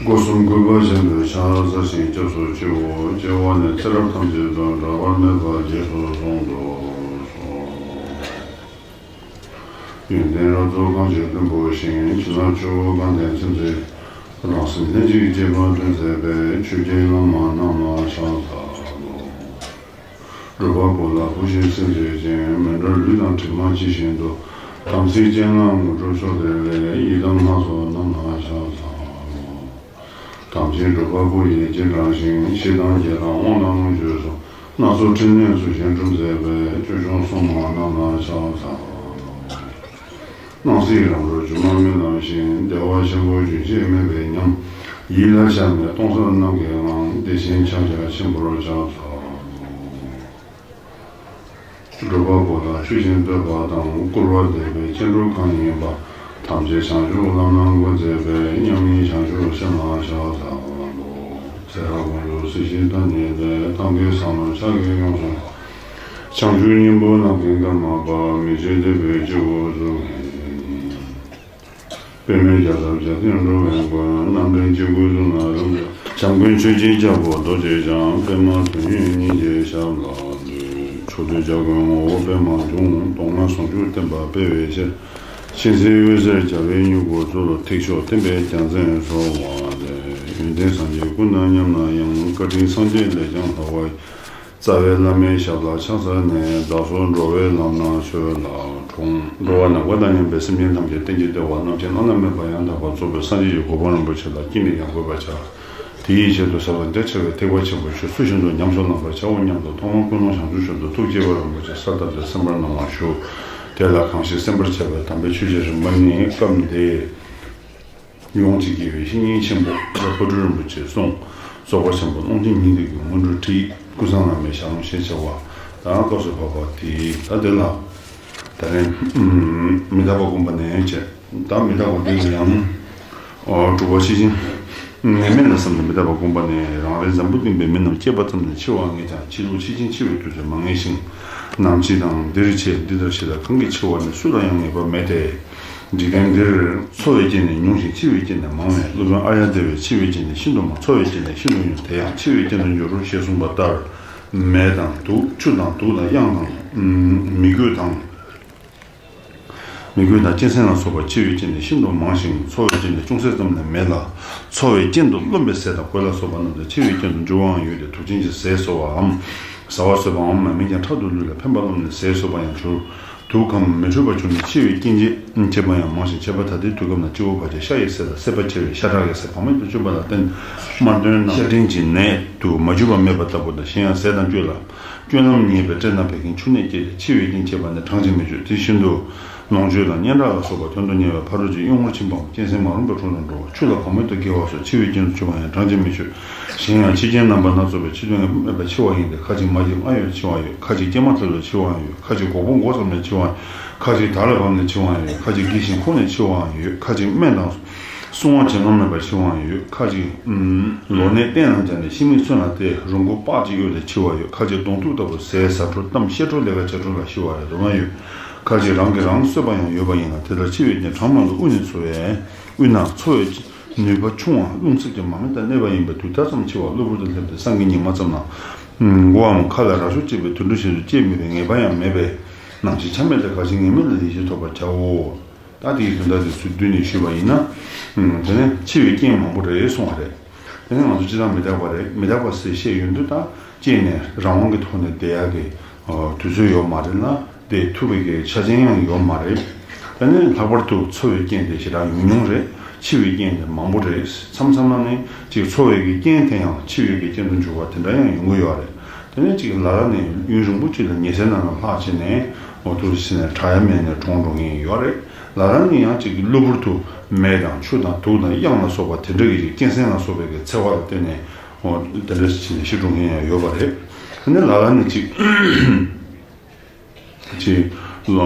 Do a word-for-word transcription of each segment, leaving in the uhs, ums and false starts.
སྒོ་གསུམ་གུས་པ་ཆེན་པོས་ཕྱག་འཚལ་ཞིང་སྐྱབས་སུ་མཆིའོ། སྐྱེ་བ་ནས་ཚེ་རབས་ཐམས་ཅད་དུ་འབྲལ་བར་མེད་པར་རྗེས་སུ་བཟུང་དུ་གསོལ། ཡོན་ཏན་རབ་རྫོགས་གང་ཞིག་མཐོན་པོ་ཞིང་། བྱིན་རླབས་ཆུ་བོ་དགའ་ལྡན་ཚིམ་བྱེད། རང་སེམས་ལྷན་ཅིག་སྐྱེས་པ་སྟོན་མཛད་པའི། ཆོས་ཀྱི་བླ་མ་རྣམས་ལ་ཕྱག་འཚལ་ལོ། སྒྲུབ་པ་པོ་ལ་བུ་བཞིན་སེམས་བསྐྱེད་ཅིང་། མི་འབྲལ་ལུས་དང་གྲིབ་མ་ཇི་བཞིན་དུ། དམ་ཚིག་ཅན་ལ་དངོས་གྲུབ་མཆོག་སྟེར་བའི། ཡི་དམ་ལྷ་ཚོགས་རྣམས་ལ་ཕྱག་འཚལ་ལོ། དམ་ཅན་སྒྲུབ་པ་པོ་ཡིས་རྗེས་འབྲང་ཞིང་། ཞི་དང་རྒྱས་དང་དབང་དང་ལོངས་སྤྱོད་སོགས། སྣ་ཚོགས་ཕྲིན་ལས་ཚུལ་བཞིན་སྒྲུབ་མཛད་པའི། ཆོས་སྐྱོང་སྲུང་མ་རྣམས་ལ་ཕྱག་འཚལ་ལོ། སྣང་སྲིད་རང་གྲོལ་སྒྱུ་མ་རྨི་ལམ་བཞིན། བདེ་བ་ཆེན་པོ་རྒྱུན་ཆད་མེད་པའི་ཉམས། ཡིད་ལ་ཤར་ནས་སྟོང་གསལ་རྣམ་རྒྱལ་ངང་། བདེ་ཆེན་ཕྱག་རྒྱ་ཆེན་པོར་ཕྱག་འཚལ་ལོ། སྒྲུབ་པ་པོ་ལ་ཆོས་བཞིན་བསྟོད་པ་དང་། བསྐུལ་བ་འདེབས་པའི་སྐྱེ་འགྲོ་གང་ཡིན་པ། ཐམས་ཅད་བྱང་ཆུབ་ལམ་ལ་འགོད་མཛད་པའི། མཉམ་ཉིད་བྱང་ཆུབ་སེམས་ལ་ཕྱག་འཚལ་ལོ། ཚེ་རབས་དགོངས་རྫོགས་སྲིད་ཞིའི་མཐའ་རྙེད་དེ། ཏང་གི་བསམ་བློ་ཕྱག་གིས་ཡོངས་སུ། བྱང་ཆུབ་སྙིང་པོ་ལམ་གྱི་སྐར་མ་པ། མི་ཕྱེད་བདེ་བའི་སྤྱི་བོ་གཟུགས་ཀྱི། པདྨའི་རྒྱ་ཁྱབ་འཇའ་ཚོན་འགྲོ་བའི་མགོན། རྣམ་འདྲེན་སྤྱི་བོའི་གཟུགས་ན་རབ་འབྱམས་མགོན་ཆོས་ཀྱི་རྒྱལ་པོ་རྡོ་རྗེ་འཆང་། པདྨ་དོན་ཡོད་སྙིང་རྗེའི་ཞབས་ལ་འདུད། ཕྱོགས་དུས་འཇའ་གོང་ངོ་བོ་པདྨ་འབྱུང་། གདོང་ལྔ་ཟུང་འཇུག་བརྟན་པ་སྤེལ་བའི་ཕྱིར། མཁྱེན་བརྩེའི་འོད་ཟེར་རྒྱལ་བའི་མྱུ་གུ་སྩོལ། ཐེག་མཆོག་བསྟན་པའི་རྒྱལ་མཚན་གསོལ་བ་མཛད། ཡོན་ཏན་སངས་རྒྱས་ཀུན་དང་མཉམ་ན་ཡང་། བཀའ་དྲིན་སངས་རྒྱས་ལས་ཀྱང་ལྷག་པ་ཡི། རྩ་བའི་བླ་མའི་ཞབས་ལ་ཕྱག་འཚལ་ནས། བདག་སོགས་འགྲོ་བའི་ལམ་སྣ་ཆོས་ལ་དྲོངས། འགྲོ་བ་ནམ་མཁའ་དང་མཉམ་པའི་སེམས་ཅན་ཐམས་ཅད་གཏན་གྱི་བདེ་བ་རྣམ་མཁྱེན་བླ་ན་མེད་པ་ཡང་དག་པར་རྫོགས་པའི་སངས་རྒྱས་ཀྱི་གོ་འཕང་རིན་པོ་ཆེ་ལ་སྐྱེ་ནས་ཡང་འགོད་པར་བྱ། དེའི་ཆེད་དུ་ཟབ་དང་རྒྱ་ཆེ་བའི་ཐེག་པ་ཆེན་པོའི་ཆོས་སུ་ཤིན་ཏུ་ཉམས་སུ་བླང་བར་བྱའོ་སྙམ་དུ། ཐོག་མར་ཀུན་སློང་བྱང་ཆུབ་མཆོག་ཏུ་ཐུགས་བསྐྱེད་པ་རིན་པོ་ཆེ་གསལ་བཏབ་སྟེ་གསན་པར་གནང་བར་ཞུ། དེ་ལ་གང་ཞིག་གསན་པར་བྱ་བའི་དམ་པའི་ཆོས་ཀྱི་རིམ་པ་ནི། སྐབས་འདིར་ཡོངས་ཀྱི་དགེ་བའི་བཤེས་གཉེན་ཆེན་པོ་རྗེ་ཕག་གྲུ་རིན་པོ་ཆེའི་གསུང་། རྫོགས་པ་ཆེན་པོ་ཀློང་ཆེན་སྙིང་ཐིག་གི་སྔོན་འགྲོའི་ཁྲིད། ཀུན་བཟང་བླ་མའི་ཞལ་ལུང་ཞེས་བྱ་བ་དང་སྐབས་སུ་བབ་པ་དེ། ད་དེ་ལ་ད་རེས་མི་རྟག་པ་དགོངས་པ་ནས་བྱས། ད་མི་རྟག་པ་འདི་ལ་ཡང་། ཨོ། དྲུག་པ་ཤེར་ཕྱིན་ངེས་མེད་ལ་བསམས་ནས་མི་རྟག་པ་དགོངས་པ་ནས། རང་རེའི་འཛམ་བུ་གླིང་པའི་མི་རྣམས་སྐྱེས་པ་ཙམ་ནས་འཆི་བ་ངེས་ཀྱང་། འཆི་ལུགས་ཕྱིས་ཕྱིན་འཆི་བའི་དུས་ཚོད་མ་ངེས་ཤིང་། ནམ་འཆི་དང་འདིར་འཆི་འདི་ལྟར་འཆི་དང་། གང་གིས་འཆི་བ་ནི་སུ་ལ་ཡང་ངེས་པ་མེད་དེ། འཇིག་རྟེན་འདིར་འཚོ་བའི་རྐྱེན་ནི་ཉུང་ཞིང་འཆི་བའི་རྐྱེན་ནི་མང་བས། སློབ་དཔོན་ཨཱརྱ་དེ་བས་འཆི་བའི་རྐྱེན་ནི་ཤིན་ཏུ་མང་། འཚོ་བའི་རྐྱེན་ནི་ཤིན་ཏུ་ཉུང་། དེ་ཡང་འཆི་བའི་རྐྱེན་དུ་འགྱུར་རོ་ཞེས་གསུངས་པ་ལྟར། མེ་དང་དུག་ཆུ་དང་དུག་དང་གཡང་དང་མི་རྒོད་དང་། མི་རྒོད་དང་གཅན་གཟན་ལ་སོགས་པ་འཆི་བའི་རྐྱེན་ནི་ཤིན་ཏུ་མང་ཞིང་། འཚོ་བའི་རྐྱེན་ནི་ཅུང་ཟད་ཙམ་ལས་མེད་ལ། འཚོ་བའི་རྐྱེན་དུ་རློམ་པའི་ཟས་དང་གོས་ལ་སོགས་པ་རྣམས་ཀྱང་འཆི་བའི་རྐྱེན་དུ་འགྱུར་བའང་ཡོད་དེ། དུག་ཅན་གྱི་ཟས་ཟ་བའམ། ཟ་བ་ཟོས་པའམ། མ་སྨིན་ཀྱང་ཕྲག་ཏུ་ལུས་ལ་ཕན་པ་རློམ་ནས་ཟས་ཟོས་པར་ཡང་འགྱུར། དུག་གམ་མེ་འཕྲོད་པར་གྱུར་ནས་འཆི་བའི་རྐྱེན་བྱེད་པ་ཡང་མང་ཞིང་། བྱེད་པ་ད་ལྟའི་དུས་སྐབས་ན་སྤྱི་བོར་བབས་ཀྱང་ཤ་ཡི་ཟས་དང་སྲེད་པར་བྱེད་པའི་ཤ་ཁྲག་གི་ཟས་བག་མེད་དུ་གྱུར་པ་ལ་བརྟེན། དམར་འདོན་རྣམས་ཤ་སྤྲིན་གྱི་ནད་དུ་མ་གྱུར་པ་མེད་པ་ལྟ་བུ་དང་། གཞན་ཡང་ཟས་དང་སྤྱོད་ལ། སྤྱོད་ལམ་ཉེས་པའི་སྐྲན་དང་བད་ཀན་ཕྱུགས་ནད་སྐྱེས་ཏེ་འཆི་བའི་རྐྱེན་བྱེད་པ་ནི་གྲངས་ཀྱིས་མི་ཆོད། དེ་བཞིན་དུ་ལོངས་སྤྱོད་དང་སྙན་གྲགས་ལ་སོགས་པ་དོན་དུ་གཉེར་བའི་ཕ་རོལ་གྱི་གཡོ་ངོར་ཕྱིན་པའམ། གཅན་གཟན་མ་རུངས་པའི་དྲུང་དུ་འགྲོ་བ། ཆུ་ལ་གོམས་མེད་དུ་འགྱེལ་བ་སོགས་འཆི་བའི་རྐྱེན་དུ་གྱུར་པ་ཡང་གྲངས་ཀྱིས་མི་ཆོད། གཞན་ཡང་འཆི་རྐྱེན་རྣམ་པ་སྣ་ཚོགས་པའི་འཆི་དོན་ལ་སྨད་པའི་འཆི་བ་ཡིན་ཏེ། ཁ་ཅིག་མ་སྐྱེས་སྔ་ཡོད་འཆི་བའང་ཡོད། ཁ་ཅིག་སྐྱེས་མ་ཐག་ཏུ་འཆི་བའང་ཡོད། ཁ་ཅིག་འགོག་པ་འགོག་ཙམ་ལས་འཆི་བའང་ཡོད། ཁ་ཅིག་དར་ལ་བབས་ནས་འཆི་བའང་ཡོད། ཁ་ཅིག་རྒས་ཤིང་འཁོགས་ནས་འཆི་བའང་ཡོད། ཁ་ཅིག་སྨན་དང་སྲུང་བ་བྱིན་རླབས་མེད་པར་འཆི་བའང་ཡོད། ཁ་ཅིག་ལོ་ནད་གཏན་ལ་འབྱམས་ནས་ཤི་མིག་གསོན་ལ་བལྟས་རོ་མགོ་པགས་ཅིག་གཡོས་ཏེ་འཆི་བ་ཡོད། ཁ་ཅིག་གདོང་ཐུག་ལྟ་བུ་ཟས་ཟ་འཕྲོ་གཏམ་བཤད་འཕྲོ་ལས་ཀ་བྱ་འཕྲོ་ལ་ཤི་བ་རེ་དོ་མ་ཡོད། ཁ་ཅིག་རང་གིས་རང་གསོད་པ་ཡང་ཡོད་པ་ཡིན་ལ། དེ་ལྟར་འཆི་བའི་རྐྱེན་གྲངས་མང་དུ་དབུས་ནས་འཚོ་བས། དབུས་ན་འཚོ་བའི་ནུས་པ་ཆུང་བ་རླུང་འཚུབ་ཀྱི་མ་རྨོས་དང་གནོད་པ་ཡིན་པས། དུས་མཐའ་ཙམ་འཆི་བ་གློ་བུར་དུ་སླེབས་ཏེ་སང་གི་ཉི་མ་ཙམ་ན་མགོའམ་ཁ་ལ་ར་ཤོ་གཅིག་པའི་དུད་འགྲོ་ཞིག་ཏུ་སྐྱེ་མེད་པའི་ངེས་པ་ཡང་མེད་པས། ནམ་འཆི་ཆ་མེད་དེ། གང་ཞིག་ངེས་མེད་ལ་ཡིད་ཆེས་ཐོབ་པར་བྱའོ། ད་དེའི་དོན་དག་དེ་ཚུར་བསྡུས་ནས་ཞུས་པ་ཡིན་ན། དེ་ནས་འཆི་བའི་རྐྱེན་མང་པོ་རེད་གསུངས་པ་རེད། དེ་ནས་ང་ཚོ་སྤྱིར་བཏང་མི་རྟག་པ་རེད། མི་རྟག་པ་ཟེར་བཤད་ཡོང་དུས་ད་སྐྱེས་ནས་རང་དབང་གི་ཐོག་ནས་བསྡད་ཡག་གི་དུས་ཚོད་ཡོད་མ་རེད་ལ། བསྡད་ཐུབ་པའི་གི་ཆ་རྐྱེན་ཡང་ཡོད་མ་རེད། དེ་ནས་ལྷག་པར་དུ་འཚོ་བའི་རྐྱེན་དེ་ཞེ་དྲག་ཉུང་ཉུང་རེད། འཆི་བའི་རྐྱེན་དེ་མང་པོ་རེད། མཚམས་མཚམས་ན་ནི་ཅིག་འཚོ་བའི་གི་རྐྱེན་དེ་ཡང་འཆི་བའི་གི་རྐྱེན་དུ་འགྱུར་བ་དེ་འདྲ་ཡང་ཡོང་གི་ཡོད་རེད། དེ་ནས་ཅིག་ལ་ལ་ནས་ཡུན་རིང་པོ་ཅིག་ལ་ཉལ་སའི་ནང་ལ་ལྷག་བྱས་ནས་འོ་ཐུག་ཟིན་ནས་དྲག་ཡ་མེད་ནས་གྲོངས་འགྲོ་མཁན་ཡོད་རེད། ལ་ལ་ནས་ཡང་ཅིག་གློ་བུར་དུ་མེ་དང་ཆུ་དང་དུག་དང་གཡང་ལ་སོགས་པ་དེ་འདྲ་གི་ཅིག་གཅན་གཟན་ལ་སོགས་པའི་གི་འཚེ་བ་ལ་བརྟེན་ནས་འོ་དེ་འདྲ་ཞིག་བྱས་ནས་ཤི་འགྲོ་མཁན་ཡང་ཡོད་པ་རེད། དེ་ནས་ལ་ལ་ནས་ཅིག་ཅིག་ལ་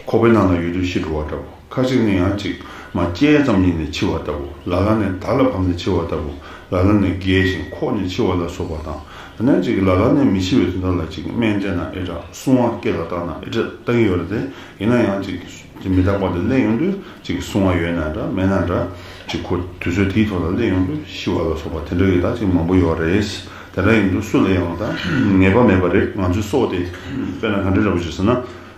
ཁོག་པའི་ནང་ལ་ཡོད་དུས་ཤི་འགྲོ་བ་འདྲ་བོ། ཁ་ཅིག་ནི་ཡང་ཅིག་མ་སྐྱེས་ཙམ་ཉིད་ནས་འཆི་བ་ལྟ་བུ། ལ་ལ་ནས་དར་ལ་བབས་ནས་འཆི་བ་ལྟ་བུ། ལ་ལ་ནས་རྒས་ཤིང་འཁོགས་ནས་འཆི་བ་ལ་སོགས་པ་དང་། དེ་ནས་ཅིག་ལ་ལ་ནས་མི་འཆི་བའི་དོན་དག་ལ་ཅིག་སྨན་སྤྲད་ན་ཨེ་དྲག་སྲུང་བ་སྐེ་ལ་བཏགས་ན་ཨེ་དྲག་བཏང་གི་ཡོད་རེད་དེ། ཡིན་ན་ཡང་ཅིག་མི་རྟག་པ་དེ་སླེབས་ཡོང་དུས་ཅིག་སྲུང་བ་ཡོད་ན་འདྲ་མེད་ན་འདྲ། ཅིག་ཁོ་དུས་ཚོད་དེའི་ཐོག་ལ་སླེབས་ཡོང་དུས་ཤི་བ་ལ་སོགས་པ་དེ་འདྲ་ཡི་ད་ཅིག་མང་པོ་ཡོད་རེད། དེ་འདྲ་ཡིན་དུས་སུ་ལ་ཡང་ད་ངེས་པ་མེད་པ་རེད། ང་ཚོའི་སྲོག་དེ་དཔེར་ན་ག་འདྲ་འདྲ་པོ་ཞིག་ཟེར་ན།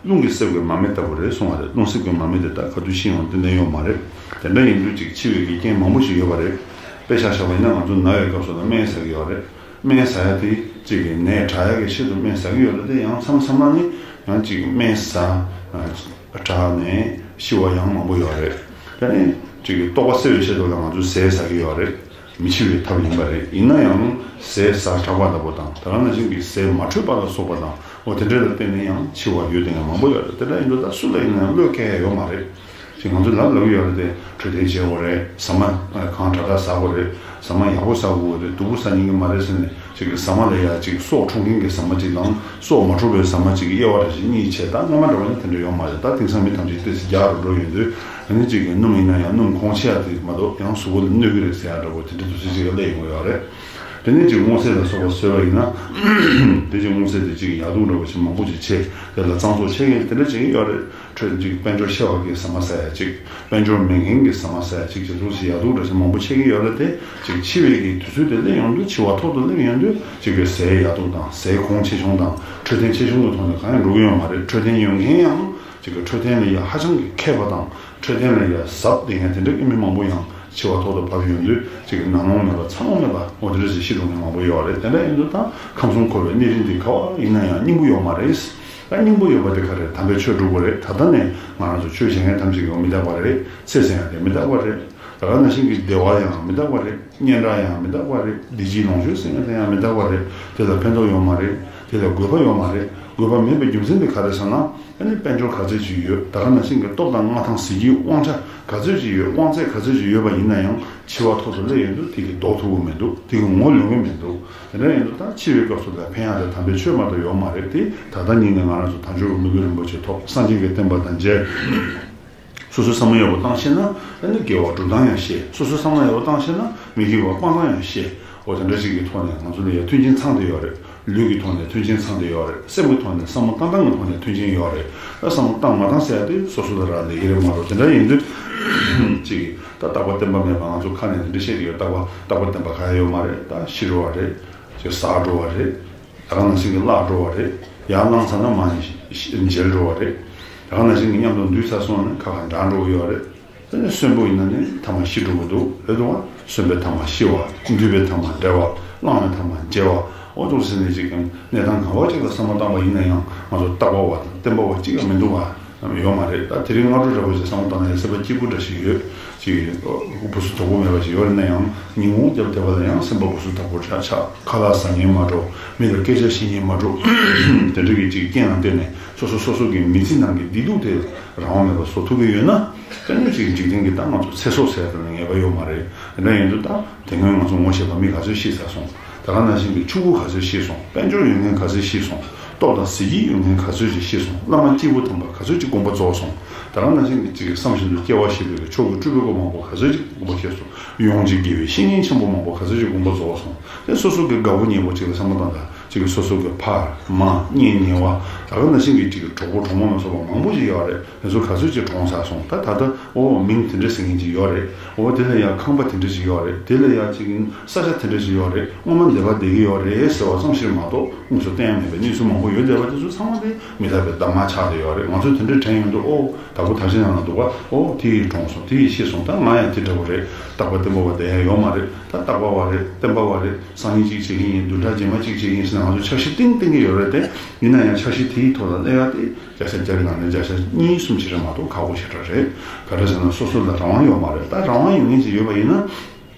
རླུང་གིས་བསྲེགས་པའི་མར་མེ་ལྟ་བུ་རེད་གསུང་བ་རེད། རླུང་བསྲེགས་པའི་མར་མེ་དེ་ད་ག་དུས་ཤི་ཡོང་ཏན་ཏན་ཡོད་མ་རེད། དེ་འདྲ་ཡིན་དུས་ཅིག་འཆི་བའི་གི་རྐྱེན་མང་པོ་ཞིག་ཡོད་པ་རེད། དཔེ་ཆ་བཞག་པ་ཡིན་ན་ང་ཚོ་ན་བའི་སྐབས་སུ་ལ་སྨན་ཟ་གི་ཡོད་རེད། སྨན་ཟ་ཡ་དེ་ཅིག་གི་ནད་དྲག་ཡ་གི་ཆེད་དུ་སྨན་ཟ་གི་ཡོད་རེད། དེ་ཡང་མཚམས་མཚམས་ལ་ནི་ཡང་ཅིག་སྨན་ཟ་དྲག་ནས་ཤི་བ་ཡང་མང་པོ་ཡོད་རེད། དེ་ནི་ཅིག་གི་ལྟོགས་པ་སེལ་བའི་ཆེད་དུ་ལ་ང་ཚོ་ཟས་ཟ་གི་ཡོད་རེད། མི་འཆི་བའི་ཐབས་ཡིན་པ་རེད། ཡིན་ན་ཡང་ཟས་ཟ་དྲགས་པ་ལྟ་བུ་དང་། ད་ག་ནང་བཞིན་གྱི་ཟས་མ་འཕྲོད་པ་ལ་སོགས་པ་དང་། འོ་དེ་འདྲ་ལ་བརྟེན་ནས་ཡང་འཆི་བ་ཡོད་དེ་ཡང་མང་པོ་ཡོད་རེད། དེ་འདྲ་ཡིན་དུས་ད་སུ་ལ་ཡིན་ན་ཡང་བློས་འཁེལ་ཡ་ཡོད་མ་རེད། ཅིག་ང་ཚོ་ལབ་ལབ་ཀྱི་ཡོད་རེད་དེ། འཕྲོད་བསྟེན་བྱེད་དགོས་རེད། ཟ་མ་གང་དྲག་དྲག་ཟ་དགོས་རེད། ཟ་མ་ཡག་པོ་ཟ་དགོས་རེད། སྡུག་པོ་ཟ་ཉན་གྱི་མ་རེད་ཟེར་ནས་ཅིག་གི་ཟ་མ་ལ་ཡ་ཅིག་སྲོག་འཕྲོག་མཁན་གྱི་ཟ་མ་ཅིག་དང་སྲོག་མ་འཕྲོག་པའི་ཟ་མ་ཅིག་གི་དབྱེ་བ་འདྲ་ཞིག་གཉིས་བྱས། ད་སྔོན་མ་འདྲ་བ་ནི་དེ་འདྲ་ཡོད་མ་རེད། ད་དེང་སང་མི་ཐམས་ཅད་ཏོག་ཙམ་རྒྱགས་རུ་འགྲོ་ཡོང་དུས། ཨ་ནི་ཅིག་གི་སྣུམ་ཡིན་ན་ཡང་སྣུམ་གོང་ཆེ་ཡ་དེ་མ་གཏོགས་ཡང་གཟུགས་པོ་ལ་གནོད་ཀྱི་རེད་ཟེར་ཡ་འདྲ་པོ་དེ་འདྲ་དུས་ཚོད་ཅིག་ག་སླེབས་ཡོང་གི་ཡོད་རེད། དེ་ནས་ཅིག་སྔོ་ཚལ་ལ་སོགས་པ་ཟོས་པ་ཡིན་ན། དེ་ཅིག་སྔོ་ཚལ་དེ་ཅིག་ཡག་སྡུག་འདྲ་པོ་ཞིག་མང་པོ་ཅིག་བྱས། དེ་ལ་གཙང་བཙོག་ཆེ་གེ་དེ་འདྲ་བྱེད་ཀྱི་ཡོད་རེད། འཕྲོད་ཅིག་དཔལ་འབྱོར་ཆེ་བ་གི་ཟ་མ་ཟ་ཡ་ཅིག་དཔལ་འབྱོར་མེད་མཁན་གྱི་ཟ་མ་ཟ་ཡ་ཅིག་བྱེད་ཚུལ་ཞིག་ཡག་སྡུག་འདྲ་ཞིག་མང་པོ་ཆགས་ཀྱི་ཡོད་རེད་དེ། ཅིག་འཆི་བའི་གི་དུས་ཚོད་དེ་སླེབས་ཡོང་དུས། འཆི་བ་ཐོག་ཏུ་སླེབས་ཡོང་དུས། ཅིག་གི་ཟས་ཡག་སྡུག་དང་། ཟས་གོང་ཆེ་ཆུང་དང་། འཕྲོད་བསྟེན་ཆེ་ཆུང་གི་ཐོག་ནས་གང་ཡང་འགྲོ་གི་ཡོད་མ་རེད། འཕྲོད་བསྟེན་ཡོད་མཁན་ཡང་ཅིག་གི་འཕྲོད་བསྟེན་ལ་ཡ་ཧ་ཅང་གི་མཁས་པ་དང་། འཕྲོད་བསྟེན་ལ་ཡ་ཟབ་བསྡད་མཁན་དེ་འདྲ་གི་མི་མང་པོ་ཡང་འཆི་བ་ཐོག་ཏུ་བབས་ཡོང་དུས། ཅིག་གི་ནང་ལོང་མེད་པ་ཚ་ལོང་མེད་པ་འོ་དེ་འདྲ་ཞིག་ཤི་འགྲོ་མཁན་མང་པོ་ཡོད་རེད། དེ་འདྲ་ཡིན་དུས་ད་ཁམས་གསུམ་འཁོར་བའི་གནས་རིམ་འདི་ག་བ་ཡིན་ན་ཡང་སྙིང་པོ་ཡོད་མ་རེད། ད་སྙིང་པོ་ཡོད་པ་དེ་ག་རེ་རེད། དམ་པའི་ཆོས་སྒྲུབ་དགོས་རེད། ད་ལྟ་ནས་ང་རང་ཚོ་ཆོས་བྱེད་མཁན་ཐམས་ཅད་ཀྱིས་མི་རྟག་པ་རེད། ཚེ་ཟེར་ཡང་དེ་མི་རྟག་པ་རེད། ད་ག་ནང་བཞིན་གྱི་བདེ་བ་ཡང་མི་རྟག་པ་རེད། སྙན་གྲགས་ཡང་མི་རྟག་པ་རེད། བདེ་སྐྱིད་ལོངས་སྤྱོད་ཟེར་མཁན་དེ་ཡང་མི་རྟག་པ་རེད། དེ་ལ་ཕན་ཐོགས་ཡོད་མ་རེད། དེ་ལ་དགོས་པ་ཡོད་མ་རེད། དགོས་པ་མེད་པའི་རྒྱུ་མཚན་དེ་ག་རེ་ཟེར་ན། ཨ་ནི་དཔལ་འབྱོར་ག་ཚོད་ཅིག་ཡོད། ད་ག་ནང་བཞིན་གྱི་སྟོབས་དང་མངའ་ཐང་གཟི་བརྗིད་དབང་ཆ་ག་ཚོད་ཅིག་ཡོད། དབང་ཚད་ག་ཚོད་ཅིག་ཡོད་པ་ཡིན་ན་ཡང་། འཆི་བ་ཐོག་ཏུ་སླེབས་ཡོང་དུས་དེ་གིས་ལྡོག་ཐུབ་ཀྱི་མི་འདུག་དེ་གིས་ངོ་ལོན་གྱི་མི་འདུག་དེ་འདྲ་ཡིན་དུས་ད་འཆི་བའི་སྐབས་སུ་ལ་ཕན་ཡག་དེ་དམ་པའི་ཆོས་མ་གཏོགས་ཡོད་མ་རེད་དེ། ད་ལྟ་ཉིད་ནས་ང་རང་ཚོ་དལ་འབྱོར་གྱི་མི་དགེ་རིན་པོ་ཆེ་ཐོབ། སངས་རྒྱས་ཀྱི་བསྟན་པ་དང་མཇལ། སོ་སོའི་བསམ་བློ་ཡག་པོ་བཏང་ཤེས་ན། ཨ་ནི་དགེ་བ་སྒྲུབ་སྟངས་ཡང་ཤེས། སོ་སོའི་བསམ་བློ་ཡག་པོ་བཏང་ཤེས་ན་མི་དགེ་བ་སྤང་སྟངས་ཡང་ཤེས། འོ་དེ་འདྲ་ཞིག་གི་ཐོག་ནས་ང་ཚོ་ལ་ཡང་མཐུན་རྐྱེན་ཚང་བསྡད་ཡོད་རེད། ལུས་ཀྱི་ཐོག་ནས་མཐུན་རྐྱེན་ཚང་བསྡད་ཡོད་རེད། སེམས་ཀྱི་ཐོག་ནས་བསམ་བློ་བཏང་སྟངས་ཀྱི་ཐོག་ནས་མཐུན་རྐྱེན་ཡོད་རེད། ད་བསམ་བློ་བཏང་མ་བཏང་ཟེར་ཡ་དེ་སོ་སོ་ལ་རག་ལས་ཀྱི་རེད་མ་གཏོགས། དེ་འདྲ་ཡིན་དུས་ཅིག་ད་རྟག་པ་བརྟན་པ་མེད་པ། ང་ཚོ་ཁ་ནས་འདི་འདྲ་བཤད་ཀྱི་ཡོད། རྟག་པ་རྟག་པ་བརྟན་པ་གང་ཡང་ཡོད་མ་རེད། ད་ཤི་འགྲོ་བ་རེད། ཅིག་ཟག་འགྲོ་བ་རེད། ད་ག་ནང་བཞིན་གྱི་བརླག་འགྲོ་བ་རེད། ཡར་བླངས་ཚར་ན་མར་ནས་འཇལ་འགྲོ་བ་རེད། ད་ག་ནང་བཞིན་གྱི་མཉམ་དུ་འདུས་ཚར་སོང་ན་ཁ་ཁ་འདྲ་འགྲོ་གི་ཡོད་རེད། དེ་ནས་གསོན་པོ་ཡིན་ན་ནི་མཐའ་མ་ཤི་འགྲོ་གི་འདུག་རེད་འདུག་བ། གསོན་པའི་མཐའ་མ་ཤི་བ། འདུས་པའི་མཐའ་མ་འབྲལ་བ། བླངས་པའི་མཐའ་མ་འཇལ་བ། འོ་འདུག་ཟེར་ནས་ཅིག་གནས་སྟངས་གང་བ་ཅིག་ལ་བསམ་བློ་བཏང་བ་ཡིན་ན་ཡང་ང་ཚོ་རྟག་པ་བ་དང་བརྟན་པ་བ་གཅིག་ཀྱང་མི་འདུག་བ། ཡོད་མ་རེད། ད་དེ་རིང་སྔ་དྲོ་འདྲ་པོ་ཞིག་བསམ་བློ་བཏང་ན་ཡང་སེམས་པ་སྐྱིད་པོ་འདྲ་ཞིག་ཡོད། ཅིག་སྐུ་གཟུགས་དོག་པོ་མེད་པ་ཞིག་ཡོད་རེད་ན་ཡང་། ཉིན་གུང་རྒྱབ་བསྡད་པ་ལ་ཡང་སེམས་པ་སྐུ་གཟུགས་དོག་པོ་འདྲ་ཆགས། ཁ་ལག་ཟ་ཉན་མ་འགྲོ། མི་ལ་སྐད་ཆ་བཤད་ཉན་མ་འགྲོ། དེ་འདྲ་གི་ཅིག་རྐྱེན་ལ་བརྟེན་ནས་སོ་སོ་སོ་སོ་གི་མི་ཚེ་ནང་གི་བདེ་སྡུག་དེ་རང་དབང་མེད་པར་བཟོ་ཐུབ་ཀྱི་ཡོད་ན། དེ་ནས་ཅིག་འཇིག་རྟེན་གྱི་ད་ང་ཚོ་ཚེ་སྲོག་ཟེར་ཡ་དེ་ལ་ངེས་པ་ཡོད་མ་རེད། དེ་འདྲ་ཡིན་དུས་ད་དེ་སྔོན་ང་ཚོ་ངོ་ཤེས་པ་མི་ག་ཚོད་ཤི་ཚར་སོང་། ད་ག་ནང་བཞིན་གྱི་ཕྲུ་གུ་ག་ཚོད་ཤི་སོང་། དཔལ་འབྱོར་ཡོད་མཁན་ག་ཚོད་ཤི་སོང་། སྟོབས་དང་གཟི་བརྗིད་ཡོད་མཁན་ག་ཚོད་ཅིག་ཤི་སོང་། བླ་མ་སྐྱེས་བུ་དམ་པ་ག་ཚོད་ཅིག་དགོངས་པ་རྫོགས་སོང་། ད་ག་ནང་བཞིན་གྱི་ཅིག་བསམ་བཞིན་དུ་སྐྱེ་བ་བཞེས་པའི་མཆོག་གི་སྤྲུལ་པའི་སྐུ་མང་པོ་ག་ཚོད་ཅིག་དགོངས་པ་བཞེས་སོང་། ཡོངས་ཀྱི་དགེ་བའི་བཤེས་གཉེན་ཆེན་པོ་མང་པོ་ག་ཚོད་ཅིག་དགོངས་པ་རྫོགས་སོང་། དེ་སོ་སོ་གི་དགའ་བོ་ཉེ་བོ་ཅིག་ལ་བསམ་བློ་བཏང་དང་། ཅིག་གིས་སོ་སོ་གི་ཕ་མ་གཉེན་ཉེ་བ། ད་ག་ནང་བཞིན་གྱི་ཅིག་གི་གྲོགས་པོ་གྲོགས་མོ་ལ་སོགས་པ་མང་པོ་ཞིག་ཡོད་རེད། དེ་ཚོ་ག་ཚོད་ཅིག་གྲོངས་ཚར་སོང་། ད་ད་ལྟ་འོ་མིང་དེ་འདྲ་ཟེར་མཁན་ཅིག་ཡོད་རེད། འོ་དེ་ལ་ཡང་ཁང་པ་དེ་འདྲ་ཅིག་ཡོད་རེད། དེ་ལ་ཡང་ཅིག་ས་ཆ་དེ་འདྲ་ཅིག་ཡོད་རེད། སྔོན་མ་འདི་པར་བསྡད་ཀྱི་ཡོད་རེད་ཟེར་བ་ཙམ་ཞིག་མ་གཏོགས། དངོས་སུ་བསྟན་ཡ་མེད་པའི་གནས་ཚུལ་མང་པོ་ཡོད་བསྡད་པ་དེ་ཚོ་ཚང་མ་དེ་མི་རྟག་པའི་གདམས་ངག་ཆགས་བསྡད་ཡོད་རེད། ང་ཚོས་དེ་འདྲ་དྲན་ཡོང་དུས། ཨོ་དྭགས་པོ་དར་ཞིང་ཡང་ན་འདུག་ག་ཨོ་དེ་ཡིས་གྲོངས་སོང་། དེ་ཡིས་ཤི་སོང་། ད་ང་ཡང་དེ་འདྲ་བོ་རེད། རྟག་པ་བརྟན་པོ་བ་དེ་ཡང་ཡོད་མ་རེད། ད་རྟག་པ་བ་རེད། བརྟན་པ་བ་རེད། སང་ཉིན་གཅིག་བྱེད་ཀྱི་ཡིན། བདུན་ཕྲག་རྗེས་མ་གཅིག་བྱེད་ཀྱི་ཡིན་ཟེར་ནས་ང་ཚོ་འཆར་གཞི་བཏིང་བཏིང་གི་ཡོད་རེད་དེ། ཡིན་ན་ཡང་འཆར་གཞི་དེའི་ཐོག་ལ་སླེབས་ཡ་དེ་བརྒྱ་ཆ་བརྒྱ་གི་ནང་ནས་བརྒྱ་ཆ་གཉིས་གསུམ་ཞིག་རེད་མ་གཏོགས་ཁག་པོ་ཞེ་དྲག་རེད། ག་རེ་ཟེར་ན་སོ་སོ་ལ་རང་དབང་ཡོད་མ་རེད། ད་རང་དབང་ཡོད་མཁན་ཞིག་ཡོད་པ་ཡིན་ན།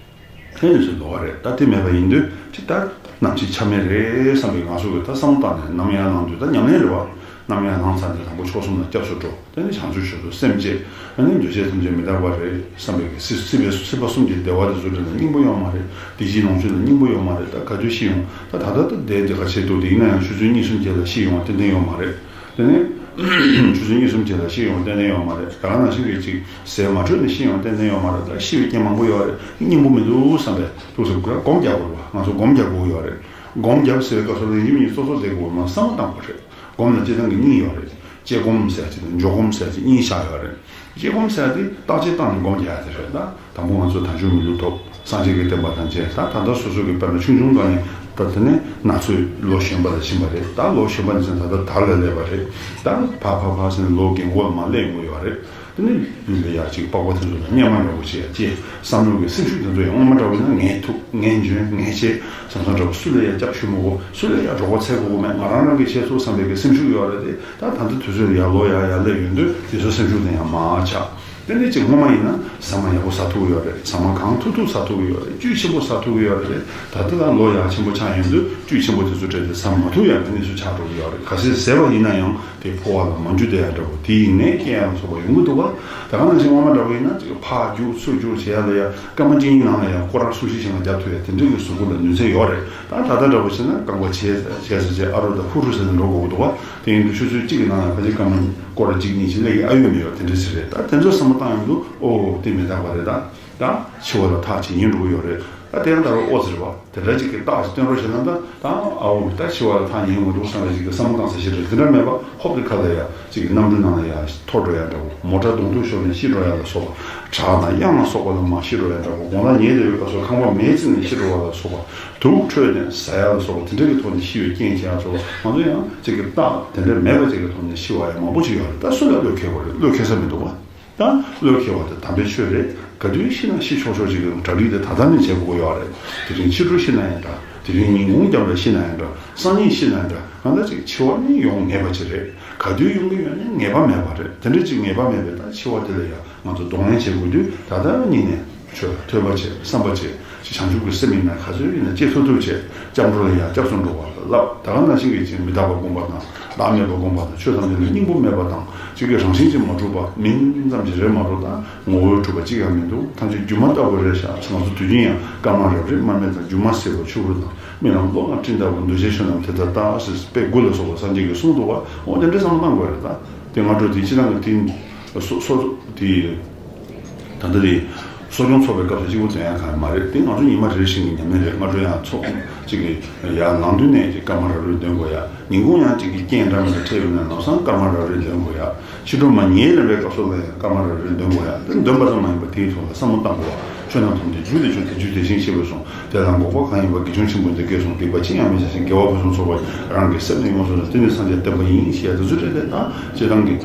ཕན་ནུས་སུ་འགྲོ་བ་རེད། ད་དེ་མེད་པ་ཡིན་དུས་ཅི་ལྟར་ནམ་འཆི་ཆ་མེད་རེད་བསམ་པའི་ང་ཚོ་གི་ད་བསམ་བློ་བཏང་ནས་ནམ་ཡང་ལངས་དུས་ད་ཉམས་ལེན་རེད་བ། ནམ་ཡང་ལངས་ཚར་ནས་དང་པོ་མཆོག་གསུམ་ལ་སྐྱབས་སུ་འགྲོ། དེ་ནས་བྱང་ཆུབ་མཆོག་ཏུ་སེམས་བསྐྱེད། དེ་ནས་འདུས་བྱས་ཐམས་ཅད་མི་རྟག་པ་རེད་བསམ་པའི་གི་སྲིད་སྲིད་པའི་སྲིད་པ་གསུམ་གྱི་བདེ་བ་དེ་ཚོ་འདྲ་ལ་སྙིང་པོ་ཡོད་མ་རེད། བདེ་སྐྱིད་ལོངས་སྤྱོད་ལ་སྙིང་པོ་ཡོད་མ་རེད། ད་ག་དུས་ཤི་ཡོང་། ད་ད་ལྟ་ད་བསྡད་དེ་ག་བྱེད་འདུག་དེ་ཡིན་ན་ཡང་ཆུ་ཚོད་གཉིས་གསུམ་རྗེས་ལ་ཤི་ཡོང་བ་ཏན་ཏན་ཡོད་མ་རེད། དེ་ནས་ཆུ་ཚོད་གཉིས་གསུམ་རྗེས་ལ་ཤི་ཡོང་བ་ཏན་ཏན་ཡོད་མ་རེད། ད་ག་ནང་བཞིན་གྱི་ཅིག་ཟས་མ་འཕྲོད་ནས་ཤི་ཡོང་བ་ཏན་ཏན་ཡོད་མ་རེད། ད་ཤི་བའི་རྐྱེན་མང་པོ་ཡོད་རེད། སྙིང་པོ་མི་འདུག་བསམ་པའི་ཐུགས་སེམས་ཁོས་སྒོམ་རྒྱག་དགོས་རེད་བ། ང་ཚོ་སྒོམ་རྒྱག་དགོས་ཡོད་རེད། སྒོམ་རྒྱབ་ཟེར་བའི་སྐབས་སུ་ལ་ཡིན་མིན་སོ་སོ་བསྡད་དགོས་མ་བསམ་བློ་བཏང་དགོས་རེད། སྒོམ་ལ་སྤྱིར་བཏང་གི་གཉིས་ཡོད་རེད། དཔྱད་སྒོམ་ཟེར་གྱི་དང་འཇོག་སྒོམ་ཟེར་གྱི་གཉིས་ཆགས་ཡོད་རེད། དཔྱད་སྒོམ་ཟེར་དེ་བརྟག་དཔྱད་བཏང་ནས་སྒོམ་རྒྱག་ཡ་དེ་རེད། ད་དང་པོ་ང་ཚོ་དལ་འབྱོར་མི་ལུས་ཐོབ། སངས་རྒྱས་ཀྱི་བསྟན་པ་དང་མཇལ། ད་ད་ལྟ་སོ་སོ་གི་དཔེར་ན་ཆུང་ཆུང་སྒང་ནས་ད་དེ་ནས་ན་ཚོད་ལོ་གཞོན་པ་ལ་ཕྱིན་པ་རེད། ད་ལོ་གཞོན་པ་ནས་ད་ལྟ་དར་ལ་སླེབས་པ་རེད། ད་ཕ་ཕ་ཕ་ཟེར་ནས་ལོ་རྒན་གོག་ལ་མར་སླེབས་ཡོང་གི་ཡོད་རེད། དེ་ནས་ཡུལ་ལ་ཡ་ཅིག་པགས་པ་དེ་ཚོ་ལ་གཉེར་མ་ཡོང་བ་བྱེད་ཡ་ཅེས་བསམ་བློ་གི་སེམས་ཤུགས་དེ་ཚོ་ཡང་སྔོན་མ་འདྲ་བོ་ཡིན་ན་ངས་ཐུབ་ངས་འཇོན་ངས་བྱེད་བསམ་བསམ་འདྲ་བོ། སུ་ལ་ཡ་སྐྱབས་ཞུ་མི་དགོས། སུ་ལ་ཡ་རོགས་པ་འཚོལ་དགོས་མེད། ང་རང་རང་གིས་བྱེད་ཐུབ་བསམ་པའི་གི་སེམས་ཤུགས་ཡོད་རེད་དེ། ད་ད་ལྟ་དུས་ཚོད་ལ་ཡ་ལོ་ཡ་ཡ་སླེབས་ཡོང་དུས་དེ་ཚོ་སེམས་ཤུགས་དེ་ཡང་མར་ཆག་དེ་ནས་ཅིག་སྔོན་མ་ཡིན་ན་ཟ་མ་ཡག་པོ་ཟ་ཐུབ་ཀྱི་ཡོད་རེད། ཟ་མ་གང་ཐུབ་ཐུབ་ཟ་ཐུབ་ཀྱི་ཡོད་རེད། བཅུད་ཆེན་པོ་ཟ་ཐུབ་ཀྱི་ཡོད་རེད། ད་ལྟ་ད་ལོ་ཡག་ཆེན་པོ་ཆགས་ཡོང་དུས་བཅུད་ཆེན་པོ་དེ་ཚོ་སྤྲད་དེ་ཟ་མ་ཐུབ་ཡག་གི་གནས་ཚུལ་ཆགས་འགྲོ་གི་ཡོད་རེད། གལ་སྲིད་ཟས་པ་ཡིན་ན་ཡང་དེ་ཕོ་བ་ལ་མ་འཇུ་བསྡད་ཡག་འདྲ་བོ། དེ་ཡིན་ནས་སྐྱེ་ཡག་ལ་སོགས་པ་ཡོང་གི་འདུག་བ། ད་ག་ནང་བཞིན་སྔོན་མ་འདྲ་བོ་ཡིན་ན་ཅིག་ཕར་རྒྱུག་ཚུར་རྒྱུག་བྱེད་ཡག་ལ་ཡ་སྐར་མ་གཅིག་གཉིས་ནང་ལ་ཡ་སྐོར་ར་སུམ་ཅུ་ཞིག་ལ་རྒྱབ་ཐུབ་ཡག་དེ་འདྲའི་གི་གཟུགས་པོ་ལ་ནུས་ཚད་ཡོད་རེད། ད་ད་ལྟ་འདྲ་བོ་བྱས་ན་རྐང་པ་བྱས་བྱས་ཟེར་བྱས་ཨ་རོ་དང་ཧུ་རུ་ཟེར་ནས་འགྲོ་དགོས་འདུག་བ། དེ་ཡིན་དུས་ཆུ་ཚོད་གཅིག་གི་ནང་ལ་ཕལ་ཆེར་སྐར་མ་སྐོར་ར་གཅིག་གཉིས་ཅིག་སླེབས་ཀྱི་ཨ་ཡོད་མེད་ཡོད་དེ་འདྲ་ཞིག་རེད། ད་དེ་ཚོ་བསམ་བློ་བཏང་ཡོང་དུས་ཨོ་དེ་མི་རྟག་པ་རེད། ད་ད་འཆི་བ་ལ་ཐག་ཇེ་ཉེ་འགྲོ་གི་ཡོད་རེད། ད་དེ་ཡང་ད་རུང་ཨོ་ཟེར་བ་དེ་འདྲ་ཅིག་གི་རྟགས་ཤིག་སྟོན་རོགས་བྱེད་ན། ད་ད་ཨའོ་ད་འཆི་བ་ལ་ཐག་ཉེ་མི་འདུག་བསམ་པའི་ཅིག་གི་བསམ་བློ་བཏང་ས་ཞིག་རེད། དེ་འདྲ་མེད་པ་ཧོབ་དེ་ཁ་ལ་ཡ་ཅིག་གི་གནམ་གྲུ་ནང་ལ་ཡ་འཐོར་འགྲོ་ཡ་འདྲ་བོ། མོ་ཊ་གདོང་ཐུག་ཤོར་ནས་ཤི་འགྲོ་ཡ་ལ་སོགས་པ། བྲག་དང་གཡང་ལ་སོགས་པ་ལ་མར་ཤི་འགྲོ་ཡ་འདྲ་བོ། དགོང་ལ་ཉལ་བསྡད་པའི་སྐབས་སུ་ཁང་པ་མེ་བཙིར་ནས་ཤི་འགྲོ་བ་ལ་སོགས་པ། དུག་འཕྲོས་ནས་ཟ་ཡ་ལ་སོགས་པ་དེ་འདྲ་གི་ཐོག་ནས་ཤི་བའི་རྐྱེན་བྱེད་ཡ་སོགས་པ། ང་ཚོ་ཡང་ཅིག་གི་རྟགས་དེ་འདྲ་མེད་པ་ཅིག་གི་ཐོག་ནས་ཤི་བ་ཡང་མང་པོ་ཅིག་ཡོད་རེད། ད་སུ་ལ་བློས་འཁེལ་བ་རེད། བློས་འཁེལ་ས་མི་འདུག་བ། ད་བློས་འཁེལ་བ་དེ་དམ་པའི་ཆོས་རེད། ག་དུས་ཤི་ན་ཤི་ཆོག་ཆོག་ཅིག་གི་གྲ་སྒྲིག་དེ་ད་ལྟ་ནས་བྱེད་དགོས་ཀྱི་ཡོད་རེད། དེ་རིང་ཕྱི་དྲོ་ཤི་ན་ཡང་འདྲ། དེ་རིང་ཉིན་གུང་རྒྱབ་ལ་ཤི་ན་ཡང་འདྲ། སང་ཉིན་ཤི་ན་ཡང་འདྲ། གང་ལྟར་ཅིག་འཆི་བ་ནི་ཡོང་ངེས་པ་ཅིག་རེད། ག་དུས་ཡོང་གི་ཡོད་ན་ངེས་པ་མེད་པ་རེད། དེ་འདྲ་ཅིག་ངེས་པ་མེད་པའི་ད་འཆི་བ་དེ་ལ་ཡང་ང་ཚོ་གདོང་ལེན་བྱེད་དགོས་དུས། ད་ལྟ་ཉིད་ནས་ཆོས་ལ་ཐོས་པ་བྱེད། བསམ་པ་བྱེད། ཅིག་བྱང་ཆུབ་ཀྱི་སེམས་ཡིན་ན་ག་ཚོད་ཡིན་ན་སྐྱེ་ཐུབ་ཐུབ་བྱེད། སྐྱབས་འགྲོ་ལ་ཡང་སྐྱབས་སུ་འགྲོ་བ་ལ་བསླབ། ད་ག་ནང་བཞིན་གྱི་ཅིག་མི་རྟག་པ་སྒོམ་པ་དང་། བདག་མེད་པ་སྒོམ་པ་དང་། ཆོས་ཐམས་ཅད་ལ་སྙིང་པོ་མེད་པ་དང་། གཅིག་གི་རང་བཞིན་གྱིས་མ་གྲུབ་པ། མིང་ཙམ་ཞིག་རེད་མ་གཏོགས་ད་ངོ་བོས་གྲུབ་པ་གཅིག་ཀྱང་མི་འདུག་ཐམས་ཅད་སྒྱུ་མ་ལྟ་བུ་རེད་ཤག་ང་ཚོ་དུས་རྒྱུན་ཡང་སྐར་མ་རབ་རིབ་དམར་མེ་དང་། སྒྱུ་མ་སེར་པོ་ཆུ་བུར་དང་། རྨི་ལམ་གློག་དང་སྤྲིན་ལྟ་བུ། འདུ་བྱེད་ཆོས་རྣམས་དེ་ལྟར་རྟག་ཟེར་དཔེ་དགུ་ལ་སོགས་པ་སངས་རྒྱས་ཀྱིས་གསུངས་འདུག་བ། འོ་དེ་འདྲའི་བསམ་བློ་བཏང་དགོས་རེད། ད་དེ་སྔ་དྲོ་དེ་སྤྱིར་བཏང་གི་དེ་སོ་སོ་དེ། ད་ལྟ་དེ་གསོ་སྐྱོང་ཚོགས་པའི་སྐབས་སུ་གཅིག་པུ་འདོན་ཡ་གང་ཡང་མ་རེད། དེ་ང་ཚོ་ཉི་མ་རེ་རེ་བཞིན་གྱི་ཉམས་ལེན་རེད། སྔ་དྲོ་ཡང་ཚོགས་གཅིག་གི་ཡར་ནང་དུས་ནས་ཀྱི་སྐར་མ་རབ་རིབ་འདོན་དགོས་ཡ། ཉིན་གུང་ཡང་གཅིག་གི་རྐྱེན་འདྲ་མི་འདྲ་འཕྲད་ཡོང་ན་ལམ་སང་སྐར་མ་རབ་རིབ་འདོན་དགོས་ཡ། ཕྱི་དྲོ་མ་ཉལ་ལེན་པའི་སྐབས་སུ་ལ་ཡང་སྐར་མ་རབ་རིབ་འདོན་དགོས་ཡ། དེ་འདོན་པ་ཙམ་མ་ཡིན་པར་དེའི་ཐོག་ལ་བསམ་བློ་བཏང་དགོས་པ། ཆོས་རྣམས་ཐམས་ཅད་རྒྱུ་དེ་ཆོས། དེ་རྒྱུ་དེ་བཞིན་གཤེགས་པས་གསུངས། དེ་ལ་འགོག་པ་གང་ཡིན་པ། དགེ་སྦྱོང་ཆེན་པོ་འདི་སྐད་གསུངས། སྡིག་པ་ཅི་ཡང་མི་བྱ་ཞིང་། དགེ་བ་ཕུན་སུམ་ཚོགས་པ་རང་གི་སེམས་ནི་ཡོངས་སུ་བཟུང་། དེ་ནི་སངས་རྒྱས་བསྟན་པ་ཡིན་ཞེས་དེ་ཚོ་སྤྲད་དེ། ད་སྤྱིར་བཏང་གི་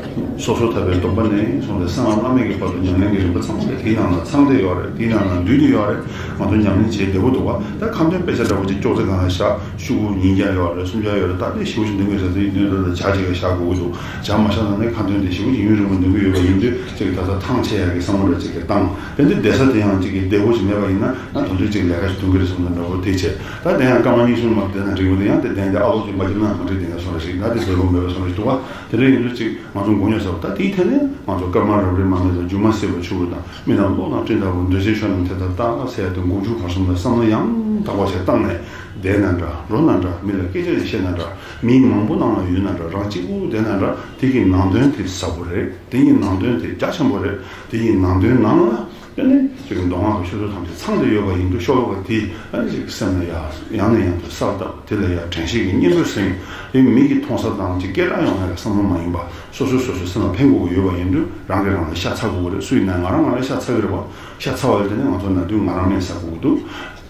སོ་སོར་ཐར་པའི་སྡོམ་པ་ནས་བཟུང་སྟེ་གསང་སྔགས་བླ་མེད་ཀྱི་བར་དུ་ཉམས་ལེན་གྱི་རིམ་པ་ཚང་མ་དེའི་ནང་ལ་ཚང་བསྡད་ཡོད་རེད། དེའི་ནང་ལ་འདུས་ནས་ཡོད་རེད། ང་ཚོ་ཉམས་ལེན་བྱེད་བདེ་པོ་འདུག་བ། ད་ཁ་འདོན་དཔེ་ཆ་འདྲ་པོ་ཅིག་ཅོག་ཙེ་སྒང་ལ་བཞག་ཤོག་གུ་ཉིས་བརྒྱ་ཡོད་རེད། སུམ་བརྒྱ་ཡོད་རེད། ད་དེ་ཞེ་པོ་ཅིག་འདོན་དགོས་ཟེར་དུས་འདོན་དུས་ལ་ཇ་གཅིག་ག་བཞག་དགོས་ཀྱི་འདུག་ཇ་མ་བཞག་ན་ནི་ཁ་འདོན་དེ་ཞེ་པོ་ཅིག་ཡུན་རིང་པོ་འདོན་གྱི་ཡོད་པ་ཡིན་དུས། ཅིག་ད་ལྟ་ཐང་ཆད་ཡག་གི་བསམ་བློ་འདྲ་ཅིག་གི་བཏང་། དེ་འདི་བསྡད་ས་དེ་ཡང་ཅིག་གི་བདེ་པོ་ཅིག་མེད་པ་ཡིན་ན། ད་དུང་དུས་ཅིག་ལས་ཀ་ཞིག་འདོན་གྱི་རེད་བསམ་ན་འདྲ་པོ་དེ་བྱས། ད་དེ་ཡང་སྐར་མ་གཉིས་གསུམ་མ་བསྡད་ན་འགྲིག་གི་འདུག་ཡང་དེ་བསྡད་དེ་ཨ་ལོ་ཅིག་མ་བརྒྱབ་ན་མ་འགྲིག་དེ་འདྲ་བཟོ་འདྲ་ཞིག་ད་དེ་བཟོ་ལོང་མེད་པ་བཟོ་འདྲ་ཞིག་འདུག་བ། དེ་འདྲ་ཡིན་དུས་ཅིག་ང་ཚོ་མགོ་རྙོག་ཟེར་བ། ད་དེའི་ཐད་ནས་ང་ཚོ་སྐར་མ་རབ་རིབ་དམར་མེ་དང་། སྒྱུ་མ་སེར་པོ་ཆུ་བུར་དང་། རྨི་ལམ་གློག་དང་སྤྲིན་ལྟ་བུ། འདུ་བྱེད་ཆོས་རྣམས་དེ་ལྟར་རྟག་ཟེར་ཡ་དེ་དགུ་བཅུ་གོ་གསུམ་ལ་བསམ་བློ་ཡང་དག་པ་ཞིག་བཏང་ནས། བསྡད་ན་འདྲ། འགྲོ་ན་འདྲ། མི་ལ་སྐད་ཆ་ཞིག་བཤད་ན་འདྲ། མི་མང་པོ་ནང་ལ་ཡོད་ན་འདྲ། རང་གཅིག་པུ་བསྡད་ན་འདྲ། དེ་གི་ནང་དོན་དེ་ཟབ་པོ་རེད། དེ་ཡི་ནང་དོན་དེ་རྒྱ་ཆེན་པོ་རེད། དེ་ཡི་ནང་དོན་ནང་ལ་ཨ་ནི་ཅིག་མདོ་སྔགས་ཀྱི་ཆོས་ཚུལ་ཐམས་ཅད་ཚང་བསྡད་ཡོད་པ་ཡིན་དུས། ཤོ་ལོ་ཀ་དེ་ཨ་ནི་ཅིག་སེམས་ལ་ཡར་ཡང་ནས་ཡང་དུ་གསལ་བཏབ། དེ་ལ་ཡར་དྲན་ཤེས་ཀྱི་གཉེན་པོ་ཟིན། དེ་མིག་གིས་མཐོང་ས་དང་ཅིག་སྐད་གྲགས་ཡོང་ཡག་གི་བསམ་བློ་མ་ཡིན་པ། སོ་སོས་སོ་སོའི་སེམས་ལ་ཕན་དགོས་ཀྱི་ཡོད་པ་ཡིན་དུས། རང་གིས་རང་ལ་ཤ་ཚ་དགོས་ཀྱི་རེད། སུ་ཡིན་ན་ང་རང་ང་ལ་ཤ་ཚ་གི་རེད་བ། ཤ་ཚ་བ་ལ་བརྟེན་ནས་ང་ཚོ་ན་དུས་ང་རང་ནས་ཟ་དགོས་ཀྱི་འདུག་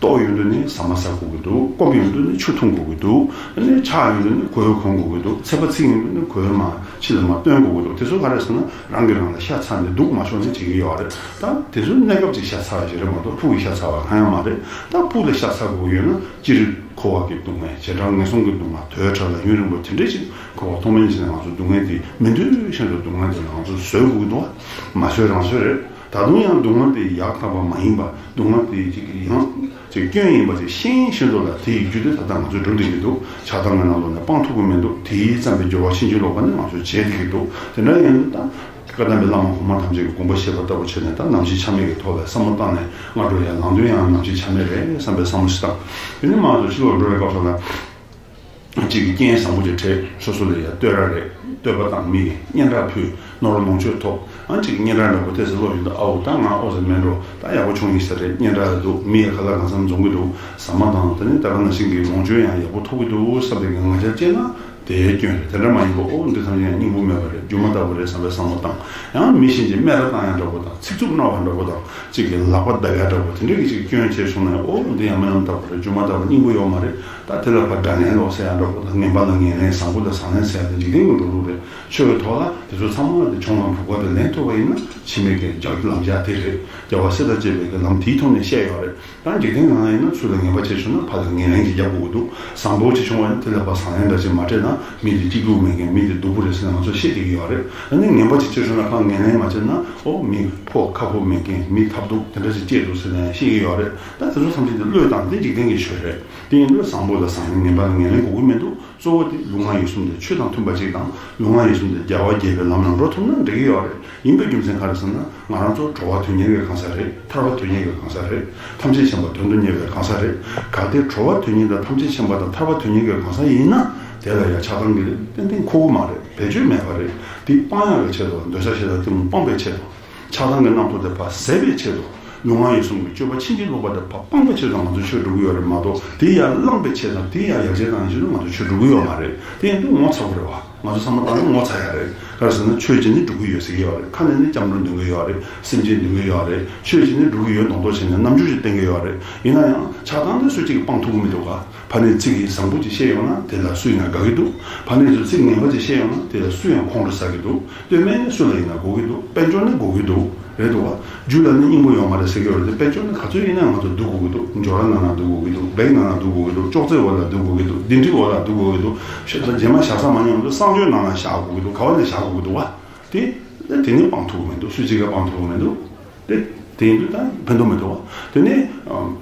ལྟོགས་ཡོང་དུས་ནི་ཟ་མ་ཟ་དགོས་ཀྱི་འདུག་སྐོམ་ཡོང་དུས་ནི་ཆུ་འཐུང་དགོས་ཀྱི་འདུག་ཨ་ནི་ཆག་ཡོང་དུས་ནི་གོས་གོན་དགོས་ཀྱི་འདུག་ཚད་པ་ཚིག་ཡོང་དུས་ནི་གོས་མ་ཕྱི་ལ་མ་སྟོན་དགོས་ཀྱི་འདུག་དེ་ཚོ་ག་རེ་ཟེར་ན། རང་གིས་རང་ལ་ཤ་ཚ་ནས་སྡུག་མ་ཤོར་ནས་བྱེད་ཀྱི་ཡོད་རེད། ད་དེ་ཚོ་གནས་སྐབས་ཅིག་ཤ་ཚ་བ་ཞིག་རེད་མ་གཏོགས། ཕུགས་ཀྱི་ཤ་ཚ་བ་གང་ཡང་མ་རེད། ད་ཕུགས་ལ་ཤ་ཚ་དགོས་ཀྱི་ཡོད་ན། སྤྱིར་འཁོར་བ་གི་སྡུག་བསྔལ། བྱེ་བྲག་ངན་སོང་གི་སྡུག་བསྔལ། དུས་ཕྲ་ལ་ཡུན་རིང་པོ་དེ་འདྲས་ཅིག་འཁོར་བ་མཐོང་མིན་ཕྱིན་ནས། ང་ཚོ་སྡུག་བསྔལ་དེ་མི་འདོད་བཞིན་དུ་སྡུག་བསྔལ་དེ་ང་ཚོ་བཟོད་དགོས་ཀྱི་འདུག་བ། མ་བཟོད་རང་བཟོད་རེད། ད་དུང་ཡང་སྡུག་བསྔལ་དེ་ཡག་ཐག་པ་མ་ཡིན་པ། སྡུག་བསྔལ་དེ་ཅིག་ཡང་ཅིག་སྐྱོན་ཡིན་པ་ཅིག་ཤེས་བཞིན་དུ་ལ། དེ་ཡི་རྒྱུ་དེ་ད་ལྟ་ང་ཚོས་སྒྲུབ་བསྡད་ཀྱི་འདུག་ཆགས་སྡང་གི་ནང་ལོགས་ནས་སྤང་ཐུབ་ཀྱི་མི་འདུག་དེའི་བསམ་པའི་སྦྱོར་བ་ཕྱིན་ཅི་ལོག་པ་ནི་ང་ཚོས་བྱས་བསྡད་ཀྱི་འདུག་དེ་འདྲ་ཡིན་དུས་ད་བཀའ་གདམས་པའི་བླ་མ་གོང་མ་ཐམས་ཅད་ཀྱི་དགོངས་པ་བཞེས་པ་ལྟ་བུ་བྱས་ནས། ད་ནམ་འཆི་ཆ་མེད་ཀྱི་ཐོག་ལ་བསམ་བློ་བཏང་ནས། སྔ་དྲོ་ཡར་ལངས་དུས་ཡང་ནམ་འཆི་ཆ་མེད་རེད་བསམ་པའི་བསམ་བློ་ཞིག་བཏང་། དེ་ནས་མར་དུ་ཕྱི་ལོགས་འགྲོ་བའི་སྐབས་སུ་ལ། གཅིག་གིས་རྐྱེན་བཟང་པོ་ཅིག་འཕྲད། སོ་སོ་ལ་ཡ་བསྟོད་ར་རེད། བསྟོད་པ་དང་མི་ཡི་སྙན་གྲགས་ཕུལ། ནོར་ལོངས་སྤྱོད་ཐོབ། ཨ་གཅིག་གིས་སྙན་གྲགས་འདྲ་པོ་ཏོག་ཙམ་སློབ་ཡོང་དུས། ཨའོ་ད་ང་ཨོ་ཙི་མེད་འགྲོ། ད་ཡག་པོ་བྱུང་ཡིན་ས་རེད། སྙན་གྲགས་འདུག་མི་ཡི་ཁ་ལག་གང་འཚམ་འཛོམས་ཀྱི་འདུག་ཟ་མ་དང་། དེ་ནས་ད་ག་ནང་བཞིན་གྱི་ལོངས་སྤྱོད་ཡང་ཡག་པོ་ཐོབ་ཀྱི་འདུག་བསམ་པའི་གི་ང་རྒྱལ་སྐྱེས་ན། དེའི་སྐྱོན་རེད། དེ་འདྲ་མ་ཡིན་པ་ཨོ་འདི་ཐམས་ཅད་ཡང་སྙིང་པོ་མེད་པ་རེད། སྒྱུ་མ་ལྟ་བུ་རེད་བསམ་པའི་བསམ་བློ་བཏང་། ཡང་མི་གཞན་གྱིས་སྨད་ར་བཏང་ཡག་འདྲ་པོ་དང་ཚིག་རྩུབ་རྣོ་བ་འདྲ་པོ་དང་གཅིག་གི་ལག་པ་བརྡབ་ཡག་འདྲ་པོ་དེ་འདྲའི་གི་གཅིག་སྐྱོན་བྱས་སོང་ན་ཡང་ཨོ་འདི་ཡང་རྨི་ལམ་ལྟ་བུ་རེད། སྒྱུ་མ་ལྟ་བུ་སྙིང་པོ་ཡོད་མ་རེད། ད་དེ་ལ་ཕར་དགྲ་ལན་ལོག་ཟེར་ཡག་འདྲ་པོ་དང་ངན་པ་ལ་ངན་ལན། བཟང་པོ་ལ་བཟང་ལན་ཟེར་ཡག་དེ་འཇིག་རྟེན་གྱི་འགྲོ་ལུགས་རེད། ཆོས་ཀྱི་ཐོག་ལ་དེ་ཚོ་ཚང་མ་ལ་དེ་གྱོང་དང་བུག་པ་དེ་ལེན་ཐུབ་པ་ཡིན་ན་ཕྱི་མའི་གི་རྒྱལ་ལམ་རྒྱག་དེ་རེད། རྒྱལ་བ་སྲས་དང་བཅས་པའི་གི་ལམ་དེའི་ཐོག་ནས་བཤད་ཡོད་རེད། ད་འཇིག་རྟེན་ནང་ཡིན་ན་ཚུར་ལ་ངན་པ་བྱས་བྱུང་ན་ཕར་ལ་ངན་ལན་ཅིག་རྒྱག་དགོས་ཀྱི་འདུག་བཟང་པོ་ཅིག་བྱུང་བ་ཡིན་ན་དེ་ལ་ཕར་བཟང་ལན་འདྲ་ཅིག་མ་སྤྲད་ན་མི་དེ་སྐྱིད་སྡུག་མེད་མཁན། མི་དེ་སྡུག་པོ་རེད་ཟེར་ནས་ང་ཚོ་བཤད་བསྡད་ཀྱི་ཡོད་རེད། ཨ་ནི་ངན་པ་ཅིག་བྱས་བྱུང་ན་ཕར་ངན་ལན་མ་བྱས་ན་ཨོ་མི་ཕོ་ཁ་ཕོ་མེད་མཁན། མི་ཐབས་སྡུག་དེ་འདྲ་ཅིག་སྐྱེས་འདུག་ཟེར་ནས་བཤད་ཀྱི་ཡོད་རེད། ད་དེ་ཚོ་ཐམས་ཅད་དེ་བློས་བཏང་སྟེ་འཇིག་རྟེན་གྱི་ཆོས་རེད། དེ་ཡིན་དུས་བཟང་པོ་ལ་བཟང་ལན། ངན་པ་ལ་ངན་ལན་དགོས་ཀྱི་མི་འདུག་གཙོ་བོ་དེ་ལུས་ངག་ཡིད་གསུམ་དེ་ཆོས་དང་མཐུན་པ་ཅིག་དང་། ལུས་ངག་ཡིད་གསུམ་དེ་རྒྱལ་བ་དགྱེས་པའི་ལམ་ལ་འགྲོ་ཐུབ་ན་འགྲིག་གི་ཡོད་རེད། ཡིན་པའི་རྒྱུ་མཚན་ག་རེ་ཟེར་ན་ང་རང་ཚོ་གྲོལ་བ་དོན་གཉེར་བའི་གང་ཟག་རེད། ཐར་པ་དོན་གཉེར་བའི་གང་ཟག་རེད། ཐམས་ཅད་མཁྱེན་པ་དོན་དུ་གཉེར་བའི་གང་ཟག་རེད། གལ་ཏེ་གྲོལ་བ་དོན་གཉེར་དང་ཐམས་ཅད་མཁྱེན་པ་དང་ཐར་པ་དོན་གཉེར་བའི་གང་ཟག་ཡིན་ན་དེ་ལ་ཡང་ཆགས་སྡང་གི་ཏན་ཏན་འཁོར་གྱི་མ་རེད། བེད་སྤྱོད་མེད་པ་རེད། དེ་སྤང་ཡག་གི་ཆེད་དུ་འདོད་ཆགས་ཞེ་སྡང་གཏི་མུག་སྤངས་པའི་ཆེད་དུ། ཆགས་སྡང་གི་རྣམ་རྟོག་དེ་ཕར་ཟད་པའི་ཆེད་དུ། ལུས་ངག་ཡིད་གསུམ་གྱི་སྤྱོད་པ་ཕྱིན་ཅི་ལོག་པ་དེ་ཕར་སྤངས་པའི་ཆེད་དུ་ང་ཚོ་ཆོས་སྒྲུབ་ཀྱི་ཡོད་རེད་མ་གཏོགས། དེ་ཡར་བསླངས་པའི་ཆེད་དང་དེ་ཡར་ཡར་རྒྱས་བཏང་ཡག་ཆེད་དུ་ང་ཚོ་ཆོས་སྒྲུབ་ཀྱི་ཡོད་མ་རེད། དེ་ཡིན་དུས་ངོ་ཚ་དགོས་རེད་བ། ང་ཚོ་ཚང་མ་ད་ནི་ངོ་ཚ་ཡག་རེད། ག་རེ་ཟེར་ན་ཆོས་བྱས་ནས་སྒྲུབ་ཀྱི་ཡོད་ཟེར་གྱི་ཡོད་རེད། ཁ་ནས་ནི་སྐྱབས་འགྲོ་འདོན་གྱི་ཡོད་རེད། སེམས་ཅན་འདོན་གྱི་ཡོད་རེད། ཆོས་བྱས་ནས་སྒྲུབ་ཀྱི་ཡོད་མདོག་མདོག་བྱས་ནས་རྣམ་འགྱུར་ཞིག་བསྟན་གྱི་ཡོད་རེད། ཡིན་ན་ཡང་ཆགས་སྡང་དེ་སུ་གཅིག་གིས་སྤང་ཐུབ་ཀྱི་མི་འདུག་ག་ཕ་ནས་ཚིག་གིས་བཟང་པོ་ཅིག་བཤད་ཡོང་ན་དེ་ལ་སུ་ཡིན་ན་དགའ་གི་འདུག་ཕ་ནས་ཚུར་ཚིག་ངན་པ་ཅིག་བཤད་ཡོང་ན་དེ་ལ་སུ་ཡང་ཁོང་ཁྲོ་ཟ་གི་འདུག་སྟོད་སྨད་ནས་སུ་ལ་ཡིན་ན་དགོས་ཀྱི་འདུག་དཔལ་འབྱོར་ནི་དགོས་ཀྱི་འདུག་རེད་འདུག་བ། རྒྱུ་ལ་ནི་སྙིང་པོ་ཡོད་མ་རེད་ཟེར་གྱི་ཡོད་རེད་དེ། དཔལ་འབྱོར་ནི་ག་ཚོད་ཡིན་ན་ང་ཚོ་སྡུག་དགོས་ཀྱི་འདུག་འབྱོར་ར་ནང་ན་སྡུག་དགོས་ཀྱི་འདུག་བེང་ནང་ན་སྡུག་དགོས་ཀྱི་འདུག་ཅོག་ཙེ་འོག་ལ་སྡུག་དགོས་ཀྱི་འདུག་ལྡེབས་རིས་འོག་ལ་སྡུག་དགོས་ཀྱི་འདུག་ཤ་ད་རྗེས་མ་བཞག་ས་མ་ཉོ་འདུག་གསང་སྤྱོད་ནང་ན་བཞག་དགོས་ཀྱི་འདུག་ག་བ་ནས་བཞག་དགོས་ཀྱི་འདུག་བ། དེ་དེ་ནི་སྤང་ཐུབ་ཀྱི་མི་འདུག་སུ་གཅིག་གིས་སྤང་ཐུབ་ཀྱི་མི་འདུག་དེ་དེ་ཡིན་དུས་ད་ཕན་ཐོགས་མི་འདུག་བ། དེ་ནས་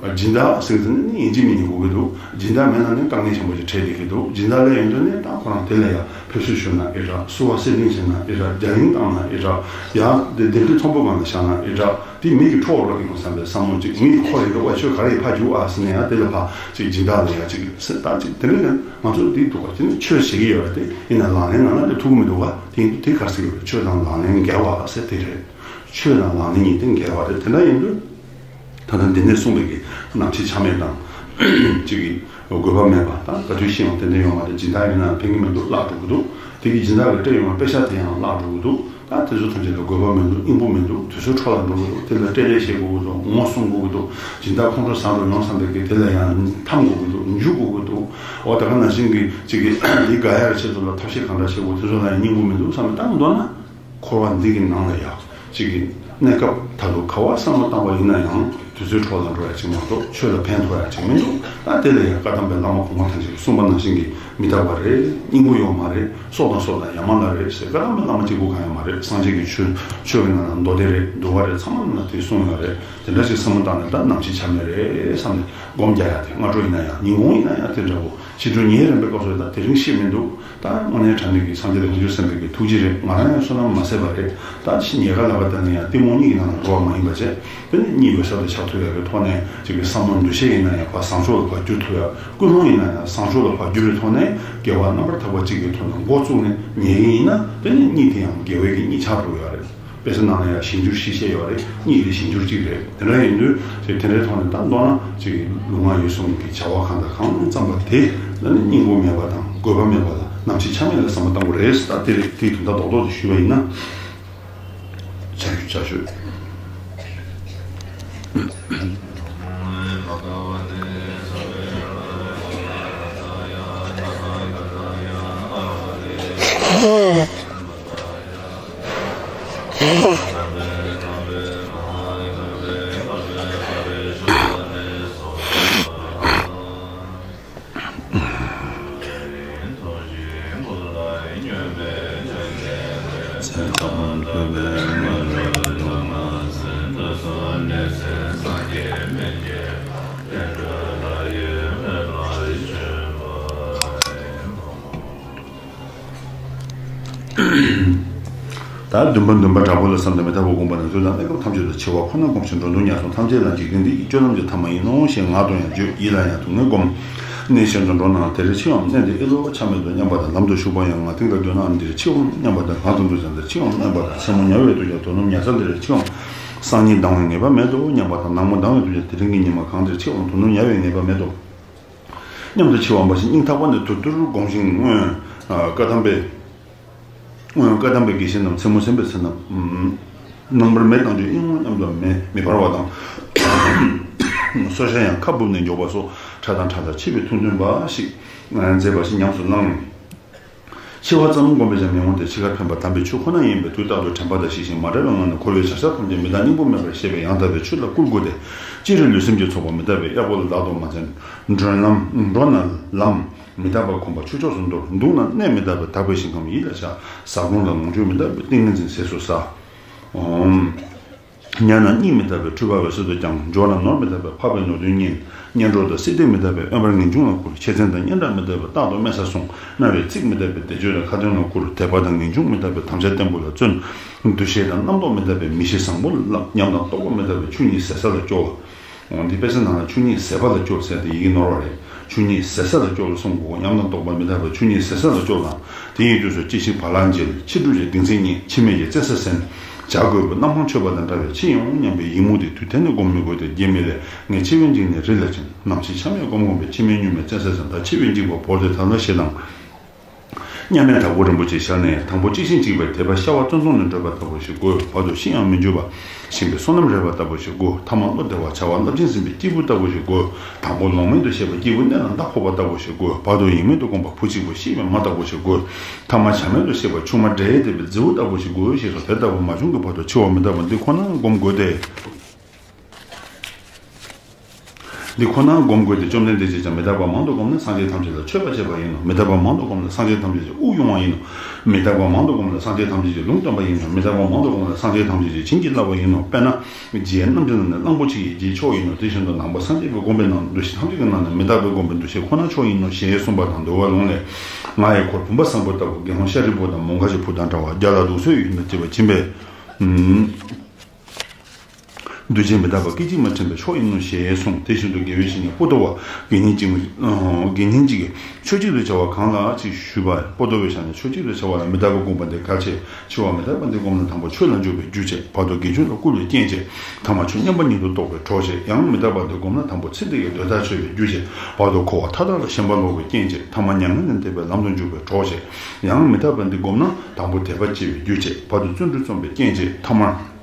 སྦྱིན་བདག་ཟེར་ཟེར་ནས་ནི་ཡིན་གཅིག་མིན་གཉིས་དགོས་ཀྱི་འདུག་སྦྱིན་བདག་མེད་ན་ནི་དཀའ་ངལ་ཆེན་པོ་ཞིག་འཕྲད་བསྡད་ཀྱི་འདུག་སྦྱིན་བདག་སླེབས་ཡོང་དུས་ནི་ད་ཁོ་རང་དེ་ལ་ཡ་ཕེབས་བསུ་ཞུ་ན་ཨེ་དྲག་བསུ་བ་སེར་ལེང་བྱས་ན་ཨེ་དྲག་རྒྱ་གླིང་བཏང་ན་ཨེ་དྲག་ཡ་དེ་དེ་འདྲའི་ཚོང་པ་སྒང་ལ་བཞག་ན་ཨེ་དྲག་དེ་མི་གི་འཕྲོ་བརླག་ཡོང་བསམ་པའི་བསམ་བློ་ཅིག་མི་གི་ཁོ་རེ་གི་ཨ་ཆོས་ག་རེ་ཕ་རྒྱུག་ཨ་ཟེར་ནས་ཡང་དེ་ལ་ཕ་ཅིག་སྦྱིན་བདག་ལ་ཡ་ཅིག་སེ་ད་ཅིག་དེ་འདྲ་ཡང་ང་ཚོ་འདི་འདུག་ག་དེ་ནི་ཆོས་བྱེད་ཀྱི་ཡོད་རེད་དེ། ཡིན་ན་ལག་ལེན་ནང་ན་དེ་ཐུག་གི་མི་འདུག་ག་དེ་ཡིན་དུས་དེ་ག་རེ་ཟེར་གྱི་ཡོད་རེད། ཆོས་དང་ལག་ལེན་འགལ་བ་ཟེར་དེ་རེད། ཆོས་དང་ལག་ལེན་གཉིས་དེ་འགལ་བ་རེད། དེ་འདྲ་ཡིན་དུས། ད་ལྟ་འདི་ནས་གསུངས་པའི་གི་ནམ་འཆི་ཆ་མེད་དང་། གཅིག་གི་དགོས་པ་མེད་པ་དང་ག་དུས་ཤི་ཡང་ཏན་ཏན་ཡོང་བ་དང་སྦྱིན་བདག་ཡིན་ན་ཕན་གི་མི་འདུག་བརླག་འགྲོ་གི་འདུག་དེ་གི་སྦྱིན་བདག་གི་སྤྲད་ཡོང་བ་པེ་ཤག་དེ་ཡང་བརླག་འགྲོ་གི་འདུག་ད་དེ་ཚོ་ཐམས་ཅད་ལ་དགོས་པ་མི་འདུག་སྙིང་པོ་མི་འདུག་དུས་ཚོད་འཕྲོ་བརླག་འགྲོ་གི་འདུག་དེ་ལ་སྤྲད་ལེན་བྱེད་དགོས་གི་འདུག་ངོ་སྲུང་དགོས་གི་འདུག་སྦྱིན་བདག་ཁོང་ཁྲོ་ཟ་འགྲོ་ཡོང་བསམ་པའི་གི་དེ་ལ་ཡང་འཐམ་དགོས་གི་འདུག་འཇུ་དགོས་གི་འདུག་འོ་ད་ག་ནང་བཞིན་གི་གཅིག་གི་འདི་དགའ་ཡག་ཆེད་དུ་ལ་ཐབས་ཤེས་གང་འདྲ་བྱེད་དགོས་དེ་ཚོ་ལ་ཡང་སྙིང་པོ་མི་འདུག་བསམ་པའི་ད་མདོར་ན། འཁོར་བ་འདི་གི་ནང་ལ་ཡང་གཅིག་གི་གནས་སྐབས་ད་དུང་ག་བ་བསམ་བློ་བཏང་བ་ཡིན་ན་ཡང་དུས་ཚོད་འཕྲོ་བརླག་འགྲོ་ཡ་ཅིག་མ་གཏོགས་ཆོས་ལ་ཕན་ཐོགས་ཡ་ཅིག་མི་འདུག་ད་དེ་ལ་ཡང་བཀའ་གདམས་པའི་བླ་མ་གོང་མ་ཐམས་ཅད་ཀྱིས་གསུངས་པ་ནང་བཞིན་གྱི་མི་རྟག་པ་རེད། སྙིང་པོ་ཡོད་མ་རེད། སྲོག་དང་སྲོག་དང་ཡ་མ་བརླག་རེད་ཟེར། བཀའ་གདམས་པའི་བླ་མ་གཅིག་པུ་གང་ཡང་མ་རེད། སངས་རྒྱས་ཀྱི་ཆོས་ཆོས་ཀྱི་ནང་ན་མདོ་སྡེ་རེད། འདུལ་བ་རེད། ཚང་མ་ནང་ན་དེ་གསུངས་ཡོད་རེད། དེ་འདྲ་ཞིག་བསམ་བློ་བཏང་ནས་ད་ནམ་འཆི་ཆ་མེད་རེད་བསམ་ནས་སྒོམ་རྒྱག་ཡ་དེ་སྔ་དྲོ་ཡིན་ན་ཡང་ཉིན་གུང་ཡིན་ན་ཡང་དེ་འདྲ་བོ། ཕྱི་དྲོ་ཉལ་རན་པའི་སྐབས་སུ་ད་དེ་རིང་ཤི་མི་འདུག་ད་དངོས་གནས་དྲང་གནས་ཀྱི་སངས་རྒྱས་དང་བྱང་ཆུབ་སེམས་དཔའི་གི་ཐུགས་རྗེ་རེད། ང་རང་ཡང་བསོད་ནམས་མ་ཟད་པ་རེད། ད་ཕྱི་ཉལ་ཁ་ལ་བ་དེ་ནས་ཡང་གཏི་མུག་གཉིད་ཀྱི་ནང་ལ་འགྲོ་བ་མ་ཡིན་པ་བྱས། དེ་ནས་གཉིད་འོད་གསལ་དུ་ཆགས་ཐུབ་ཡག་གི་ཐོག་ནས་ཅིག་གི་བསམ་བློ་འདུ་ཤེས་ཡིན་ན་ཡང་ཕར་བཟང་ཕྱོགས་ལ་ཕར་བསྒྱུར་ཐུབ་ཡག་ཀུན་སློང་ཡིན་ན་ཡང་བཟང་ཕྱོགས་ལ་ཕར་བསྒྱུར་བའི་ཐོག་ནས་དགེ་བ་རྣམ་པར་དག་པ་གཅིག་གི་ཐོག་ནས་འགོ་བཙུགས་ནས་ཉལ་གི་ཡིན་ན་དེ་ནས་གཉིད་དེ་ཡང་དགེ་བའི་གི་གཉིད་ཆགས་འགྲོ་ཡག་རེད། དཔེ་ཆ་ནང་ལ་ཡང་གཞན་འགྱུར་བཞི་བཤད་ཡོད་རེད། གཉིད་དེ་གཞན་འགྱུར་གཅིག་རེད། དེ་འདྲ་ཡིན་དུས་ཅིག་དེ་འདྲའི་ཐོག་ནས་ད་མདོར་ན་ཅིག་ལུས་ངག་ཡིད་གསུམ་གྱི་བྱ་བ་གང་དང་གང་བརྩམས་པ་དེ་ལ་ནི་སྙིང་པོ་མེད་པ་དང་དགོས་པ་མེད་པ་ལ་ནམ་འཆི་ཆ་མེད་ལ་བསམ་བློ་བཏང་དགོས་རེད། ད་དེ་རེད། དེའི་དོན་དག་རྡོག་རྡོག་ཅིག་ཞུས་པ་ཡིན་ན། ཆ་ཞུ་ཆ་ཞུ། ད་འདུན་པ་འདུན་པ་དྲག་པོ་ལ་བསམས་ཏེ་མི་རྟག་པ་བསྒོམས་པ་ན་དུས་དང་གནས་སྐབས་ཐམས་ཅད་དུ་འཆི་བ་ཁོ་ན་བསྒོམ་ཞིང་འགྲོ་འདུག་ཉལ་སོང་ཐམས་ཅད་ལ་འཇིག་རྟེན་འདི་ཡི་སྤྱོད་ལམ་གྱི་ཐ་མ་ཡིན་ནོ་ཞེས་ངག་ཏུ་ཡང་བརྗོད། ཡིད་ལ་ཡང་སྡུག་བསྔལ་བསྒོམ། གནས་གཞན་དུ་འགྲོ་ན་དེར་འཆིའམ་གནས་འདི་ཨི་ལོ་ཆ་མེད་དུ་སྙམ་པ་དང་། ལམ་དུ་ཞུགས་པ་ཡང་ང་སྟེང་ལ་སྡོད་ནའང་འདིར་འཆིའམ་སྙམ་པ་དང་། གང་དུ་འདུག་ཀྱང་འདིར་འཆིའམ་སྙམ་པ་དང་། སེན་མོ་ཉལ་བའི་དུས་ཀྱང་དོ་ནུབ་ཉལ་ས་འདིར་འཆིའམ། སང་ཉིན་ལྡང་བའི་ངེས་པ་མེད་དོ་སྙམ་པ་དང་། ནངས་མོ་ལྡང་བའི་དུས་ཀྱང་དེ་རིང་གི་ཉི་མ་གང་འདིར་འཆིའམ་དོ་ནུབ་ཉལ་བའི་ངེས་པ་མེད་དོ། སྙམ་དུ་འཆི་བ་འབའ་ཞིག་སྙིང་ཐག་པ་ནས་དུར་དུར་དགོངས་ཤིང་མངོན། བཀའ་དམ་པས། སྔོན་བཀའ་དམ་པའི་དགེ་བཤེས་རྣམས་མཚན་མོ་གསན་པའི་ཚེ་ན། རྣམ་པར་མེ་བཏང་རྒྱུ་ཨིན། སྔོན་མཉམ་དུ་མེ་མེ་འབར་བ་དང་། སོ་ཤ་ཡང་ཁ་སྦུབ་ནས་འཇོག་པ་སོགས་ཕྲ་དང་ཕྲ་དང་ཆེ་བའི་ཐུགས་འདུན་འབའ་ཞིག་མཛད་པ་ཞིག་ཉམས་སུ་བླངས་ནས། འཆི་བ་ཙམ་བསྒོམས་པས་ཀྱང་མི་འོང་སྟེ། འཆི་ཁར་ཕན་པ་དམ་པའི་ཆོས་ཁོ་ན་ཡིན་པས། དུས་རྟག་ཏུ་དྲན་པ་དང་ཤེས་བཞིན་མ་བྲལ་བའི་ངང་ནས་འཁོར་བའི་བྱ་བཞག་ཐམས་ཅད་མི་རྟག་སྙིང་པོ་མེད་པར་ཤེས་པའི་ཡང་དག་པའི་ཆོས་ལ་བསྐུལ་དགོས་ཏེ། སྤྱིར་ལུས་སེམས་ཀྱི་ཚོགས་པ་མི་རྟག་པས་གཡར་པོ་ལ་བདག་ཏུ་མ་འཛིན། མགྲོན་ལམ་འགྲོ་ན་ལམ། མི་རྟག་པ་གོམས་པ་ཆོས་མཆོག་ཏུ་འདོར། འདུག་ན་གནས་མི་རྟག་པས་དག་པའི་ཞིང་ཁམས་ཡིད་ལ་བྱ། ཟབ་དགོངས་ལ་ལོངས་སྤྱོད་མི་རྟག་པས་ཏིང་ངེ་འཛིན་ཟས་སུ་ཟ། ཨོམ། ཉལ་ན་གཉིད་མི་རྟག་པས་འཁྲུལ་པ་འོད་གསལ་དུ་སྦྱང་། འགྱོ་ན་ནོར་མི་རྟག་པས་འཕགས་པའི་ནོར་བདུན་བརྙེས། གཉེན་གྲོགས་དང་བསྲེ་ལྡན་མི་རྟག་པས་དབེན་པར་ངེས་འབྱུང་ལ་བསྐུལ། ཆེ་མཚན་དང་སྙན་གྲགས་མི་རྟག་པས་རྟག་ཏུ་དམན་ས་བཟུང་། རྣ་བའི་ཚིག་མི་རྟག་པས་བཟླས་བརྗོད་དང་ཁ་འདོན་ལ་བསྐུལ། དད་པ་དང་ངེས་འབྱུང་མི་རྟག་པས་དམ་བཅའ་བརྟན་པོ་ལ་བརྩོན། འདུ་ཤེས་དང་རྣམ་རྟོག་མི་རྟག་པས་མི་ཤེས་བཟང་པོ་ལ་བསླབ། ཉམས་དང་རྟོགས་པ་མི་རྟག་པས་ཆོས་ཉིད་ཟད་ས་ལ་སྐྱོལ། འོ་འདི་དཔེ་ཆ་ནང་ལ་ཆོས་ཉིད་ཟད་པ་ལ་སྐྱོལ་ཟེར་ཏེ་ཡི་གེ་ནོར་བ་རེད། ཆོས་ཉིད་ཟད་ས་ལ་སྐྱོལ་ལ་གསུང་དགོས། ཉམས་དང་རྟོགས་པ་མི་རྟག་པས་ཆོས་ཉིད་ཟད་ས་ལ་སྐྱོལ་ལ། དེ་ཡི་དུས་སུ་སྐྱེ་ཤི་བ་ལང་འཇིལ། འཆི་འཁྲུལ་གྱི་གདིང་ཚད་རྙེད། འཆི་མེད་ཀྱི་བཙན་ས་ཟིན། བྱ་རྒོད་པོ་གནམ་འཕང་མཆོད་པ་དང་འདྲ་བའི་འཆི་ཡོང་སྙམ་པའི་ཡིད་མུག་དེ་དུས་དེ་ནས་སྒོམ་མི་དགོས་ཏེ་རྒྱུད་མི་ལས། ངས་འཆི་བས་འཇིགས་ནས་རི་ལ་ཕྱིན། ནམ་འཆི་ཆ་མེད་སྒོམ་སྒོམ་པས་འཆི་མེད་གཉུག་མའི་བཙན་ས་ཟིན། ད་འཆི་བས་འཇིགས་པ་བོར་ཏེ་ད་ལྟ་ཞེ་སྡང་། མཉམ་མེད་དྭགས་པོ་རིན་པོ་ཆེའི་ཞལ་ནས། དང་པོ་གཅིག་ཤིང་གཅིག་པའི་དད་པ་ཤ་བ་བཙོན་བཙོན་ནས་བགྲོད་པ་ལྟ་བུ་ཞིག་དགོས། བར་དུ་ཤི་ཡང་མི་འགྱུར་བ། ཞིང་པའི་སོ་ནམ་རེ་བ་ལྟ་བུ་ཞིག་དགོས། ཐ་མ་བློ་བདེ་བ་བྱ་བ་རླབས་ཆེན་ཟིན་པའི་སྐྱེས་བུ་ལྟ་བུ་ཞིག་དགོས། དང་པོ་ལོང་མེད་དུ་ཤེས་པ་སྐྱེས་བུ་གནས་ལ་མདའ་ཕོག་པ་ལྟ་བུ་ཞིག་དགོས། བར་དུ་ཡེངས་མེད་དུ་སྒོམ་པ་བུ་གཅིག་པུ་ཤི་བའི་མ་ལྟ་བུ་ཞིག་དགོས། ཐ་མ་བྱ་མེད་དུ་ཤེས་པ་ཆུང་མ་འདྲེས་ཏེ་བའི་རྫི་བོ་ལྟ་བུ་ཞིག་དགོས་ཞེས་སོ། དེ་ལྟ་བུ་མ་བྱུང་གི་བར་དུ་འཆི་བ་མི་རྟག་པ་འདི་ཁོ་ན་སྒོམ་དགོས་ཏེ། འདི་ཁོ་ན་སྒོམ་དགོས་ཏེ། བཅོམ་ལྡན་འདས་ཀྱིས་ཀྱང་མི་རྟག་པ་མང་དུ་བསྒོམས་ན་སངས་རྒྱས་ཐམས་ཅད་ལ་མཆོད་པ་བྱས་པ་ཡིན་ནོ། མི་རྟག་པ་མང་དུ་བསྒོམས་ན་སངས་རྒྱས་ཐམས་ཅད་ཀྱི་དབུགས་དབྱུང་བ་ཡིན་ནོ། མི་རྟག་པ་མང་དུ་བསྒོམས་ན་སངས་རྒྱས་ཐམས་ཅད་ཀྱི་ལུང་སྟོན་པ་ཡིན་ནོ། མི་རྟག་པ་མང་དུ་བསྒོམས་ན་སངས་རྒྱས་ཐམས་ཅད་ཀྱིས་བྱིན་གྱིས་བརླབས་པ་ཡིན་ནོ། དཔེར་ན། རྗེ་རྣམ་འདྲེན་ནི་གླང་པོ་ཆེ་ཡི་རྗེས་ཆོག་ཡིན་ནོ། དེ་བཞིན་དུ་ནང་པ་སངས་རྒྱས་པའི་དགོངས་པའི་ནང་འདུ་ཤེས་ཐམས་ཅད་ཀྱི་ནང་ནས་མི་རྟག་པའི་དགོངས་པའི་འདུ་ཤེས་ཁོ་ན་མཆོག་ཡིན་ནོ་ཞེས་གསུངས་པ་དང་འདུལ་བ་ལུང་ལས། ང་ཡི་འཁོར་བུམ་པ་བཟང་པོ་ལྟ་བུ། དགེ་སློང་ཤཱ་རིའི་བུ་དང་མོའུ་འགལ་གྱི་བུ་དང་འདྲ་བ། རྒྱ་ལ་དུག་གསོད་ཡོད་མེད་བྱེད་པ་ཕྱིན་པས། འདུས་བྱས་མི་རྟག་པ་སྐད་ཅིག་མ་དྲན་པས་མཆོག་ཡིན་ནོ་ཞེས་གསུངས། དེ་བཞིན་དུ་དགེ་བའི་བཤེས་གཉེན་པོ་ཏོ་བ་དགེ་བསྙེན་གཅིག་དགེ་བསྙེན་གཅིག་གིས་ཆོས་གཅིག་ཏུ་བྱ་བ་གང་ལགས་ཅེས་ཞུས་པ། པོ་ཏོ་བའི་ཞལ་ནས། ཆོས་གཅིག་ཏུ་བྱ་བ་ལ་མི་རྟག་པའི་དགོངས་པ་འདི་གལ་ཆེ། འཆི་བ་མི་རྟག་པ་འདི་བསྒོམས་ན་དང་པོ་ཆོས་ལ་འཇུག་པའི་རྒྱུ་བྱེད། བར་དུ་དགེ་སྦྱོར་ལ་བསྐུལ་བའི་རྐྱེན་བྱེད། ཐ་མ་ཆོས་མཉམ་པ་ཉིད་དུ་རྟོགས་པའི་གྲོགས་བྱེད། ཡང་མི་རྟག་པ་འདི་བསྒོམས་ན་དང་པོ་ཚེ་འདི་ཡི་འདོད་ཐག་ཆོད་པའི་རྒྱུ་བྱེད། བར་དུ་འཁོར་བ་མཐའ་དག་ལ་ཞེན་པ་ལོག་པའི་རྐྱེན་བྱེད། ཐ་མ་མྱ་ངན་ལས་འདས་པའི་ལམ་དུ་འཇུག་པའི་གྲོགས་བྱེད། ཡང་མི་རྟག་པ་འདི་བསྒོམས་ན་དང་པོ་དད་པ་སྐྱེ་བའི་རྒྱུ་བྱེད། བར་དུ་བརྩོན་འགྲུས་རྩོམ་པའི་རྐྱེན་བྱེད། ཐ་མར།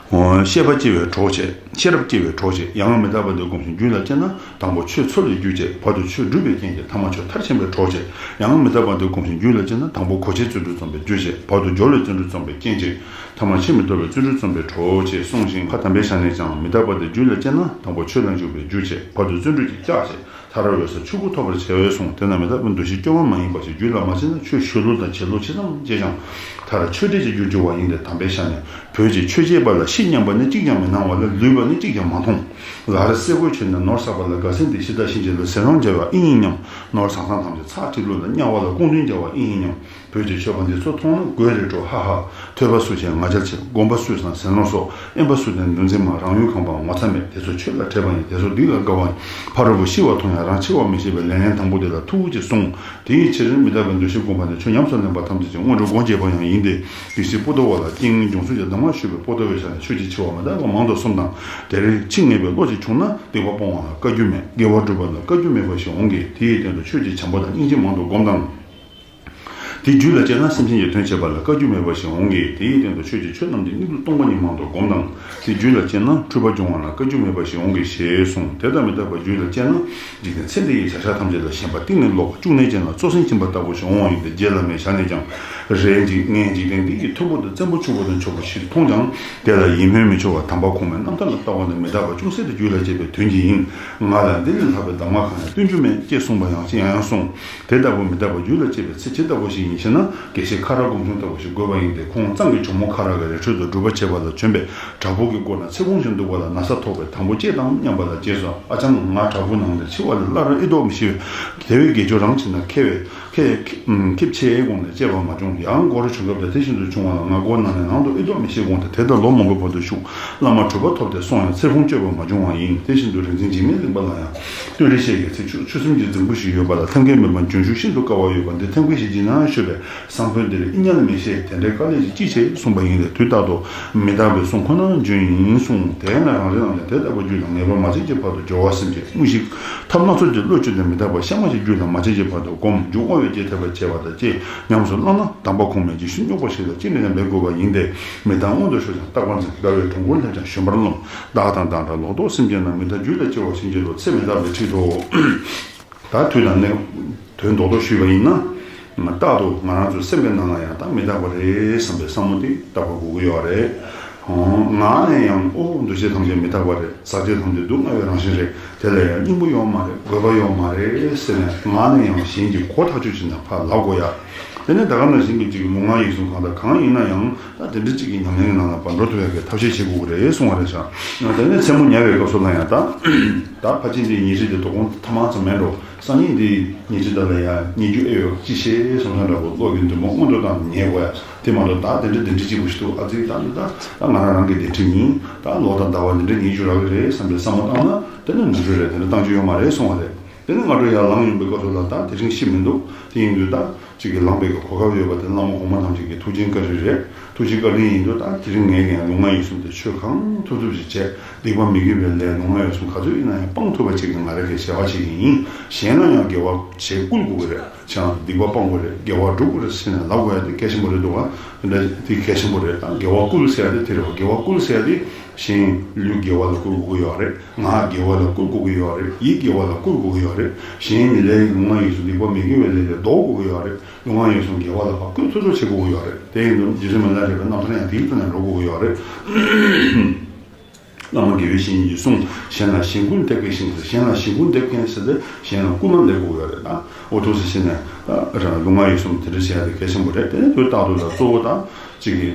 ཤེས་པ་སྐྱེ་བའི་གྲོགས་བྱེད། ཤེས་རབ་སྐྱེ་བའི་གྲོགས་བྱེད། ཡང་མི་རྟག་པ་འདི་བསྒོམ་ཞིང་རྒྱུད་ལ་སྐྱེས་ན་དང་པོ་ཆོས་འཚོལ་བའི་རྒྱུ་བྱེད། བར་དུ་ཆོས་སྒྲུབ་པའི་རྐྱེན་བྱེད། ཐ་མ་ཆོས་མཐར་ཕྱིན་པའི་གྲོགས་བྱེད། ཡང་མི་རྟག་པ་འདི་བསྒོམ་ཞིང་རྒྱུད་ལ་སྐྱེས་ན་དང་པོ་གོ་ཆའི་བརྩོན་འགྲུས་རྩོམ་པའི་རྒྱུ་བྱེད། བར་དུ་སྦྱོར་བའི་བརྩོན་འགྲུས་རྩོམ་པའི་རྐྱེན་བྱེད། ཐ་མ་ཕྱིར་མི་ལྡོག་པའི་བརྩོན་འགྲུས་རྩོམ་པའི་གྲོགས་བྱེད་གསུངས་ཤིང་། བཀའ་དམ་པའི་ཞལ་ནས་ཀྱང་མི་རྟག་པ་འདི་རྒྱུད་ལ་སྐྱེས་ན་དང་པོ་ཆོས་ལ་འཇུག་པའི་རྒྱུ་བྱེད། བར་དུ་བརྩོན་འགྲུས་ཀྱི་ལྕག་བྱེད། མཐར་འོད་གསལ་ཆོས་སྐུ་ཐོབ་པར་བྱ་བའི་གསུང་། དེས་ན་མི་རྟག་པའི་འདུ་ཤེས་སྐྱོ་བ་མ་ཡིན་པ་ཞིག་རྒྱུད་ལ་མ་སྐྱེས་ན་ཆོས་ཞུ་ལུགས་དང་བྱེད་ལུགས་ཇི་ཙམ་བྱས་ཀྱང་མཐར་ཆོས་འབྲས་ཀྱི་རྒྱུར་འགྱུར་བ་ཡིན་ཏེ། དམ་པའི་ཞལ་ནས། བོད་ཀྱི་ཆོས་བྱེད་པ་ལ་ཤི་སྙམ་པ་ནི་གཅིག་ཀྱང་མི་སྣང་བ་ལས། ལུས་པ་ནི་གཅིག་ཀྱང་མ་མཐོང་། ལར་སེ་གོལ་ཆོད་ནས་ནོར་བསགས་པ་ལ། དགའ་སེམས་འདི་ཤི་ད་ཕྱིན་ཆད་ལ་ཟས་གཙང་བྱ་བ་ཨེ་ཡིན་སྙམ། ནོར་བཟང་བཟང་ཐམས་ཅད་ཚར་ཁྲིད་ལུགས་ལ། དམྱལ་བ་ལ་སྐུང་འདོན་བྱ་བ་ཨེ་ཡིན་སྙམ། བོད་ཀྱི་ཆོས་པ་འདི་ཚོ་མཐོང་ན་དགོད་རེ་བྲོ་ཧ་ཧ། ཐོས་པ་སུ་བྱས་ང་རྒྱལ་ཆེ། སྒོམ་པ་སུས་བཟང་ཟས་ནོར་སོགས། དབེན་པ་སུ་བསྟེན་འདུ་འཛི་མང་། རང་ཡུལ་གང་པའང་ངོ་ཚ་མེད། དེ་ཚོ་ཆོས་ལ་འཕྲད་པ་ཡིན། དེ་ཚོ་སྡིག་ལ་དགའ་བ་ཡིན། ཕ་རོལ་པོ་ཤི་བ་མཐོང་ཡང་རང་འཆི་བ་མི་ཤེས་པའི་ལས་ངན་དང་པོ་དེ་ལ་ཐུགས་ཀྱིས་བསྲུང་། དེ་ཡི་ཕྱིར་མི་རྟག་པའི་འདུ་ཤེས་བསྒོམ་པ་ནི་ཆོས་ཉམས་སུ་ལེན་པ་ཐམས་ཅད་ཀྱི་སྔོན་འགྲོའི་སྒོ་འབྱེད་པ་ཡང་ཡིན་ཏེ། དགེ་བཤེས་པོ་ཏོ་བ་ལ་རྐྱེན་ངན་འབྱུང་ཚུལ་གྱི་གདམས་ངག་ཞུས་པའི་པོ་ཏོ་བའི་ཞལ་ནས། ཆོས་ཀྱི་འཆི་བ་མི་རྟག་པ་མང་དུ་གསུངས་དང་། དེར་འཆི་ངེས་པའི་བློ་ཅིག་བྱུང་ན་སྡིག་པ་སྤོང་བ་ལ་དཀའ་རྒྱུ་མེད། དགེ་བ་སྒྲུབ་པ་ལ་དཀའ་རྒྱུ་མེད་པ་ཞིག་འོང་གི། དེ་ཡི་སྟེང་དུ་ཆོས་ཀྱི་བྱམས་པ་དང་སྙིང་རྗེ་མང་དུ་བསྒོམ་དང་། དེ་རྒྱུད་ལ་སྐྱེས་ན་སེམས་ཅན་གྱི་དོན་བྱེད་པ་ལ་དཀའ་རྒྱུ་མེད་པ་ཞིག་འོང་གི། དེ་ཡི་སྟེང་དུ་ཆོས་ཀྱི་ཆོས་རྣམས་ཀྱི་སྙིང་པོ་སྟོང་པ་ཉིད་མང་དུ་བསྒོམ་དང་། དེ་རྒྱུད་ལ་སྐྱེས་ན་འཁྲུལ་པ་སྦྱོང་བ་ལ་དཀའ་རྒྱུ་མེད་པ་ཞིག་འོང་གི་ཞེས་གསུངས། དེ་ལྟར་མི་རྟག་པ་རྒྱུད་ལ་སྐྱེས་ན། འཇིག་རྟེན་ཚེ་འདི་ཡི་བྱ་བཞག་ཐམས་ཅད་ལ་ཞེན་པ་གཏིང་ནས་ལོག་པ། བཅུག་ནས་བྱས་ན་བཙོ་སྲན་ཁྱིམ་པ་ལྟ་བུ་ཞིག་འོང་བ་ཡིན་ཏེ། རྗེ་བླ་མའི་ཞལ་ནས་ཀྱང་། རེ་ཅིག་ངས་འཇིག་རྟེན་འདི་ཡི་མཐོན་པོ་དང་བཙན་པོ་ཆུང་པོ་དང་ཆོག་པོ་ཞིག་མཐོང་ཀྱང་། དེ་ལ་ཡིད་སྨོན་མི་འཆོར་བར་དམ་པ་གོང་མའི་རྣམ་ཐར་ལ་ལྟ་བ་ནི་མི་རྟག་པ་ཅུང་ཟད་དུ་རྒྱུད་ལ་སྐྱེས་པའི་དོན་གྱིས་ཡིན། ང་ལ་འདི་ལས་ལྷག་པའི་གདམས་ངག་གང་ཡང་སྟོན་རྒྱུ་མེད་ཅེས་གསུངས་པ་ཡང་ཡང་ཡང་གསུངས། དེ་ལྟ་བུ་མི་རྟག་པ་རྒྱུད་ལ་སྐྱེས་པའི་ཚེ་ཇི་ལྟ་བུ་ཞིག་ཡིན་ཞེ་ན། དགེ་བཤེས་ཁ་རག་སྒོམ་ཆུང་ལྟ་བུ་ཞིག་དགོས་པ་ཡིན་ཏེ། ཁོང་གཙང་གི་ཇོ་མོ་ཁ་རག་གི་རི་ཁྲོད་དུ་སྒྲུབ་པ་བྱེད་པ་ལ་བྱོན་པས། བྲག་ཕུག་གི་སྒོ་ན་ཚེ་གུང་བཞིན་འདུག་པ་ལ་ན་ཚ་ཐོགས་པས། དམ་པོ་སྐྱེས་དང་སྙམ་པ་ལ་རྗེས་སུ། ཨ་ཅང་ང་བྲག་ཕུག་ནང་ལས་འཆི་བ་ལས་སླར་ཨེ་ལྡོག་མི་ཤེས་པས། དེ་བས་དགེ་སྦྱོར་རང་བྱེད་ན་མཁས་པས། ཁེ་ཁེ་ཁེབ་ཆེའི་དགོངས་ནས་སྐྱེ་བ་མ་བྱུང་། ཡང་སྒོ་རུ་བྱོན་སྐབས་དེ་དེ་བཞིན་དུ་བྱུང་བ་ལ། ང་སྒོ་ནང་ནས་ནང་དུ་ཨེ་ལྡོག་མི་ཤེས་དགོངས་ཏེ། དེ་ལྟར་ལོ་མང་པོའི་བར་དུ་བཞུགས། བླ་མ་གྲུབ་པ་ཐོབ་སྟེ་སོང་ཡང་ཚེ་ཕུང་གཅོད་པ་མ་བྱུང་བ་ཡིན། དེ་བཞིན་དུ་རིག་འཛིན་འཇིགས་མེད་གླིང་པ་ལ་ཡང་། སྟོད་རི་ཤེལ་གྱི་ཚེ་ཆུ་ཆུ་སྲིན་གྱི་རྫིང་བུ་ཞིག་ཡོད་པ་ལ། ཐེམ་སྐས་མེད་པར་འབྱོན་ཤུགས་ཤིན་ཏུ་དཀའ་བ་ཡོད་པ་འདི་ཐེམ་སྐས་ཤིག་བྱིན་ན་ཤོད་པས། སང་ཕོད་འདིར་ཨི་ཉལ་མི་ཤེས། དེ་འདྲའི་དཀའ་ལས་ཤིག་ཅི་བྱེད་གསུངས་པ་ཡིན་ཏེ། དུས་རྟག་ཏུ་མི་རྟག་པའི་གསུང་ཁོ་ན་འབྱོན་ཡིན་གསུངས། དེས་ན་རང་རེ་རྣམས་ཀྱང་དེ་ལྟ་བུ་རྒྱུད་ལ་ངེས་པར་མ་སྐྱེས་ཀྱི་བར་དུ་སྦྱོར་བ་སེམས་བསྐྱེད། དངོས་གཞི་ཐབས་སྣ་ཚོགས་ཀྱིས་བློ་བཅོས་ཏེ་མི་རྟག་པ་གཤའ་མ་ཞིག་རྒྱུད་ལ་མ་སྐྱེས་ཀྱི་བར་དུ་སྒོམ། མཇུག་བསྔོ་བའི་ ལ་རྗེས་ཐེབས་པར་བྱེད་པ་དང་བཅས་ཉམས་སུ་བླངས་ན། དམ་པ་ཁོང་མོས་ཀྱི་ཤུལ་རྙོག་པ་ཞིག་ལ་ཅི་ནས་ཀྱང་འབད་དགོས་པ་ཡིན་ཏེ། མི་རྟག་མངོན་དུ་ཤོར་ཞིང་རྟག་པར་འཛིན། དགའ་བའི་གྲོགས་མགོན་ལྷས་ཀྱང་ཞོན་པར་རློམ། བདག་དང་བདག་འདྲ་ལོག་རྟོག་སེམས་ཅན་རྣམས། མི་རྟག་རྒྱུད་ལ་སྐྱེ་བར་བྱིན་གྱིས་རློབས། ཚེ་མི་རྟག་པའི་ཁྲིད་དུ། ད་དུས་དང་གནས་དོན་རྡོག་རྡོག་ཞུས་པ་ཡིན་ན། རྟག་ཏུ་ང་རང་ཚོའི་སེམས་པའི་ནང་ལ་ཡང་ད་མི་རྟག་པ་རེད་བསམ་པའི་བསམ་བློ་དེ་བཏབ་པ་དགོས་ཀྱི་ཡོད་རེད། ཨོ། ངག་ནས་ཡང་ཨོ་འདུ་བྱེད་ཐམས་ཅད་མི་རྟག་པ་རེད། ཟག་བཅས་ཐམས་ཅད་སྡུག་བསྔལ་བའི་རང་བཞིན་རེད། དེ་ལ་ཡང་སྙིང་པོ་ཡོད་མ་རེད། དགོས་པ་ཡོད་མ་རེད་ཟེར་ནས་ངག་ནས་ཡང་གཞན་གྱི་མགོ་ཐག་ཆོད་བྱས་ནས་ཕར་ལབ་དགོས་ཡ། དེ་ནས་ད་ག་ནང་བཞིན་གྱི་ཅིག་ལུས་ངག་ཡིད་གསུམ་གང་དང་གང་ཡིན་ན་ཡང་ད་དེ་འདྲ་ཅིག་གི་ཉམས་ལེན་གྱི་ནང་ལ་ཕར་འགྲོ་ཐུབ་ཡ་གི་ཐབས་ཤེས་བྱེད་དགོས་ཀྱི་རེད་གསུང་བ་རེད་ཤག། ཡང་དེ་ནས་མཚན་མོ་ཉལ་བའི་སྐབས་སུ་ལ་ཡང་ད་ད་ཕར་ཕྱིན་དེའི་ཉལ་ཁྲི་དེ་དོ་དགོང་ཐ་མག་ཙམ་མེད་འགྲོ། སང་ཉིན་འདི་ཉིན་གཅིག་དག་ལ་ཡང་ཉིན་རྒྱུན་ཨེ་ཡོད་ཅི་ཤེས་བསམ་བསམ་འདྲ་པོ་བློ་གི་འདུན་པ་མངོན་དུ་བཏང་ནས་ཉལ་དགོས་ཡ། དེ་མ་གཏོགས་ད་དེ་འདྲ་དེ་འདྲ་གཅིག་པུ་ཞིག་འདུག། ཨ་ཙི་ད་འདི་ད་ད་ང་རང་རང་གི་བདེ་ཁྲིམས་ཡིན། ད་ལོ་དང་ཟླ་བ་འདི་འདྲ་ཉིན་རྒྱུན་རག་གི་རེད་བསམ་པའི་བསམ་བློ་བཏང་ན་དེ་ནི་ནོར་འཁྲུལ་རེད། དེ་འདྲ་བཏང་རྒྱུ་ཡོད་མ་རེད་གསུང་བ་རེད། དེ་ནི་སྔ་དྲོ་ཡར་ལངས་ཡོང་པའི་སྐབས་སུ་ལ་ད་དེ་རིང་ཤི་མི་འདུག། དེ་ཡིན་དུས་ད། གཅིག་གིས་ལངས་པའི་གོ་སྐབས་ཡོད་པ་དེ་བླ་མ་གོང་མ་ཐམས་ཅད་ཀྱི་ཐུགས་རྗེ་བཀའ་དྲིན་རེད། ཐུགས་རྗེ་བཀའ་དྲིན་ཡིན་དུས་ད་དེ་རིང་ངས་ཀྱང་ལུས་ངག་ཡིད་གསུམ་དེ་ཆོས་གང་ཐུབ་ཐུབ་ཅིག་བྱས། སྡིག་པ་མི་དགེ་བའི་ལས་ལུས་ངག་ཡིད་གསུམ་ག་ཚོད་ཡིན་ན་ཡང་སྤང་ཐུབ་པ་ཅིག་གི་ང་རང་གིས་བྱ་བ་བྱེད་ཀྱི་ཡིན། གཞན་ལ་ཡང་དགེ་བ་བྱེད་བསྐུལ་དགོས་ཀྱི་རེད། ཆང་སྡིག་པ་སྤང་དགོས་རེད། དགེ་བ་སྒྲུབ་དགོས་རེད་ཟེར་ནས་ལབ་དགོས་ཡ་དེ་གལ་ཆེན་པོ་རེད་འདུག་ག། དེ་འདྲ་དེ་གལ་ཆེན་པོ་རེད། ད་དགེ་བ་བསྐུལ་ཟེར་ཡ་དེ་དེ་རེད་བ། དགེ་བ་བསྐུལ་ཟེར་ཡ་དེ་གཞན་ལུས་དགེ་བ་ལ་བསྐུལ་དགོས་ཀྱི་ཡོད་རེད། ངག་དགེ་བ་ལ་བསྐུལ་དགོས་ཀྱི་ཡོད་རེད། ཡིད་དགེ་བ་ལ་བསྐུལ་དགོས་ཀྱི་ཡོད་རེད། གཞན་ཉིད་ལས་ལུས་ངག་ཡིད་གསུམ་སྡིག་པ་མི་དགེ་བའི་ལས་ལས་ལྡོག་དགོས་ཀྱི་ཡོད་རེད། ལུས་ངག་ཡིད་གསུམ་དགེ་བ་ལ་ཕར་བསྐུལ་ཐུབ་ཐུབ་བྱེད་དགོས་ཀྱི་ཡོད་རེད། དེ་ཡིན་དུས་རྗེ་བཙུན་མི་ལ་རས་པའི་རྣམ་ཐར་ཡང་དེའི་ཐོག་ནས་འགྲོ་དགོས་ཀྱི་ཡོད་རེད། བླ་མ་དགེ་བའི་བཤེས་གཉེན་གྱིས་གསུངས། གཞན་ལ་གཞན་བསྐུལ་འདེབས་མཁན་ཞིག་ཟེར། གཞན་ལ་གཞན་བསྐུལ་འདེབས་མཁན་ཟེར་ཏེ་གཞན་ལ་བསྐུལ་མ་འདེབས་དགོས་ཀྱི་ཡོད་རེད། ད་འོ་ཐུགས་སུ་ཆེ་ནས་ད་རང་ལུས་ངག་ཡིད་གསུམ་དེ་འདྲ་བྱེད་ཡ་དེ་གལ་ཆེན་པོ་རེད། དེ་ནས་དུས་རྟག་ཏུ་ལ་གཙོ་བོ་ད་གཅིག་གི་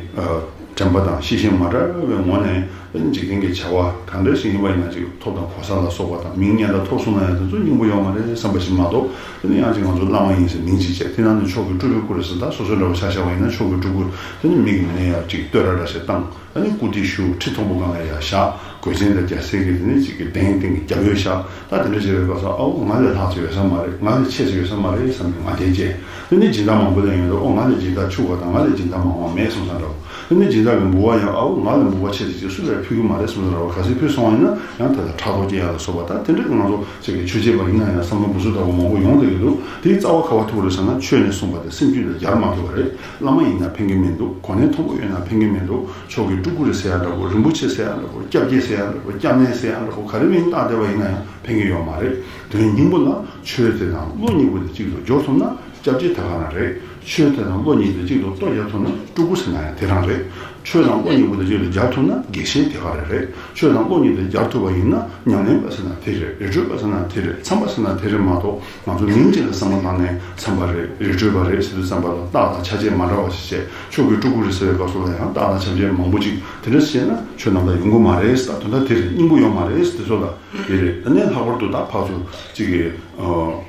དྲན་པ་དང་ཤེས་བཞིན་མ་བྲལ་བའི་ངོ་ནས། འཇིག་རྟེན་གྱི་བྱ་བ་གང་འདྲ་ཞིག་ཡིན་པ་ཡིན་ན་ཅིག་ཐོབ་དང་གོ་ས་ལ་སོགས་པ་དང་མིང་སྙན་གྲགས་ཐོབ་སོང་ན་ཡང་དེ་ཚོ་སྙིང་པོ་ཡོད་མ་རེད་བསམ་པ་ཞིག་མ་གཏོགས། དེ་ནི་ཡང་ཅིག་ང་ཚོ་བླ་མ་ཡིན་ཟེར་མིང་ཅིག་བྱས། དེ་ནང་ནས་མཆོག་གི་སྤྲུལ་པའི་སྐུ་རེད་ཟེར། ད་སོ་སོའི་འདྲ་བོ་ཆ་བཞག་པ་ཡིན་ན་མཆོག་གི་སྤྲུལ་སྐུ་དེ་ནི་མིག་གི་མི་ནས་ཡར་ཅིག་བསྟོད་ར་འདྲ་ཞིག་བཏང་། ཨ་ནི་སྐུ་དེ་བཞུགས། ཁྲི་མཐོན་པོ་སྒང་ལ་ཡར་བཞག། གོས་ཆེན་དང་རྒྱལ་སྲས་ཀྱི་དེ་ནས་ཅིག་གི་གདན་སྟེང་གི་རྒྱབ་ཡོལ་བཞག། ད་དེ་འདྲ་བྱས་པའི་སྐབས་སུ་ཨའོ་ང་ལས་ལྷག་ཅིག་ཡོད་ས་མ་རེད། ང་ལས་ཆེ་ཅིག་ཡོད་ས་མ་རེད་བསམ་པའི་ང་རྒྱལ་སྐྱེ། དེ་ནས་སྦྱིན་བདག་མང་པོ་ལ་ཡོང་དུས་ཨོ་ང་ལས་སྦྱིན་བདག་ཕྱུག་པ་དང་ང་ལས་སྦྱིན་བདག་མང་བ་མེད་བསམ་བསམ་འདྲ་བོ། དེ་ནས་སྦྱིན་བདག་གི་འབུལ་བ་ཡང་ཨའོ་ང་ལས་འབུལ་བ་ཆེ་ཅིག་ཅིག་སུ་ལས་ཕུལ་གི་མ་རེད་བསམ་བསམ་འདྲ་བོ། གལ་སྲིད་ཕུལ་སོང་བ་ཡིན་ན་ཡང་དེ་ལ་ཕྲག་དོག་སྐྱེ་ཡ་ལ་སོགས་པ། ད་དེ་འདྲ་གི་ང་ཚོ་ཅིག་གི་ཆོས་བྱེད་པ་ཡིན་ན་ཡང་བསམ་བློ་འབུ་སུ་འདྲ་བོ་མང་པོ་ཡོང་བསྡད་ཀྱི་འདུག། དེའི་རྩ་བ་ག་བ་ཐུག་རེད་ཟེར་ན་ཆོས་ནས་གསུངས་པ་དེ་སེམས་རྒྱུད་ལ་སྦྱར་མ་ཐུབ་པ་རེད། བླ་མ་ཡིན་ན་ཕན་གི་མི་འདུག། གོ་གནས་མཐོན་པོ་ཡོད་ན་ཕན་གི་མི་འདུག། མཆོག་གི་སྤྲུལ་སྐུ་རེད་ཟེར་ཡ་འདྲ་པོ། རིན་པོ་ཆེ་ཟེར་ཡ་འདྲ་པོ། སྐྱབས་རྗེ་ཟེར་ཡ་འདྲ་པོ། སྐྱབས་གནས་ཟེར་ཡ་འདྲ་པོ། ག་རེ་མིན་བཏགས་བསྡད་པ་ཡིན་ན་ཡང་ཕན་གི་ཡོད་མ་རེད། དོན་སྙིང་པོ་ལ་ཆོས་དེ་དང་བློ་གཉིས་པོ་དེ་གཅིག་ཏུ་སྦྱོར་ཐུབ་ན་སྐྱབས་རྗེ་དེ་ག་རང་རེད། ཆོས་དེ་དང་བློ་གཉིས་དེ་གཅིག་ཏུ་གཏོད་རྒྱག་ཐུབ་ན་སྤྲུལ་སྐུ་ཟེར་ན་ཡང་དེ་རང་རེད། ཆོས་དང་བློ་གཉིས་པོ་དེ་གཅིག་ཏུ་སྦྱར་ཐུབ་ན་དགེ་བཤེས་དེ་ག་རང་རེད། ཆོས་དང་བློ་གཉིས་དེ་སྦྱར་ཐུབ་པ་ཡིན་ན་ཉམས་ལེན་པ་ཟེར་ན་དེ་རེད། རི་ཁྲོད་པ་ཟེར་ན་དེ་རེད། མཚམས་པ་ཟེར་ན་དེ་རེད་མ་གཏོགས། ང་ཚོ་མིང་གཅིག་ལ་བསམ་བློ་བཏང་ནས་མཚམས་པ་རེད། རི་ཁྲོད་པ་རེད་ཟེར་དུས་ཙམ་པ་ལ་རྟགས་དང་ཆ་བྱད་མ་འདྲ་བ་ཞིག་བྱས། མཆོག་གི་སྤྲུལ་སྐུ་རེད་ཟེར་བའི་སྐབས་སུ་ལ་ཡང་རྟགས་དང་ཆ་བྱད་མང་པོ་ཅིག་དེ་འདྲ་བྱས་ན་ཆོས་རྣམ་དག་ཡོང་གི་མ་རེད་ཟེར། ད་དོན་དག་དེ་རེད། སྙིང་པོ་ཡོད་མ་རེད་ཟེར། དེ་ཚོ་ལ་དེ་རེད། ཨ་ནི་ལྷག་པར་དུ་ད་ཕར་ཚུར་གཅིག་གི་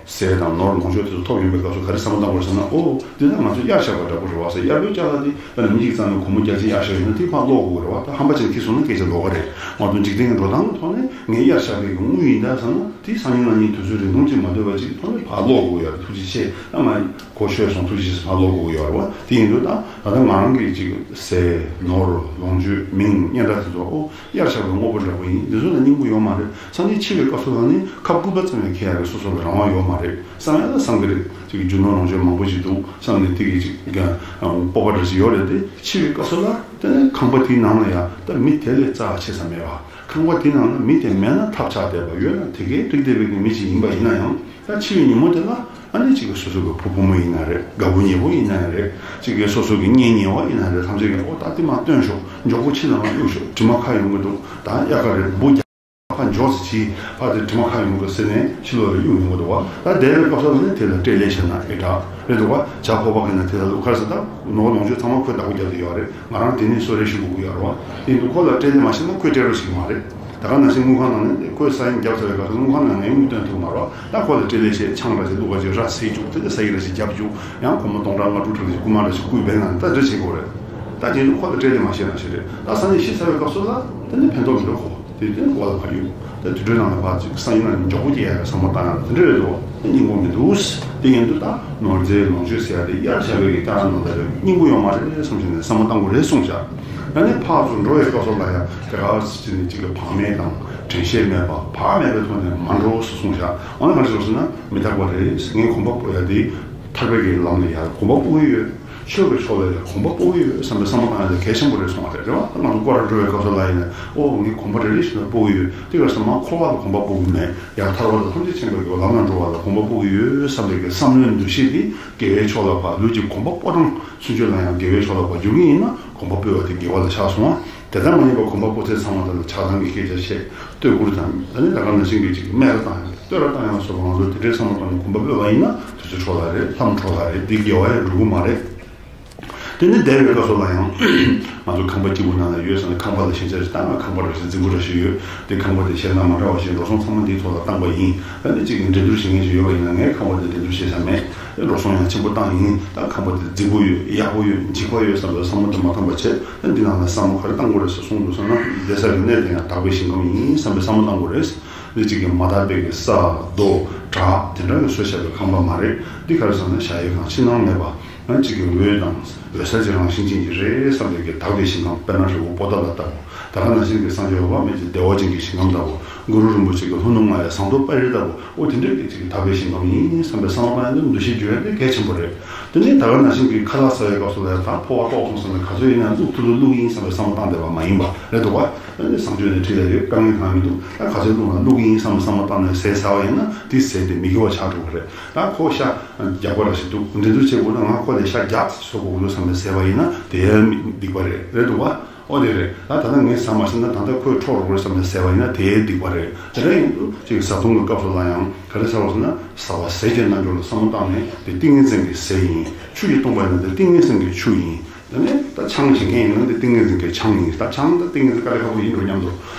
ཟས་དང་ནོར་ལོངས་སྤྱོད་དེ་ཚོ་ཐོབ་ཡོང་པའི་སྐབས་སུ་ག་རེ་བསམ་བློ་བཏང་དགོས་ཟེར་ན། ཨོ་འདི་ད་ང་ཚོ་གཡར་བཞག་པ་འདྲ་པོ་རེད་བ་ཟེར། གཡར་པོའི་ཅ་ལག་འདི་ཨ་ནི་མི་གཅིག་ཙམ་ནས་སྒོར་མོ་བརྒྱ་ཅིག་གཡར་བཞག་ཡོད་ན་དེ་ཕར་སློག་དགོས་རེད་བ། ད་ཧམ་པ་ཅན་ཁྱེར་སོང་ན་སྐད་ཆ་ལོགས་ཀ་རེད། ང་ཚོ་འཇིག་རྟེན་གྱི་འགྲོ་སྟངས་ཀྱི་ཐོག་ནས། ངས་གཡར་བཞག་པའི་དངུལ་ཡིན་ད་བསམ་ན་དེ་སང་ཉིན་གནངས་ཉིན་དུས་ཚོད་རིང་ཐུང་ཅིག་མ་སྡོད་པ་ཅིག་ཐོག་ནས་ཕར་སློག་དགོས་ཡ། ཐུགས་རྗེ་ཆེ། ད་ང་གོ་ཆོད་སོང་། ཐུགས་རྗེ་ཆེ་ཕར་སློག་དགོས་ཡོད་རེད་བ། དེ་ཡིན་དུས་ད་ད་ལྟ་ང་རང་གིས་ཅིག་ཟས་ནོར་ལོངས་སྤྱོད་མིང་སྙན་གྲགས་དེ་ཚོ་ཨོ་གཡར་བཞག་པའི་དངོས་པོ་འདྲ་པོ་ཡིན། འདི་ཚོ་ལ་སྙིང་པོ་ཡོད་མ་རེད། སང་ཉིན་འཆི་བའི་སྐབས་སུ་ལ་ནི་ཁབ་སྐུད་པ་ཙམ་ཡང་འཁྱེར་ཡ་གི་སོ་སོ་ལ་རང་དབང་ཡོད་མ་རེད། བསམ་ཡ་ལ་བསམ་གི་རེད། ཅིག་རྒྱུ་ནོར་ལོངས་སྤྱོད་མང་པོ་ཞིག་འདུག་བསམ་ནས་དེ་གི་ཅིག་སྤོབས་པ་འདྲ་ཞིག་ཡོད་རེད་དེ། འཆི་བའི་སྐབས་སུ་ལ་དེ་ནས་ཁང་པ་དེའི་ནང་ལ་ཡ་ད་མི་དེ་ལས་རྩ་ཆེ་ས་མེད་བ། ཁང་པ་དེ་ནང་ན་མི་དེ་མེད་ན་ཐབས་ཆག་བསྡད་པ། ཡོད་ན་དེ་གའི་འགྲིག་བསྡད་པའི་མི་ཅིག་ཡིན་པ་ཡིན་ན་ཡང་། ད་འཆི་བའི་ཉིན་མོ་དེ་ལ་ཨ་ནི་གཅིག་གི་སོ་སོ་གི་བུ་བུ་མོ་ཡིན་ན་རེད། དགའ་བོ་ཉེ་བོ་ཡིན་ན་ཡང་རེད། གཅིག་གི་སོ་སོ་གི་གཉེན་ཉེ་བ་ཡིན་ན་རེད། ཐམས་ཅད་ཀྱིས་ཨོ་ད་དེ་མ་སྟོན་ཤོག། མགྱོགས་པོ་ཕྱི་ལ་མ་གཡུག་ཤོག། དྲི་མ་ཁ་ཡོང་གི་འདུག། ད་གཡག་ཁ་རེད། འབུ་རྒྱག་ཕར་འཇོག་ཟེར་གྱིས། ཕར་དེ་དྲི་མ་ཁ་ཡོང་གི་ཟེར་ནས་ཕྱི་ལོགས་ལ་གཡུག་ཡོང་གི་འདུག་བ། ད་བསྡད་པའི་སྐབས་སུ་ནི་དེ་ལ་སྤྲེལ་ལད་བྱས་ན་ཨེ་དྲག་རེད་འདུག་བ། ཇ་ཕོར་པ་གི་ནང་དེ་ལ་བླུགས་ཁར་ཟེར། ད་ནོར་ལོངས་སྤྱོད་ཚང་མ་ཁོས་བདག་པོ་རྒྱབ་བསྡད་ཡོད་རེད། ང་རང་དེ་ནས་གསོལ་རས་ཞུ་དགོས་ཀྱི་ཡོད་རེད་བ། དེ་ཡིན་དུས་ཁོ་ལ་སྤྲེལ་ལད་མ་བྱས་ན་ཁོས་སྤྲད་རོགས་བྱེད་ཀྱི་མ་རེད། ད་ག་ནང་བཞིན་དངུལ་ཁང་ནང་ནས་ཁོས་ས་ཡོམ་བརྒྱབ་ཚར་བའི་སྐབས་སུ་དངུལ་ཁང་ནང་ནས་དངུལ་བཏོན་ཐུབ་མ་རེད་བ། ད་ཁོ་ལ་སྤྲེལ་ལད་བྱས། ཆང་འདྲ་ཞིག་བླུགས་པ་ཅིག་ར་བཟི་བཅུག། དེ་ལ་ཟ་ཡི་འདྲ་ཞིག་བརྒྱབ་བཅུག། ཡང་སྒོར་མོ་སྟོང་ཕྲག་ལྔ་དྲུག་ཕྲག་ཅིག་རྐུན་མ་འདྲ་ཞིག་རྐུས་པའི་ནང་ནས་ད་འདྲ་བྱེད་དགོས་རེད། ད་དེ་ནི་ཁོ་ལ་སྤྲེལ་ལད་མ་བྱས་ན་ཞིག་རེད། ད་ས་ནས་ཤི་ཚར་བའི་སྐབས་སུ་ལ་དེ་ནི་ཕན་ཐོགས་མི་འགྲོ་ཁོ། དེ་དོན་གོ་ལ་བར་ཡོད། ད་དུད་འགྲོའི་ནང་ལ་བར་ཅིག་སང་ཉིན་ནང་ནས་མགྱོགས་པོ་སྐྱེ་ཡ་བསམ་བློ་བཏང་ཡ་དེ་འདྲ་རེད་དོ། སྙིང་པོ་མི་འདུག། དེ་ཡིན་དུས་ད་ནོར་རྫས་ལོངས་སྤྱོད་ཟེར་ཡ་དེ་གཡར་བཞག་པའི་གི་ཀྱག་ནང་ལ་རེད། སྙིང་པོ་ཡོད་མ་རེད་བསམ་བྱས་ནས་བསམ་བློ་བཏང་དགོས་རེད་གསུངས་བཞག། ཡང་ནི་ཕར་ཚུར་འགྲོ་བའི་སྐབས་སུ་ལ་ཡང་དེ་ག་ཅིག་ནས་ཅིག་གི་བག་མེད་དང་དྲན་ཤེས་མེད་པ། བག་མེད་པའི་ཐོག་ནས་མ་འགྲོ་ཟེར་གསུངས་བཞག། འོ་ན་ག་རེ་ཟེར་ན་མི་རྟག་པ་རེད། ངས་གོམ་པ་སྤོ་ཡ་དེ། ཐར་པའི་གི་ལམ་ལ་ཡང་གོམ་པ་སྤོ་གི་ཡོད། ཆོས་ཀྱི་ཕྱོགས་ལ་ཡང་གོམ་པ་སྤོ་གི་ཡོད་བསམ་པའི་བསམ་བློ་བཏང་ཡ་དེ་གལ་ཆེན་པོ་རེད་གསུངས་པ་རེད། རེད་བ། ང་ཚོ་སྐོར་ར་འགྲོ་བའི་སྐབས་སུ་ལ་ཡིན་ན། ཨོ་ངས་གོམ་པ་རེ་རེ་བཞིན་སྤོ་གི་ཡོད། དེ་ག་ས་མ་འཁོར་བ་ལ་གོམ་པ་སྤོ་གི་མེད། ཡང་ཐར་པ་དང་ཐམས་ཅད་མཁྱེན་པའི་གི་ལམ་ལ་འགྲོ་བ་ལ་གོམ་པ་སྤོ་གི་ཡོད་བསམ་པའི་གི་བསམ་བློའི་འདུ་ཤེས་དེ་དགེ་བའི་ཕྱོགས་ལ་ཕར་ལུས་ཀྱི་གོམ་པ་སྤོ་སྟངས་ཚུན་ཆད་ལ་ཡང་དགེ་བའི་ཕྱོགས་ལ་ཕར་འཇུག་གི་ཡིན་ན། གོམ་པ་སྤོས་པ་དེ་དགེ་བ་ལ་ཆགས་སོང་བ། དེ་ལྟར་མ་ཡིན་པར་གོམ་པ་སྤོ་ཚད་ཚང་བ་དང་ཆགས་སྡང་གི་སྐད་ཆ་བཤད། བསྟོད་བཀུར་དང་། ད་ནི་ད་ག་ནང་བཞིན་གྱི་ཅིག་སྨད་ར་བཏང་ཡང་བསྟོད་ར་བཏང་ཡང་སོགས་པ་ང་ཚོ་དེ་འདྲའི་བསམ་བློ་བཏང་ནས་གོམ་པ་སྤོས་པ་ཡིན་ན། དུས་ཚོད་འཕྲོ་བརླག་རེད། ལྷམ་འཕྲོ་བརླག་རེད། འདི་དགེ་བ་ཡང་འགྲོ་གི་མ་རེད། དེ་ནི་འདས་པའི་སྐབས་སུ་ལ་ཡང་ང་ཚོ་ཁང་པ་སྐྱིད་པོ་ནང་ལ་ཡོད་ཟེར་ན། ཁང་པ་ལ་ཞེན་ཆགས་ཤིག་བཏང་ན། ཁང་པ་ར་ཞིག་རྫིག་པོ་ར་ཞིག་ཡོད། དེ་ཁང་པ་དེ་གཞན་དང་མ་འདྲ་བ་ཞིག་འགྲོ་སོང་ཚང་མ་འདིའི་ཐོག་ལ་བཏང་པ་ཡིན། ད་ནི་ཅིག་འགྲན་བསྡུར་བྱེད་མཁན་ཞིག་ཡོད་པ་ཡིན་ན། ངས་ཁང་པ་དེ་འགྲན་བསྡུར་བྱེད་ས་མེད། འགྲོ་སོང་ཡང་ཆེན་པོ་བཏང་ཡིན། ད་ཁང་པ་དེ་རྫིག་པོ་ཡོད། ཡག་པོ་ཡོད། འཇིགས་པ་ཡོད་བསམ་པའི་བསམ་བློ་དེ་མ་བཏང་བ་བྱས། ད་འདི་ནང་ལ་བསམ་བློ་ག་རེ་བཏང་དགོས་རེད་ཟེར་གསུངས་འདུག་ཟེར་ན། བསྡད་ས་གི་གནས་དེ་ཡང་དག་པའི་ཞིང་ཁམས་ཡིན་བསམ་པའི་བསམ་བློ་བཏང་དགོས་རེད། འདི་གཅིག་གི་མ་དག་པའི་གི་ས་རྡོ་བྲག་དེ་འདྲ་གི་བཟོས་བཞག་པའི་ཁང་པ་མ་རེད། འདི་ག་རེ་ཟེར་ན། གཞལ་ཡས་ཁང་ཕྱི་ནང་མེད་པ། ང་གཅིག་གི་འོད་དང་འོད་གསལ་གྱི་རང་བཞིན་ཅན་གྱི་རེད་བསམ་པའི་གི་དག་པའི་ཞིང་ཁམས། དཔེར་ན་རི་བོ་པོ་ཏ་ལ་ལྟ་བུ། ད་ག་ནང་བཞིན་གྱི་སངས་རྒྱས་འོད་དཔག་མེད་ཀྱི་བདེ་བ་ཅན་གྱི་ཞིང་ཁམས་ལྟ་བུ། གུ་རུ་རིན་པོ་ཆེ་གི་ལྷོ་ནུབ་ལྔ་ཡི་ཟངས་མདོག་དཔལ་རི་ལྟ་བུ། འོ་དེ་འདྲའི་གི་ཅིག་དག་པའི་ཞིང་ཁམས་ཡིན་བསམ་པའི་བསམ་བློ་བཏང་ཡ་དེ། འདུ་ཤེས་བསྒྱུར་ཡ་དེ་གལ་ཆེན་པོ་རེད། དེ་ནས་ད་ག་ནང་བཞིན་གྱི་ཁ་ལག་ཟ་བའི་སྐབས་སུ་ལ་ཡང་། ད་ཕོ་བ་ལྟོགས་སོང་ཟེར་ནས་ག་ཚོད་ཡིན་ན་བླུགས་ཐུབ་ཐུབ་བླུགས་ཡིན་བསམ་པའི་བསམ་བློ་བཏང་བསྡད་པ་མ་ཡིན་པ་རེད་འདུག་བ། ཨ་ནི་བཟང་སྤྱོད་ནས་ཁྲིད་ལ་ཡོད། དཀའ་ངལ་གང་མི་འདུག། ད་ག་ཚོད་བླུགས་ན་བླུགས་ཡིན་བསམ་བསམ་བློ་བཏང་ནས་ཟས་ཟ་བ་ཡིན་ན། དེ་ཟས་དེ་མི་དགེ་བ་ཆགས་འགྲོ་གི་རེད། ད་ཁོ་ཤ་རྒྱག་པ་ར་ཞིག་འདུག། འགྲན་བསྡུར་བྱེད་དགོས་ན། ང་ཁོ་ལས་ཤ་རྒྱག་ཟ་དགོས་འདུག་བསམ་ནས་ཟས་པ་ཡིན་ན། དེ་ཡང་སྡིག་པ་རེད། རེད་འདུག་བ། ཨོ་དེ་རེད། ད་ད་ལྟ་ངས་ཟ་མ་ཤེས་ན། ད་ལྟ་ཁོས་འཕྲོག་རོགས་རེད་བསམ་ནས་ཟས་པ་ཡིན་ན། དེ་ཡང་སྡིག་པ་རེད། དེ་འདྲ་ཡིན་དུས་ཅིག་བཟའ་བཏུང་གི་སྐབས་སུ་ལ་ཡང་ག་རེ་ཟེར་བ་ཟེར་ན། ཟ་བ་ཟས་ཀྱི་རྣལ་འབྱོར་ལ་བསམ་བློ་བཏང་ནས། དེ་ཏིང་ངེ་འཛིན་གྱི་ཟས་ཡིན། ཆུ་ཞིག་བཏུང་པ་ཡིན་ན། དེ་ཏིང་ངེ་འཛིན་གྱི་ཆུ་ཡིན། དེ་ནས་ད་ཆང་བཞེས་མཁན་ཡིན་ན། དེ་ཏིང་ངེ་འཛིན་གྱི་ཆང་ཡིན། ད་ཆང་དང་ཏིང་ངེ་འཛིན་དཀའ་ལས་ཁག་པོ་ཡིན་འགྲོ་སྙམ་དུ།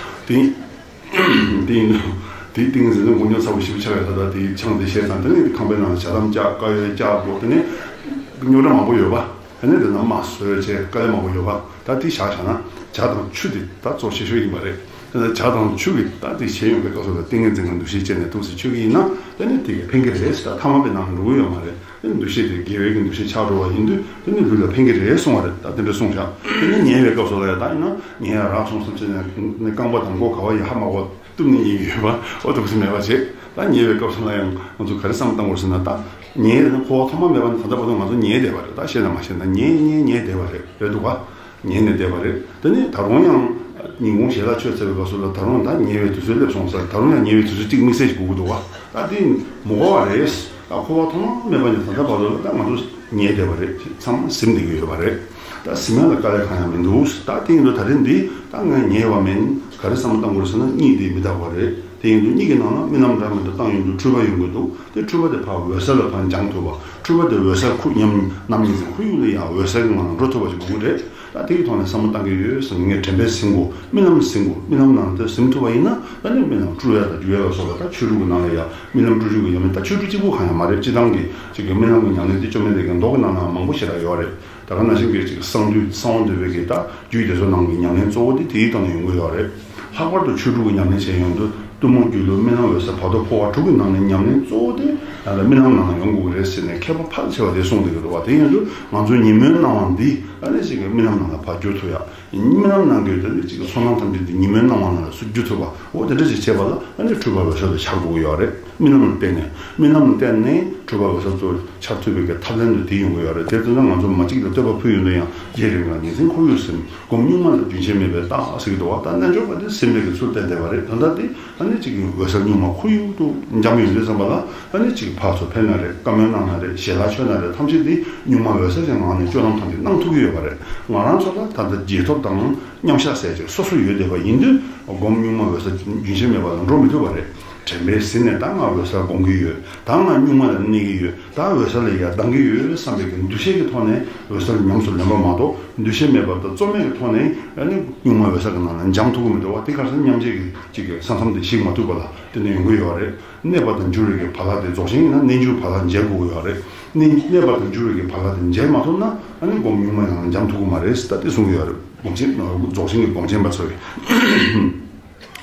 དེ་དེ་ཡིན་དུས་དེ་ཏིང་ངེ་འཛིན་དེ་མགོ་རྙོག་ཚ་པོ་ཞེ་པོ་ཆགས་ཡོད། ད་ལྟ་དེ་ཆང་དེ་བཞེས་ཙང་། དེ་ནས་དེ་ཁང་པའི་ནང་ལ་ཇ་དམ་བཅག། དཀར་ཡོལ་བཅག་དགོས། དེ་ནས་རྙོག་དྲ་མང་པོ་ཡོད་པ། དེ་ནས་དེ་ནང་མ་བཟོས་བྱས་དཀའ་ལས་མང་པོ་ཡོད་པ། ད་དེ་བཞག་བཞག་ན་ཇ་དང་ཆུ་དེ་ད་གཙོ་ཆེ་ཤོས་ཡིན་པ་རེད། དེ་ནས་ཇ་དང་ཆུ་གིས་ད་དེ་བཞེས་ཡོང་བའི་སྐབས་སུ་ལ་ཏིང་ངེ་འཛིན་གྱི་འདུ་ཤེས་བསྐྱེད་ནས་འདུག་སེ་མཆོད་ཀྱི་ཡིན་ན། དེ་ནས་དེ་གིས་ཕན་གྱི་རེད་ཟེར། ད་ཐ་མལ་པའི་ནང་འགྲོ་གི་ཡོད་མ་རེད། དེ་ནས་འདུ་ཤེས་དེ་དགེ་བའི་གི་འདུ་ཤེས་ཆགས་འགྲོ་བ་ཡིན་དུས། དེ་ནས་ལུས་ལ་ཕན་གྱི་རེད་གསུང་བ་རེད། ད་དེ་འདྲ་གསུངས་བཞག། དེ་ནས་ཉལ་བའི་སྐབས་སུ་ལ་ཡང་ད་ཡིན་ན། ཉལ་ཡ་རག་སོང་བསམ་བྱས་ནས་རྐང་པ་དང་མགོ་ག་བ་ཡ་ཧ་མ་གོ་བཏུམ་ནས་ཉལ་གྱི་ཡོད་པ། འོ་དེ་འདྲ་མེད་པ་བྱས། ད་ཉལ་བའི་སྐབས་སུ་ལ་ཡང་ང་ཚོ་ག་རེ་བསམ་བཏང་དགོས་ཟེར་ན། ད་ཉལ་ཡ་དེ་ནི་འཁོར་བ་ཐོག་མ་མེད་པ་ནས་ད་ལྟ་བར་དུ་ང་ཚོ་ཉལ་བསྡད་པ་རེད། ད་ཤེས་ན་མ་ཤེས་ན་ཉལ་ཉལ་ཉལ་བསྡད་པ་རེད། རེད་འདུག་ག། ཉལ་ནས་བསྡད་པ་རེད། དེ་ནས་ད་རུང་ཡང་ཉིན་གུང་ཞལ་ལག་མཆོད་ཚར་བའི་སྐབས་སུ་ལ། ད་རུང་ད་ཉལ་བའི་དུས་ཚོད་སླེབས་སོང་ཟེར། ད་རུང་ཡང་ཉལ་བའི་དུས་ཚོད་གཅིག་དམིགས་བསལ་ཞིག་དགོས་ཀྱི་འདུག་ག། ད་དེ་མི་དགོས་པ་རེད། ད་འཁོར་བ་ཐོག་མ་མེད་པ་ནས་ད་ལྟ་བར་དུ་ལ་ད་ང་ཚོ་ཉལ་བསྡད་པ་རེད། ཚང་མ་གཟིམ་བསྡད་ཀྱི་ཡོད་པ་རེད། ད་གཟིམ་ཡ་ལ་དཀའ་ལས་གང་ཡང་མི་འདུག། ད་དེ་ཡིན་དུས་ད་རེས་འདི་ད་ང་ཉལ་བ་མིན། ག་རེ་བསམ་བློ་བཏང་དགོས་རེད་ཟེར་ན། གཉིད་དེ་མི་རྟག་པ་རེད། དེ་ཡིན་དུས་གཉིད་ཀྱི་ནང་ན་རྨི་ལམ་འདྲ་མི་འདྲ་བཏང་ཡོང་དུས་འཁྲུལ་པ་ཡོང་གི་འདུག། དེ་འཁྲུལ་པ་དེ་ཕར་འོད་གསལ་ལ་ཕར་སྦྱང་ཐུབ་པ། འཁྲུལ་པ་དེ་འོད་གསལ་ཁོ་ཉམས། རྣམ་གཉིས་ཀྱི་ཁོར་ཡུག་ལ་ཡང་འོད་གསལ་གྱི་ངང་ལ་འགྲོ་ཐུབ་པ་ཞིག་དགོས་ཀྱི་རེད། ད་དེ་གི་ཐོག་ནས་བསམ་བློ་བཏང་གི་ཡོད་ཟེར་ནས། ངས་དྲན་པས་ཟིན་དགོས། རྨི་ལམ་ཟིན་དགོས། རྨི་ལམ་ནང་དུ་ཟིན་ཐུབ་པ་ཡིན་ན། ད་ནི་རྨི་ལམ་དཀྲུག་ཡ་དང་འཇུ་ཡ་ལ་སོགས་པ། ད་ཆོས་དྲུག་གི་ནང་ལ་ཡང་རྨི་ལམ་དཀྲུག་རྒྱུ་གི་ཉམས་ལེན། ད་ཆོས་དྲུག་གཅིག་པུ་གང་ཡང་མ་རེད། སྤྱིར་བཏང་གི་ཅིག་གི་རྨི་ལམ་གྱི་ཉམས་ལེན་དེ་བཅོམ་ལྡན་འདས་ཀྱི་མདོ་གི་ནང་ན་མང་པོ་ཞེ་དྲག་ཡོད་རེད། ད་ག་ནང་བཞིན་གྱི་ཅིག་གསང་འདུས་གསང་བ་འདུས་པའི་གི་ད་རྒྱུད་སྡེ་ཚོ་ནང་གི་ཉམས་ལེན་གཙོ་བོ་དེ་དེའི་ཐོག་ནས་ཡོང་གི་ཡོད་རེད། ལྷག་པར་དུ་ཆོས་དྲུག་གི་ཉམས་ལེན་བྱེད་ཡོང་དུས། གཏུམ་མོ་སྒྱུ་ལུས་རྨི་ལམ་འོད་གསལ་བར་དོ་འཕོ་བ་དྲུག་གི་ནང་ནས་ཉམས་ལེན་གཙོ་བོ་དེ་རྨི་ལམ་ནང་ན་ཡོང་དགོས་ཀྱི་རེད་ཟེར་ནས་མཁས་པ་ཕལ་ཆེ་བ་དེ་གསུངས་བསྡད་ཀྱི་འདུག་བ། དེ་ཡིན་དུས་ང་ཚོའི་ཉིན་མོའི་སྣང་བ་འདི་ཨ་ནི་ཅིག་རྨི་ལམ་ནང་ལ་ཕར་བསྒྱུར་ཐུབ་ཡ། རྨི་ལམ་ནང་གི་དེ་ནི་ཅིག་བསོད་ནམས་ཐམས་ཅད་དེ་ཉིན་མོའི་སྣང་བ་ནང་ལ་སུ་བསྒྱུར་ཐུབ་པ། འོ་དེ་འདྲ་ཞིག་བྱེད་པ་ལ་ཨ་ནི་འཁྲུལ་པ་འོད་གསལ་དུ་འཆར་དགོས་ཀྱི་ཡོད་རེད། རྨི་ལམ་ལ་བརྟེན་ནས། རྨི་ལམ་ལ་བརྟེན་ནས་འཁྲུལ་པ་འོད་གསལ་དུ་འཆར་ཐུབ་པའི་གི་ཐབས་ལམ་དེ་དེ་ཡོང་གི་ཡོད་རེད། དེར་མཚོན་ན་ང་ཚོ་མ་གཅིག་ལ་བསྟོད་པ་ཕུལ་ཡོང་དུས་ཡང་། རྗེ་རིགས་ལྔ་ཉིན་མཚན་ཁོར་ཡུག་ཟིན། སྒོམ་གཉུག་མ་ལ་རྒྱུན་ཆད་མེད་པའི་རྟགས་ཟེར་གྱི་འདུག་བ། ད་རྣལ་འབྱོར་པ་དེ་ཟིན་པའི་གི་ཚུལ་བསྟན་བསྡད་པ་རེད། ད་ལྟ་དེ་ཨ་ནི་ཅིག་འོད་གསལ་གཉུག་མ་ཁོར་ཡུག་ཏུ་འབྱམས་ཡོང་དུས་ཙམ་པ་ལ། ཨ་ནི་ཅིག་ཕར་ཚུར་འཕེན་ན་རེད། བཀའ་མོལ་གནང་ན་རེད། ཞལ་ལག་མཆོད་ན་རེད། ཐམས་ཅད་དེ་གཉུག་མ་འོད་གསལ་གྱི་ངང་ནས་སྤྱོད་ལམ་ཐམས་ཅད་གནང་ཐུབ་ཀྱི་ཡོད་པ་རེད། ང་རང་ཚོ་ལ་ད་ལྟ་རྗེས་ཐོབ་དང་མཉམ་བཞག་ཟེར་ཅིག་སོ་སོ་ཡོད་བསྡད་པ་ཡིན་དུས། སྒོམ་གཉུག་མ་འོད་གསལ་རྒྱུན་ཆད་མེད་པ་ལ་འགྲོ་མི་ཐུབ་པ་རེད། དྲན་པས་ཟིན་ནས་ད་ང་འོད་གསལ་སྒོམ་གྱི་ཡོད། ད་ང་གཉུག་མ་ལ་གནས་ཀྱི་ཡོད། ད་འོད་གསལ་ལ་ཡར་ལྡང་གི་ཡོད་བསམ་པའི་གི་འདུ་ཤེས་ཀྱི་ཐོག་ནས་འོད་གསལ་ཉམས་སུ་ལེན་པ་མ་གཏོགས། འདུ་ཤེས་མེད་པ་དང་རྩོལ་མེད་ཀྱི་ཐོག་ནས་ཨ་ནི་གཉུག་མ་འོད་གསལ་གྱི་ནང་ལ་འབྱམས་ཐུབ་ཀྱི་མི་འདུག་བ། དེ་ག་རེ་ཟེར་ན་མཉམ་རྗེས་ཀྱི་ཅིག་གི་ས་མཚམས་དེ་ཞིག་མ་ཐུབ་པ་ལ་དེ་ནས་ཡོང་གི་ཡོད་རེད། གནས་པ་དང་འགྱུར་བའི་གི་བག་ལྷག་དེ་རྫོགས་ཆེན་ཡིན་ན་གནས་འགྱུར་བག་ལྷག་འཇལ་དགོས་ཀྱི་ཡོད་རེད། གནས་གནས་པ་དང་འགྱུར་བའི་གི་བག་ལྷག་དེ་འཇལ་མ་ཐུབ་ན་ཨ་ནི་སྒོམ་གཉུག་མ་ཡང་འབྱམས་ཐུབ་ཀྱི་མ་རེད་ཟེར། ད་དེ་གསུང་གི་ཡོད་རེད། སྒོམ་ཆེན། རྫོགས་ཆེན་གྱི་སྒོམ་ཆེན་པ་ཚོས།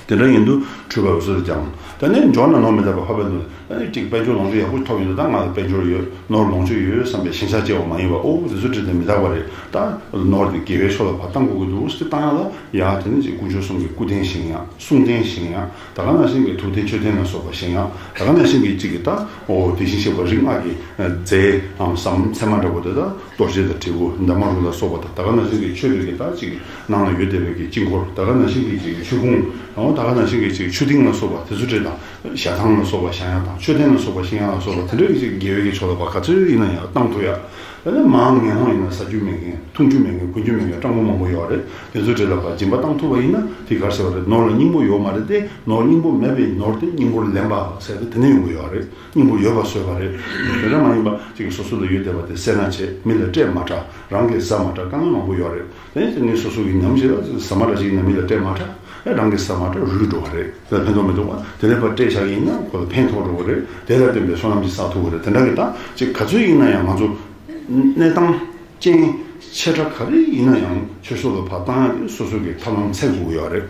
དེ་འདྲ་ཡིན་དུས་འཁྲུལ་པ་འོད་གསལ་དུ་སྦྱངས། ད་ནི་འབྱོར་ན་ནོར་མི་རྟག་པ་འཕགས་པའི་ལུང་། ཨ་ནི་གཅིག་དཔལ་འབྱོར་ལོངས་སྤྱོད་ཡག་པོ་ཐོབ་ཡོང་དུས་ད་ང་ལ་དཔལ་འབྱོར་ཡོད། ནོར་ལོངས་སྤྱོད་ཡོད་བསམ་པའི་ཞེན་ཆགས་སྐྱེ་བ་མ་ཡིན་པ། ཨོ་དེ་ཚོ་དྲིས་ཏེ་མི་རྟག་པ་རེད། ད་ནོར་དེ་དགེ་བའི་ཕྱོགས་ལ་ཕར་བཏང་དགོས་ཀྱི་འདུག་ཟེར་བཏང་ཡག་ལ་ཡ། དེ་ནི་གཅིག་དཀོན་མཆོག་གསུམ་གྱི་སྐུ་རྟེན་བཞེངས་ཡག། གསུང་རྟེན་བཞེངས་ཡག། ད་ག་ནང་བཞིན་གྱི་ཐུགས་རྟེན་མཆོད་རྟེན་ལ་སོགས་པ་བཞེངས་ཡག། ད་ག་ནང་བཞིན་གྱི་གཅིག་གི་ད་ཨོ་དེ་བཞིན་གཤེགས་པ་རིགས་ལྔ་གི་རྫས་འམ་ཟམ་ཚད་མ་འདྲ་པོ་དེ་དག་རྡོ་རྗེ་དང་དྲིལ་བུ་འདབ་མ་རུ་ལ་སོགས་པ་དང་། ད་ག་ནང་བཞིན་གྱི་མཆོད་པའི་གི་ད་ཅིག་ནང་ལ་ཡོད་བསྡད་པའི་གི་དཀྱིལ་འཁོར། ད་ག་ནང་བཞིན་གྱི་ཅིག་མཆོད་ཀོང་། འོ་ད་ག་ནང་བཞིན་གྱི་ཅིག་མཆོད་རྟེན་ལ་སོགས་པ་དེ་ཚོ་བྲིས་དང་། ཞལ་ཐང་ལ་སོགས་པ་བཞེངས་ཡག་དང་། མཆོད་རྟེན་ལ་སོགས་པ་བཞེངས་ཡག་ལ་སོགས་པ་དེ་འདྲ་གི་ཅིག་དགེ་བའི་གི་ཕྱོགས་ལ་བ་ག་ཚོད་ཡིན་ན་ཡང་བཏང་ཐུབ་ཡག། ད་ནི་མར་ངན་སློང་ཡིན་ན་ཟ་རྒྱུ་མེད་མཁན། འཐུང་རྒྱུ་མེད་མཁན། གོན་རྒྱུ་མེད་མཁན་སྤྲང་པོ་མང་པོ་ཡོད་རེད། དེ་ཚོ་བྲིས་ལ་བ་སྦྱིན་པ་བཏང་ཐུབ་པ་ཡིན་ན་དེ་ག་རེ་ཟེར་བ་རེད། ནོར་ལ་སྙིང་པོ་ཡོད་མ་རེད་དེ། ནོར་སྙིང་པོ་མེད་པའི་ནོར་དེ་སྙིང་པོར་ལེན་པ་ཟེར་ཏེ་དེ་ནས་ཡོང་གི་ཡོད་རེད། སྙིང་པོ་ཡོད་པ་བཟོས་པ་རེད། དེ་འདྲ་མ་ཡིན་པ་ཅིག་སོ་སོ་ལ་ཡོད་བསྡད་པ་དེ་སེར་སྣ་བྱས། མི་ལ་སྤྲད་མ་དྲག། རང་གིས་ཟ་མ་དྲག་དཀའ་ངལ་མང་པོ་ཡོད་རེད། དེ་ནས་སོ་སོ་གི་ཉམས་ཞིག་ལ་ཟ་མ་དྲག་ཅིག་ཡིན་ན་མི་ལ་སྤྲད་མ་དྲག། ཨེ་རང་གིས་ཟ་མ་དྲག་རུལ་འགྲོ་བ་རེད། དེ་ལ་ཕན་ཐོགས་མི་འདུག་བ། དེ་ལས་ཕར་སྤྲད་བཞག་ཡིན་ན་ཁོ་ལ་ཕན་ཐོགས་འགྲོ་བ་རེད། དེ་ལ་བརྟེན་པའི་བསོད་ནམས་ཅིག་བསགས་ཐུབ་བ་རེད། དེ་འདྲ་གི་ད་ཅིག་ག་ཚོད་ཡིན་ན་ཡང་ང་ཚོ་གནས་སྟངས་རྐྱེན་ཆེ་ཕྲ་ག་རེ་ཡིན་ན་ཡང་ཆོས་ཕྱོགས་ལ་ཕར་བཏང་ཡག་དེ་སོ་སོ་གི་ཐབས་ལམ་འཚོལ་དགོས་ཀྱི་ཡོད་རེད།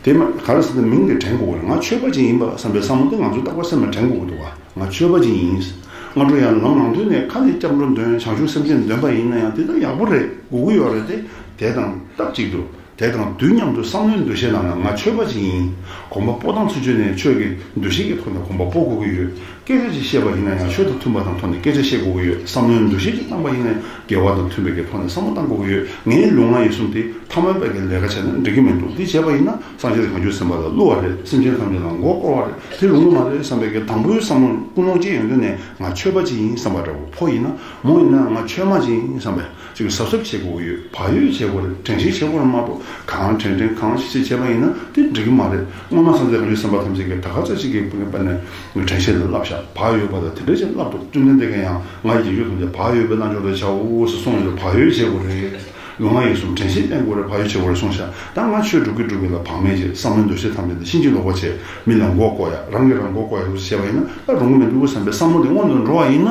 དེ་མ་ག་རེ་ཟེར་ན་མིང་དེ་དྲན་དགོས་ཀྱི་རེད། ང་ཆོས་པ་ཅིག་ཡིན་པ་བསམ་པའི་བསམ་བློ་དེ་ང་ཚོས་རྟག་པར་སེམས་ལ་དྲན་དགོས་ཀྱི་འདུག་བ། ང་ཆོས་པ་ཅིག་ཡིན། སྔ་དྲོ་ཡང་ལམ་ལངས་དུས་ནས་ཁ་ནས་སྐྱབས་འགྲོ་འདོན། བྱང་ཆུབ་སེམས་བསྐྱེད་འདོན་པ་ཡིན་ན་ཡང་དེ་ལྟར་ཡག་པོ་རེད། དགོས་ཀྱི་ཡོད་རེད་དེ། དེ་དང་སྟབས་གཅིག་ཏུ་དེ་དང་དུས་མཉམ་དུ་བསམ་བློའི་འདུ་ཤེས་ནང་ལ་ང་ཆོས་པ་ཅིག་ཡིན། གོམ་པ་སྤོ་སྟངས་ཚུན་ཆད་ནས་ཆོས་ཀྱི་འདུ་ཤེས་ཀྱི་ཐོག་ནས་གོམ་པ་སྤོ་དགོས་ཀྱི་ཡོད། སྐད་ཆ་ཅིག་བཤད་པ་ཡིན་ན་ཡང་ཆོས་དང་མཐུན་པ་དང་ཐོག་ནས་སྐད་ཆ་བཤད་དགོས་ཀྱི་ཡོད། བསམ་བློའི་འདུ་ཤེས་ཅིག་བཏང་པ་ཡིན་ན་ཡང་དགེ་བ་དང་མཐུན་པའི་གི་ཐོག་ནས་བསམ་བློ་བཏང་དགོས་ཀྱི་ཡོད། ངའི་ལུས་ངག་ཡིད་གསུམ་དེ་ཐ་མལ་པའི་གི་ལས་ཀ་བྱས་ན་འགྲིག་གི་མི་འདུག། འདི་བྱས་པ་ཡིན་ན་སངས་རྒྱས་བྱང་ཆུབ་སེམས་དཔའ་ལ་བསླུ་བ་རེད། སེམས་ཅན་ཐམས་ཅད་ལ་མགོ་སྐོར་བ་རེད། དེ་རུང་གི་མ་རེད་བསམ་པའི་གི་དང་པོའི་བསམ་བློ་ཀུན་སློང་ཅིག་ཡོང་དུས་ནས་ང་ཆོས་པ་ཅིག་ཡིན་བསམ་པ་འདྲ་བོ། ཕོ་ཡིན་ན་མོ་ཡིན་ན་ང་ཆོས་མ་ཅིག་ཡིན་བསམ་པའི་ཅིག་གཟབ་གཟབ་བྱེད་དགོས་ཀྱི་ཡོད། བག་ཡོད་བྱེད་དགོས་རེད། དྲན་ཤེས་བྱེད་དགོས་རེད་མ་གཏོགས་གང་དྲན་དྲན་གང་ཤེས་ཤེས་བྱས་པ་ཡིན་ན་དེ་འགྲིག་གི་མ་རེད། སྔོན་མ་སངས་རྒྱས་བྱང་ཆུབ་སེམས་དཔའ་ཐམས་ཅད་ཀྱིས་ད་ག་ཚོད་ཅིག་གི་དཔེ་ནས་དྲན་ཤེས་ལ་བསླབ་བཞག། བག་ཡོད་པ་དང་དེ་འདྲ་ཅིག་བསླབ་འདུག། བཅོམ་ལྡན་འདས་ཀྱིས་ཡང་ང་ཡི་རྒྱུད་ཐམས་ཅད་བག་ཡོད་པས་བླང་དོར་བྱའོ་ཞེས་གསུངས་ཡོད། བག་ཡོད་བྱེད་དགོས་རེད། ལུས་ངག་ཡིད་གསུམ་དྲན་ཤེས་བསྟེན་དགོས་རེད། བག་ཡོད་བྱེད་དགོས་རེད་གསུངས་ཤག། ད་ང་ཆོས་སྒྲུབ་ཀྱི་སྒྲུབ་ཀྱི་ལ་བག་མེད་བྱས། བསམ་བློའི་འདུ་ཤེས་ཐམས་ཅད་དེ་ཕྱིན་ཅི་ལོག་པ་བྱས། མི་ལ་མགོ་སྐོར་ཡ། རང་གིས་རང་མགོ་སྐོར་ཡ་ལུགས་བྱས་པ་ཡིན་ན་ད་རུང་མི་འདུག་བསམ་པའི་བསམ་བློ་དེ་སྔོན་དུ་འགྲོ་བ་ཡིན་ན།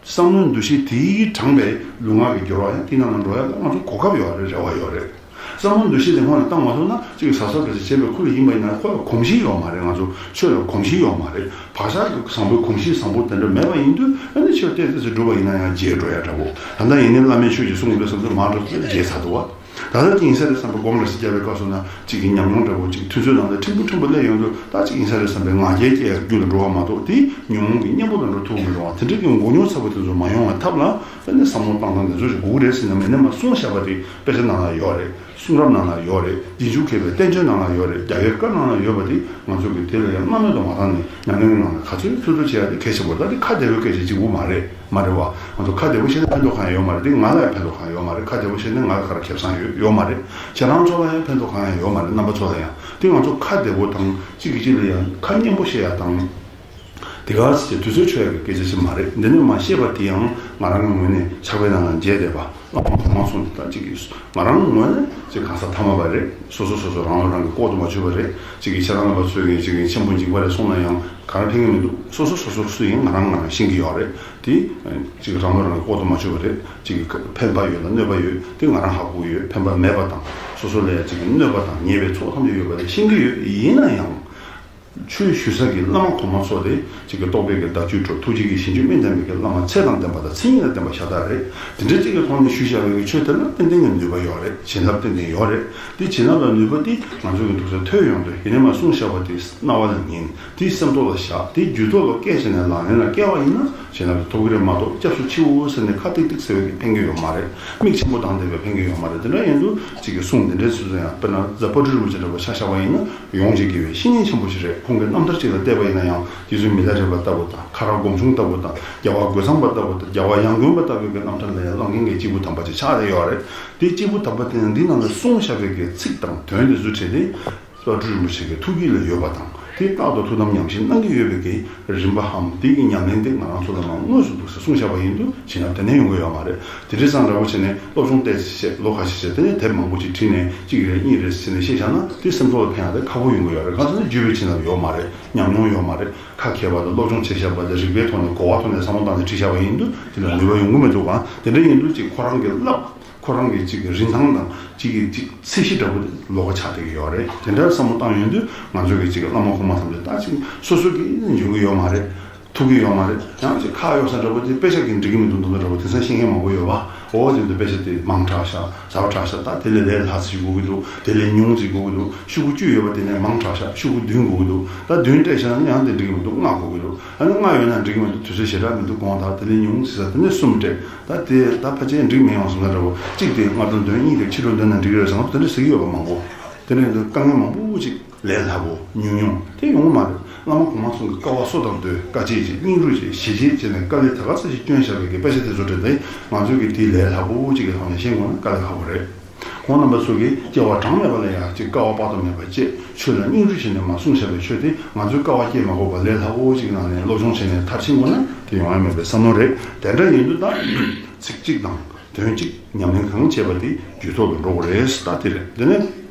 བསམ་བློའི་འདུ་ཤེས་དེས་དྲངས་པའི་ལུས་ངག་གི་སྦྱོར་བ་ཡང་དེ་ནང་ལ་འགྲོ་ཡ་ལ་ང་ཚོ་གོ་སྐབས་ཡོད་རེད། རེ་བ་ཡོད་རེད། བསམ་བློའི་འདུ་ཤེས་དེ་སྔོན་ལ་བཏང་མ་ཐུབ་ན་གཅིག་གཟབ་གཟབ་རེ་བྱས་བྱས་པའི་ཁུལ་ཡིན་པ་ཡིན་ན་ཁོ་ལ་གོམས་གཤིས་ཡོད་མ་རེད། ང་ཚོ་ཆོས་ལ་གོམས་གཤིས་ཡོད་མ་རེད། བག་ཆགས་ཀྱི་བཟང་པོའི་གོམས་གཤིས་བཟང་པོ་དེ་འདྲ་མེད་པ་ཡིན་དུས་ཨ་ནི་ཆོས་ཏོག་ཙམ་ཅིག་སྒྲུབ་པ་ཡིན་ན་ཡང་བརྗེད་འགྲོ་ཡ་འདྲ་བོ། ད་ལྟ་ཡིན་ནའི་བླ་མས་ཆོས་ཀྱི་གསུང་གི་བསམ་ཚུལ་མང་དྲགས་བརྗེད་ཚར་འདུག་བ། ད་ལྟ་ཡིན་ས་རེད་བསམ་པའི་སྒོམ་རེ་ཞིག་བརྒྱབ་པའི་སྐབས་སུ་ན་གཅིག་གི་ཉམས་མྱོང་འདྲ་བོ་གཅིག་དུས་ཚོད་ནང་ལ་ཕྲན་བུ་ཕྲན་བུ་སླེབས་ཡོང་དུས་ད་གཅིག་ཡིན་ས་རེད་བསམ་པའི་ང་རྒྱལ་སྐྱེ་ཡག་རྒྱུ་ལ་འགྲོ་བ་མ་གཏོགས་དེ་ཉོན་མོངས་ཀྱི་གཉེན་པོ་ལ་འགྲོ་ཐུབ་མི་འགྲོ་བ། དེ་འདྲ་གི་མགོ་རྙོག་ཚ་པོ་དེ་ཚོ་མ་ཡོང་བའི་ཐབས་ལ་ཨ་ནི་བསམ་བློ་བཏང་སྟངས་དེ་ཚོ་ཞིག་དགོས་ཀྱི་རེད་ཟེར་ནས་མི་ནས་མ་གསུངས་བཞག་པ་དེ་དཔེ་ཆ་ནང་ལ་ཡོད་རེད། གསུང་རབ་ནང་ལ་ཡོད་རེད། རྗེས་འཇུག་མཁས་པའི་བསྟན་བཅོས་ནང་ལ་ཡོད་རེད། རྒྱལ་བའི་བཀའ་ནང་ལ་ཡོད་པ་དེ་ང་ཚོ་གི་དེ་ལ་ཡང་སྔ་མོ་དང་མ་བཏང་ནས་ཉམས་ལེན་གྱི་ནང་ལ་ག་ཚོད་ཐུབ་ཐུབ་བྱེད་ཡ་དེ་གལ་ཆེན་པོ་རེད། ད་དེ་ཁ་བདེ་པོའི་སྐད་ཆ་གཅིག་པུ་མ་རེད། མ་རེད་བ། ང་ཚོ་ཁ་བདེ་པོ་བྱས་ན་ཕན་ཐོགས་གང་ཡང་ཡོད་མ་རེད། དེ་ང་ལ་ཡང་ཕན་ཐོགས་གང་ཡང་ཡོད་མ་རེད། ཁ་བདེ་པོ་བྱས་ན་ང་ལ་ག་རེ་ཁེ་བཟང་ཡོད་ཡོད་མ་རེད། ཁྱེད་རང་ཚོ་ལ་ཡང་ཕན་ཐོགས་གང་ཡང་ཡོད་མ་རེད། རྣམ་པ་ཚོ་ལ་ཡང་། དེ་ང་ཚོ་ཁ་བདེ་པོ་དང་གཅིག་གིས་གཅིག་ལ་ཡང་ཁ་སྙན་པོ་བཤད་ཡ་དང་། དེ་ག་ཚོད་དུས་ཚོད་འཕྲོད་ཡ་གི་སྐད་ཆ་ཞིག་མ་རེད། འདི་ནས་མ་བཤད་པ་དེ་ཡང་ང་རང་གི་ངོས་ནས་ཕྱག་དཔེ་ནང་ལ་མཇལ་བསྡད་པ། བླ་མ་གོང་མ་གསུངས་དེ་དག་གཅིག་གིས་ང་རང་ངོས་ནས་ཅིག་གང་ཟག་ཐ་མལ་པ་རེད། སོ་སོ་སོ་སོ་རང་ལ་རང་གིས་ལྐོག་ཏུ་མ་ཆོད་པ་རེད། གཅིག་གིས་ཁྱེད་རང་ལ་བ་ཚོས་ཀྱིས་ཅིག་གིས་ཆེན་པོ་འཇིགས་པ་རེད་གསུངས་ན་ཡང་ག་རེ་ཕན་གྱི་མི་འདུག། སོ་སོ་སོ་སོར་སུ་ཡིན་ང་རང་ང་རང་ཤེས་ཀྱི་ཡོད་རེད། དེ་ཅིག་རང་ལ་རང་གིས་ལྐོག་ཏུ་མ་ཆོད་པ་རེད། ཅིག་གིས་ཕན་པ་ཡོད་ལ་གནོད་པ་ཡོད་དེ་ང་རང་ཧ་གོ་ཡོད། ཕན་པ་མེད་པ་དང་སོ་སོ་ལ་ཡང་ཅིག་གིས་གནོད་པ་དང་ཉེས་པའི་ཚོགས་ཐམས་ཅད་ཡོད་པ་དེ་ཤེས་ཀྱི་ཡོད། ཡིན་ན་ཡང་། ཆོས་ཞུ་ས་གི་བླ་མ་གོང་མ་ཚོ་དེ་གཅིག་གི་རྟོགས་པའི་གི་བརྡ་བརྒྱུད་འཕྲོ་ཐུགས་རྗེ་གི་ཞིང་བཅུ་སྨིན་ལྡན་པའི་གི་བླ་མ་ཚད་དང་ལྡན་པ་དང་མཚན་ཉིད་དང་ལྡན་པ་ཤ་སྟག་རེད། དེ་འདྲ་གཅིག་གི་ཐོག་ནས་ཞུས་བཞག་པའི་གི་ཆོས་དེ་ལ་ཏན་ཏན་གྱི་ནུས་པ་ཡོད་རེད། བྱིན་རླབས་ཏན་ཏན་ཡོད་རེད། དེ་བྱིན་རླབས་ལ་ནུས་པ་དེ་ང་ཚོ་གི་འདུག་ས་ཐོས་ཡོང་དུས་ཡིན་ནའི་མ་གསུངས་བཞག་པ་དེ་རྣ་བ་ལ་ཉན། དེ་སེམས་ཐོག་ལ་བཞག། དེ་རྒྱུད་ཐོག་ལ་སྐྱེས་བྱས་ནས་ལག་ལེན་ལ་བསྐྱལ་བ་ཡིན་ན་བྱིན་རླབས་དེ་ཐོབ་ཀྱི་རེད་མ་གཏོགས་སྐྱབས་སུ་མཆིའོ་ཟེར་ནས་ཁ་ཏིག་ཏིག་ཟེར་བའི་གི་ཕན་གྱི་ཡོད་མ་རེད། མིག་ཆེན་པོ་གདངས་བསྡད་པའི་ཕན་གྱི་ཡོད་མ་རེད། དེ་འདྲ་ཡིན་དུས་གཅིག་གི་གསུང་དེ་འདྲའི་སུ་སུ་ཡང་དཔེར་ན་རྫ་དཔལ་སྤྲུལ་རིན་པོ་ཆེ་འདྲ་པོ་ཆ་བཞག་པ་ཡིན་ན། ཡོངས་ཀྱི་དགེ་བའི་བཤེས་གཉེན་ཆེན་པོ་ཞིག་རེད། ཁོང་གི་རྣམ་ཐར་ཅིག་ལ་བལྟས་པ་ཡིན་ན་ཡང་རྗེ་བཙུན་མི་ལ་རས་པ་ལྟ་བུ་དང་ཁ་རག་སྒོམ་ཆུང་ལྟ་བུ་དང་རྒྱལ་བ་རྒོད་ཚང་པ་ལྟ་བུ་དང་རྒྱལ་བ་ཡང་དགོན་པ་ལྟ་བུའི་གི་རྣམ་ཐར་ལ་ཡང་བླངས་མཁན་གྱི་སྐྱེས་བུ་དམ་པ་ཅིག་ཆགས་བསྡད་ཡོད་རེད། དེ་སྐྱེས་བུ་དམ་པ་དེ་ཡང་འདི་ནང་ལ་གསུངས་བཞག་པའི་གི་ཚིག་དང་དོན་དེ་ཚོ་བྲིས་ཏེ་དཔལ་སྤྲུལ་རིན་པོ་ཆེ་གི་ཐུགས་རྒྱུད་ལ་ཡོད་པ་དང་དེ་རྟག་ཏུ་ཐུགས་དམ་ཉམས་བཞེས་གནང་གི་ཡོད་པའི་གི་རིམ་པའམ་དེ་གི་ཉམས་ལེན་དེ་ང་རང་ཚོ་ལ་མར་དངོས་སུ་འདུག་ཟེར་གསུངས་བཞག་པ་ཡིན་དུས་བྱིན་རླབས་དེ་ནས་ཡོང་གི་ཡོད་མ་རེད། དེ་འདྲའི་སང་འདྲ་པོ་བྱས་ནས་སློབ་སྦྱོང་ཏོག་ཙམ་བྱས་ལོ་ཁ་ཤས་བྱས་དེ་ནས་དེབ་མང་པོ་ཅིག་བྲིས་ནས་གཅིག་རེ་གཉིས་རེ་ཟེར་ནས་བཤད་བཞག་ན་དེ་སེམས་ཚོར་ལ་ཕན་ཡག་དེ་ཁག་པོ་ཡོང་གི་ཡོད་རེད། གང་ཟེར་ན་བརྒྱུད་པའི་བྱིན་རླབས་ཡོད་མ་རེད། ཉམས་མྱོང་ཡོད་མ་རེད། ཁ་མཁས་པ་དང་སློབ་སྦྱོང་བྱས་བཞག་པ་དང་རིག་པའི་ཐོག་ནས་གོ་བ་ཐོག་ནས་བསམ་བློ་བཏང་ནས་བྲིས་བཞག་པ་ཡིན་དུས་དེ་ལ་ནུས་པ་ཡོང་གི་མི་འདུག་ག་དེ་འདྲ་ཡིན་དུས་ཅིག་ཁོ་རང་གི་བསླབ་ཁོ་རང་གི་ཅིག་རིན་ཐང་དང་ཅིག་གི་ཅིག་ཚད་གཞི་འདྲ་པོ་དེ་ལོགས་ཀ་ཆགས་བསྡད་ཀྱི་ཡོད་རེད། དེ་འདྲ་བསམ་བློ་བཏང་ཡོང་དུས་ང་ཚོ་གི་ཅིག་བླ་མ་གོང་མ་ཐམས་ཅད་ད་ཅིག་སོ་སོ་གིས་འཇོན་གྱི་ཡོད་མ་རེད། ཐུབ་ཀྱི་ཡོད་མ་རེད། ཡང་ཅིག་ཁག་ཡོད་ས་འདྲ་པོ་དེ་དཔེ་ཆ་གིས་འགྲིག་གི་མི་འདུག་འདུག་འདྲ་པོ་དེང་སང་ཤེས་མཁན་མང་པོ་ཡོད་པ། འོ་དེ་འདུག་དཔེ་ཆ་དེ་མང་དྲགས་ཤག་ཟབ་དྲགས་ཤག་ད་དེ་ལས་ལས་སླ་ཅིག་དགོས་ཀྱི་འདུག་དེ་ལས་ཉུང་ཅིག་དགོས་ཀྱི་འདུག་ཤོག་གུ་བཅུ་ཡོད་པ་དེ་ནས་མང་དྲགས་ཤག་ཤོག་གུ་བདུན་དགོས་ཀྱི་འདུག་ད་བདུན་སྤྲད་བྱས་ན་ཡང་དེ་འགྲིག་གི་མི་འདུག་ལྔ་དགོས་ཀྱི་འདུག་ཨ་ནི་ལྔ་ཡོད་ན་འགྲིག་གི་མི་འདུག་དུས་ཚོད་ཞེ་དྲག་མི་འདུག་དགོངས་དག་དེ་ལས་ཉུང་ཟེར་ས་དེ་ནས་གསུམ་སྤྲད། ད་དེ་ད་ཕལ་ཆེར་འགྲིག་མི་ཡོང་བསམ་ས་འདྲ་པོ་གཅིག་དེ་ལྔ་སྒྲོམ་འདོན་གཉིས་དེ་ཕྱི་སྒྲོམ་འདོན་ན་འགྲིག་གི་རེད་བསམ་དེ་འདྲ་ཟེར་གྱི་ཡོད་པ་མང་པོ། དེ་ནས་དཀའ་ངལ་མང་པོ་ཅིག་ལས་སླ་པོ་ཉུང་ཉུང་དེ་ཡོང་གི་མ་རེད། བླ་མ་གོང་མ་ཚོ་གི་དཀའ་བ་སོ་དང་བསྡོས་དཀའ་སྤྱད་ཅིག་སྙིང་རུས་ཅིག་ཞེ་ཆེ་བྱས་ནས་དཀའ་ལས་ད་ག་ཚོད་ཅིག་བསྐྱོན་བཞག་པའི་གི་དཔེ་ཆ་དེ་ཚོ་བྲིས་ཏེ་ང་ཚོས་གི་དེའི་ལས་སླ་པོ་ཅིག་གི་ཐོག་ནས་ཤེས་དགོས་ན་དཀའ་ལས་ཁག་པོ་རེད། ཁོང་རྣམ་པ་ཚོ་གིས་སྐྱེ་བ་གྲངས་མེད་པ་ལ་ཡང་ཅིག་དཀའ་བ་དཔག་ཏུ་མེད་པ་སྤྱད་ཆོས་ལ་སྙིང་རུས་བྱས་ནས་མར་གསུངས་བཞག་པའི་ཆོས་དེ་ང་ཚོས་དཀའ་བ་སྐྱེ་མ་དགོས་པར་ལས་སླ་པོ་ཅིག་ནང་ནས་སློབ་སྦྱོང་བྱས་ནས་མཐར་ཕྱིན་དགོས་ན་དེ་ཡོང་ཡ་མེད་པའི་བསམ་བློ་རེད། དེ་འདྲ་ཡིན་དུས་ད་ཚིག་གཅིག་དང་དོན་གཅིག་ཉམས་ལེན་གང་བྱས་པ་དེ་རྒྱུད་ཐོག་ཏུ་འགྲོ་དགོས་རེད། ད་དེ་རེད། དེ་ནས།